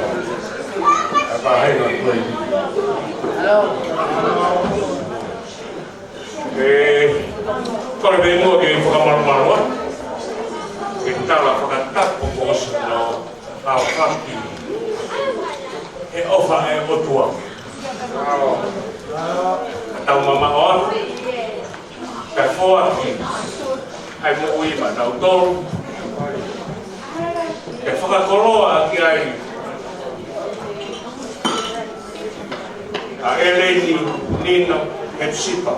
ʻa e vahaʻa ʻo e tuʻi. ʻE, kole pē muʻa ke fakamalumalu atu, ke tala fakatapu ko ʻosi no, ʻa faki, ʻe ʻofa ʻa e ʻOtua. Ka tau mamaʻo atu, kae foaki ʻa e moʻui maʻatautolu. Ke fakakoloa ki ai ʻa ʻEleni Nina Hepsipa.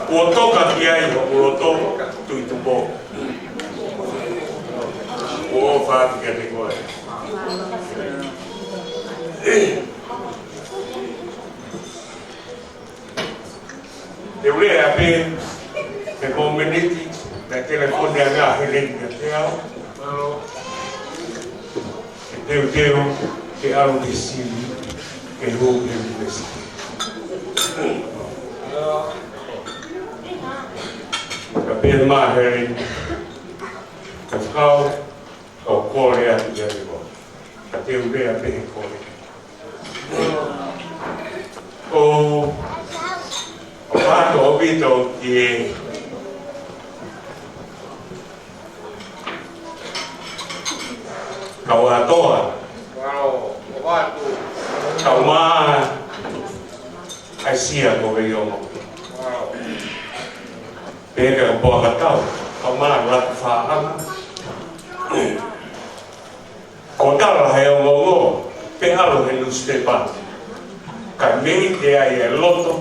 Kuo toka ki ai hoku loto Tuʻi Tupou. Kuo ʻofa atu kiate koe. Te u lea pē he momeniti, naʻe telefoni ange ʻa ʻEleni kiate au. Ke teuteu ke ʻalu ki Sili ke hū ki he ʻunivēsiti. Ka pehē mai ʻa ʻEleni, ka kau, kau kole atu kiate koe. Ka te u lea pē he kole. ʻO, ʻoatu ʻaupito ki he kau ʻa toa. Kau mā ʻAisia ko Veiongo. Pehē ki he kau puaka tau, kau mā Latu Faʻanga. Ko e tala he ongoongo, pe ʻalu he nusipepa. Kae meʻite ai e loto.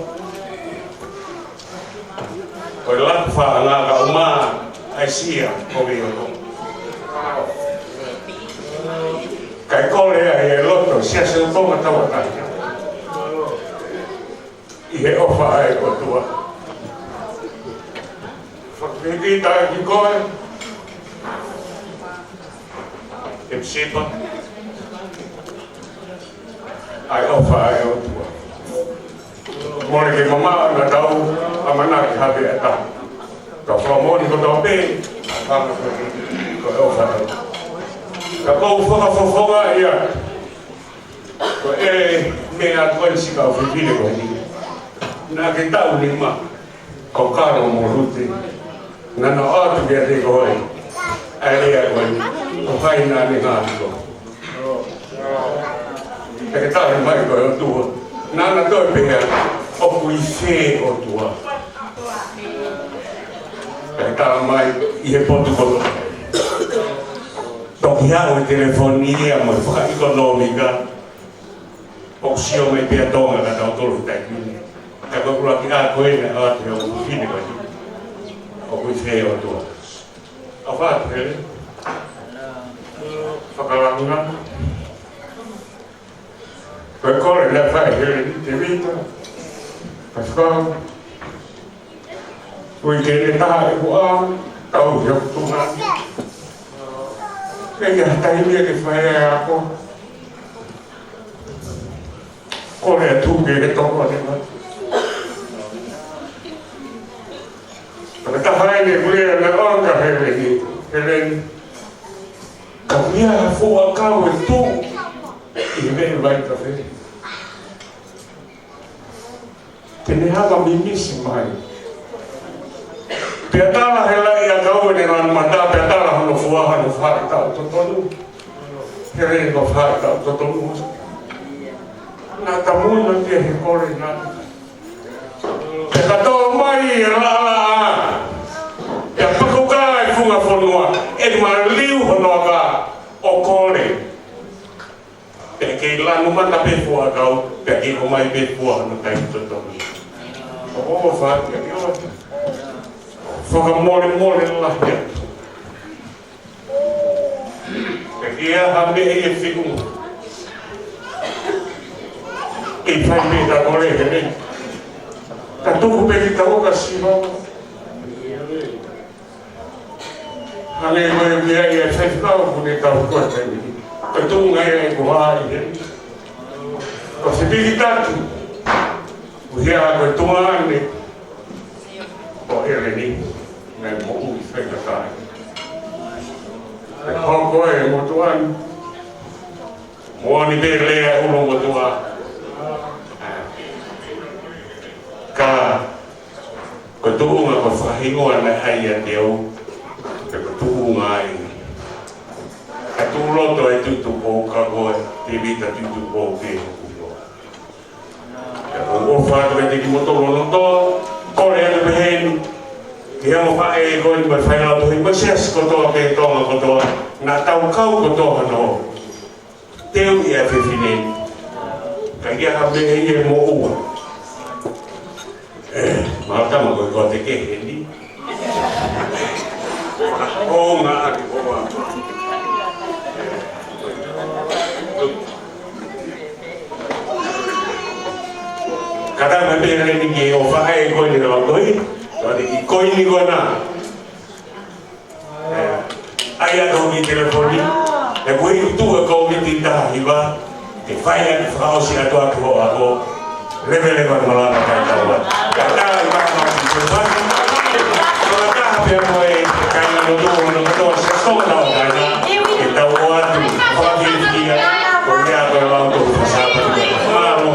Ko e Latu Faʻanga kau mā ʻAisia ko Veiongo. Kae kole ai e loto, Siasi ʻo Tonga Tauʻatāina. ʻI he ʻofa ʻa e ʻOtua. Fakafetaʻi ki koe, Hepsipa. ʻA e ʻofa ʻa e ʻOtua. Mole ke mamaʻo naʻa tau ʻamanaki ha meʻa ʻe taha. Ka fakamoʻoni kotoa pē, ʻa e fanga ko e ʻofa ʻa e ʻOtua. Ka ʻoku ou fakafofongaʻi atu. Ko e meʻa ko eni siʻi kau fefine ko eni. Naʻa ke taʻu nima, ko Kalo mo Lute. Naʻa na ʻoatu kiate koe ʻa e lea ko eni. Ko hai naʻa ne ngaahi ko. Pea ke tali mai ko e ʻOtua. Naʻa na toe pehē, ʻoku ʻi fē ʻOtua. Pea ke tala mai ʻi he potu kotoa. Toki haʻu e telefoni ia mo e fakaʻekonōmika. ʻOku sio mai pē ʻa Tonga ka tau tolu taimi ni. Ka ko e ʻuluaki ʻā ko ena ʻa te au fine mai. ʻOku ʻi fē ʻOtua. ʻOfa atu Helen. Fakalanga. Ko e kole naʻe fai ʻe Helen Tevita. Pascal. Ko e kene taha ʻeku ʻā, tau he ʻoku tunga. Ke ke ha taimi ke fai ʻa e ako. Kole atu ke ke toko ʻanenga. Ka taha ʻene kule ana ʻo ka Helen, Helen. Ka ʻi ai ha fuʻu ʻakau ʻe tuʻu ʻi he meʻi vai kafe. Te ne hanga mimisi mai. Pea tala he laʻi ʻakau ʻene lanu mata, pea tala hono fua, hono faʻahitaʻu totonu. Helen ko e faʻahitaʻu totonu. Naʻa ta muna pē he kole na. Pea ka tō mai e laʻalaʻā. Pea paku ka e funga fonua. ʻE maliu hono ʻakau ʻo kole. Pea kei lanu mata pē fua ʻakau, pea kei ʻomai pē fua hono taimi totonu. ʻOku ou fai kiate koe. Fakamolemole lahi atu. Pea ʻi ai ha meʻa ʻe fiu. ʻE fai pē ta kole he meʻa. Ka tuku pē ki ta ʻo ka siva. Hangē ko e meʻa ia e faifekau ʻoku ne tau ko e taimi ni. Ko e tuʻunga ia ʻeku ʻā ʻi heni. Ko se pili taki. Ko ia ko e tuʻunga ʻeni. Ko ʻEleni. Naʻe moʻui fakatai. Ko e Hoko e motuʻa ni. Moʻoni pē lea ʻulumotuʻa. Ka ko e tuʻunga ko e fakahingoa naʻe ʻai ʻiate au, pea ko e tuʻunga ai. Ka tuʻu loto e tuʻutuʻu pō ka ko e Tēvita tuʻutuʻu pō pē hoku hingoa. Pea ʻoku ou ʻofa atu kiate kimoutolu hono kotoa, kole atu pē heni, ki he ongo faʻē ko eni mo e failautohi mo e siasi kotoa pē Tonga kotoa, naʻa tau kau kotoa hono teuʻi ʻa e fefine ni. Ka ʻi ai ha meʻa ia ʻe moʻua. ʻE, mātama ko e kote kehe ni. ʻO ngā ake hoa. Ka tau mai pē heni ki he ongo faʻē ko eni ʻa e lautohi. Tau te ki ko eni ko ena. ʻE, ʻai atu ki he telefoni, he ko e tuʻu e Kōviti taha hiva, ke fai ʻaki fakaʻosi atu ʻaki hoʻo ako, leveleva malanga kae tau atu. Ka tau ʻi māmani ko e pasi, ko e taha pea mo e kāinga lotu hono kotoa Siasi Tonga Tauʻatāina, ke tau ō atu, fakafilifikia, ko ia ko e lau tō Sāpate. Mālō.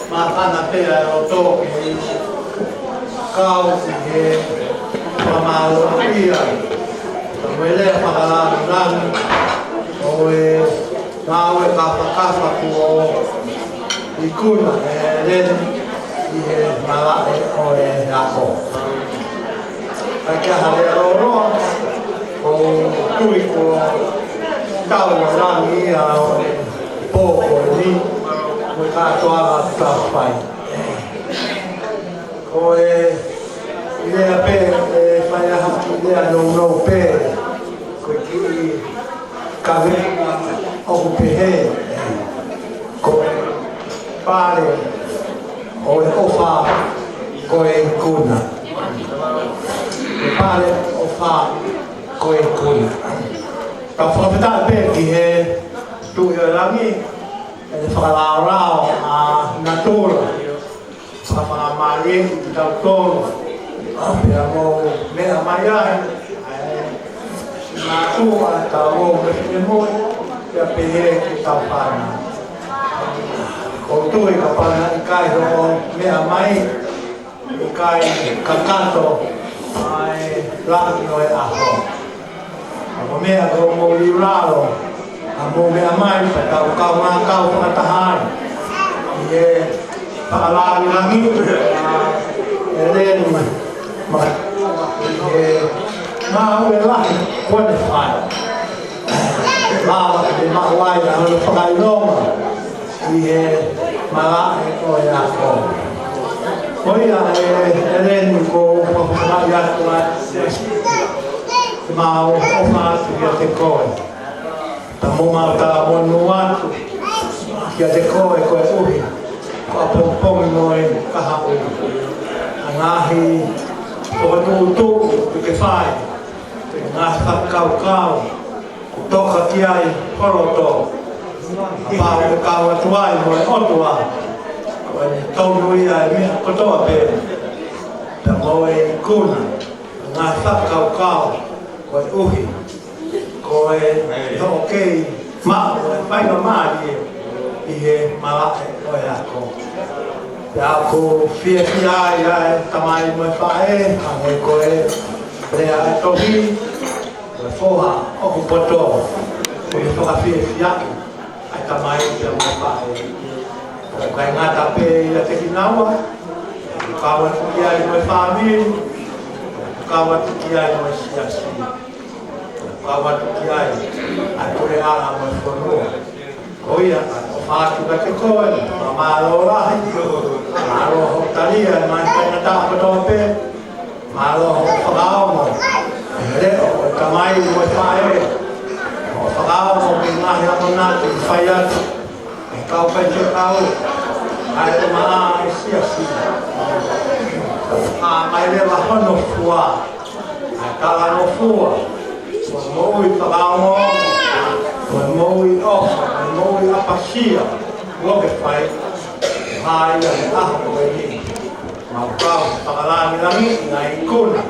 Māfana pē ʻa e loto ke kau ki he fakamālō ia. Ka mo e lea fakalāngilangi ʻo e ngāue kāfakafa kuo ikuna ʻe Leni ʻi he malaʻe ʻo e ako. ʻIkai ke ʻi ai ha lea lōloa, ʻoku ou tui kuo tau ʻa langi ia ʻo e pō ko eni, mo e kātoanga kuo tau fai. Ko e lea pē, ʻe fai ha kiʻi lea nounou pē, ko e kiʻi kaveinga ʻoku pehē, ko e pale ʻo e ʻofa ko e ikuna. Ko e pale ʻofa ko e ikuna. Ka fakafetaʻi pē ki he Tuʻi ʻo e langi, ʻene fakalaolao ʻa natula. Fakafakamālieʻi kitautolu, ʻa pea mo e meʻa mai ai, ʻa e mātuʻa, ʻa e tau mo e finemui, pea pehē ki he tau fānau. ʻOku ou tui kapau naʻe ʻikai hoʻo meʻa mai, ʻikai kakato ʻa e langi ʻo e ʻaho. Ka ko e meʻa ko hoʻomou liulalo, ʻa mou meʻa mai, pea tau kaungā kau fakataha ai ʻi he fakalāngilangiʻi ʻa Leni, ma, ʻi he ngāue lahi kuo ne fai. Lava ke maʻu ai ʻa hono fakaʻilonga ʻi he malaʻe ʻo e ako. Ko ia ʻe, ʻe Leni, ʻoku ou fakaʻamu atu ai ke mau ʻofa atu kiate koe. Pea mo mau talamonū atu kiate koe koeʻuhi ko ʻapongipongi mo e kahaʻu. ʻA e ngaahi fokotuʻutuʻu ʻoku ke fai, ʻa e ngaahi fakakaukau, ʻoku toka ki ai ho loto. Kapau ʻe kau atu ai mo e ʻOtua, ko ʻene tonu ia ʻa e meʻa kotoa pē. Pea mo e ikuna, ngaahi fakakaukau, koeʻuhi ko e hoʻo kei maʻu ʻa e faingamālie ʻi he malaʻe ʻo e ako. Pea ʻoku fiefia ai ʻa e tamai mo e faʻē, hangē ko e lea ʻa e tohi, ko e foha ʻoku poto, ʻoku ne fakafiefiaʻi ʻa e tamai pea mo e faʻē. ʻIkai ngata pē ʻiate kinaua, kau atu ki ai mo e fāmili, kau atu ki ai mo e siasi, kau atu ki ai ʻa e puleʻanga mo e fonua. Ko ia, ʻoku ou ʻofa atu kiate koe, fakamālō lahi, mālō hoʻo tali ʻa e ngaahi faingataʻa kotoa pē, mālō hoʻo fakaongo ʻa e leʻo ʻo e tamai mo e faʻē, hoʻo fakaongo ki he ngaahi akonaki ʻoku fai atu ʻe he kau faifekau, ʻa e ʻumaʻā ʻa e siasi. ʻA mai leva hono fua, ʻa e talangofua, mo e moʻui fakaongo, mo e moʻui ʻofa, mo e moʻui ʻapasia, ʻoku ke fai, ʻa ia ʻi he ʻaho ko eni. Mau kau fakalāngilangiʻi ʻa e ikuna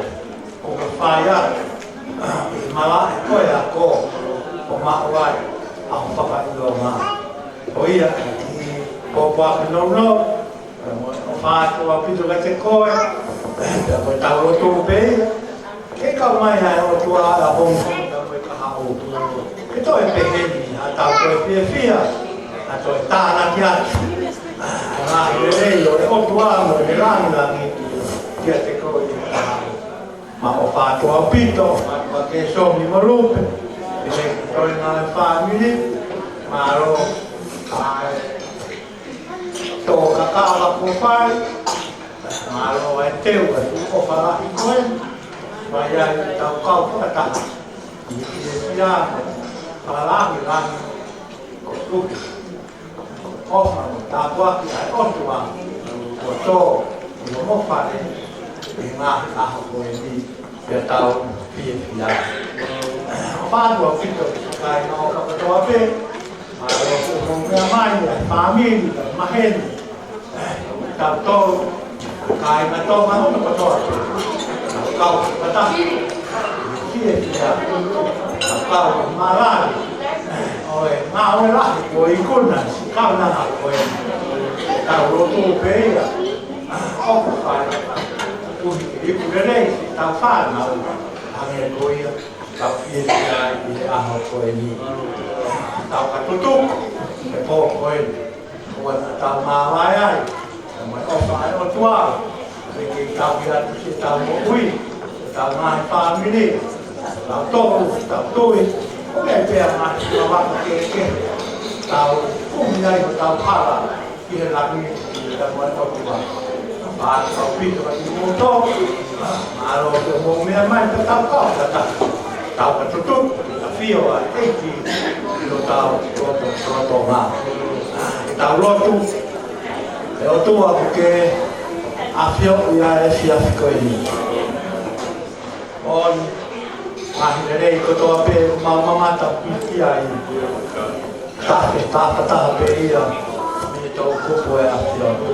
ʻoku ke fai atu ʻi he malaʻe ko e ako, ʻo maʻu ai ʻa hoʻo fakaʻilonga. Ko ia ʻa e kiʻi pōpoaki nounou, pea mo e ʻofa atu ʻaupito kiate koe, pea ko e tau lotu pē ia. Ke kau mai ʻa e ʻOtua ʻapongipongi pea mo e kahaʻu, ke toe pehē ni, ʻa tau toe fiefia, ʻa toe tānaki atu ʻa e ngaahi lelei ʻo e ʻOtua mo ʻene lāngilangi kiate koe ʻi he kahaʻu. Mau ʻofa atu ʻaupito, ʻa Kēsoni mo Lupe, ʻi he toenga ʻo e fāmili, mālō ʻa e tō kakava kuo fai, mālō ʻa e teu ʻa e fuʻu ʻofa lahi ko ē, mai ai ʻetau kau fakataha ʻi he fiefia mo e fakalāngilangi koeʻuhi ko e ʻofa mo e tāpuaki ʻa e ʻOtua kuo tō ʻi hoʻomo fale ʻi he ngaahi ʻaho ko eni. Pea tau fiefia. ʻOfa atu ʻaupito ki he kāinga ʻofa kotoa pē. Mālō hoʻomou meʻa mai, ʻa e fāmili, ʻa e maheni. Tautolu, kāinga Tonga hono kotoa pē. Kau fakataha. Fiefia. Kau mālō. ʻOe, ngāue lahi kuo ikuna, siʻi kaunanga ko ē. Tau lotu pē ia. ʻOku fai. Kuhi ke iku lelei, tau fānau. Hangē ko ia, tau fiefia ai ʻi he ʻaho ko eni. Tau ka tutuku, he pō ko eni. ʻOua naʻa tau māvae ai, ka mo e ʻofa ʻa e ʻOtua, ke kei tauhi atu siʻetau moʻui, siʻetau ngaahi fāmili, tau tō, tau tui, ʻo meʻa pē ʻa e ngaahi fuakava kehekehe, tau kumi ai hotau hala, ki he langi, ka mo e ʻOtua. Ka pā tau pito ka ki moto, mālō hoʻomou meʻa mai, ka tau kau, ka tau, tau ka tutuku, ka fio ʻa e ʻEiki, ʻi hotau, hotau, hotau ngā. Ke tau lotu, ʻe ʻOtua ʻoku ke ʻafioʻi ʻa e efiafi ko eni. ʻOi, ngaahi lelei kotoa pē ʻoku mau mamata piki ai. Tafe, tafa, taha pē ia, mei he toʻukupu ʻo e ʻAfiona.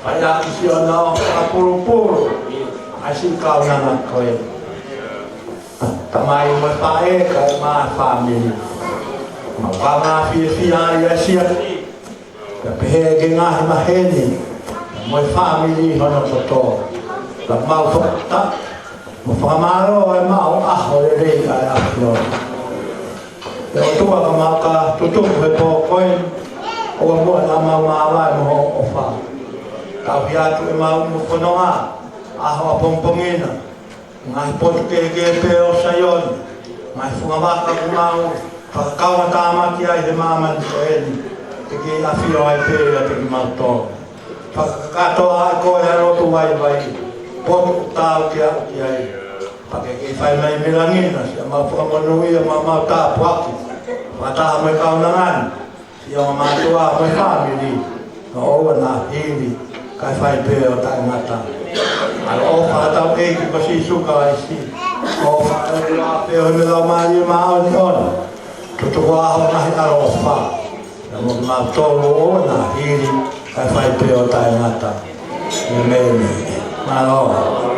Fai ʻaki siʻonau fakapulupulu, ʻa e siʻi kaunanga ko ē. Tamai mo e faʻē kae ʻumaʻā e fāmili. Mau ka ngā fiefia ai ʻa e siasi. Pea pehē ki he ngaahi maheni, mo e fāmili hono kotoa. Ka mau fakata, mo fakamālō ʻa e maʻu ʻaho lelei ʻa e ʻAfiona. ʻE ʻOtua ka mau ka tutuku he pō ko eni, ʻoua muʻa naʻa mau māvae mo hoʻo ʻofa. Tauhi atu ʻemau mo fononga, ʻaho ʻapongipongi na, ngaahi potu kehekehe pē ʻo Saione, ngaahi funga vaka kuo mau fakakauʻatāmaki ai he māmani ko eni, ke ke ʻafio ai pē ʻiate kimautolu. Fakakakato ʻa e koe ʻa e lotu vaivai, potu ʻoku tau ke aʻu ki ai. Pea ke ke fai mai mei langi na, siʻa mau fakamonūʻia mo ʻemau tāpuaki. Fakataha mo e kaunanga ni, siʻa mātuʻa mo e fāmili, no ʻoua naʻa hili, kae fai pē ʻo taʻengata. ʻAloʻofa ʻa hotau ʻEiki ko Sīsū Kalaisi, ʻofa ʻa e ʻOtua pea mo e Laumālie Māʻoniʻoni, tutuku ʻa hono ngaahi ʻaloʻofa, na mo kimautolu ʻoua naʻa hili, kae fai pē ʻo taʻengata. ʻĒmeni. Mālō.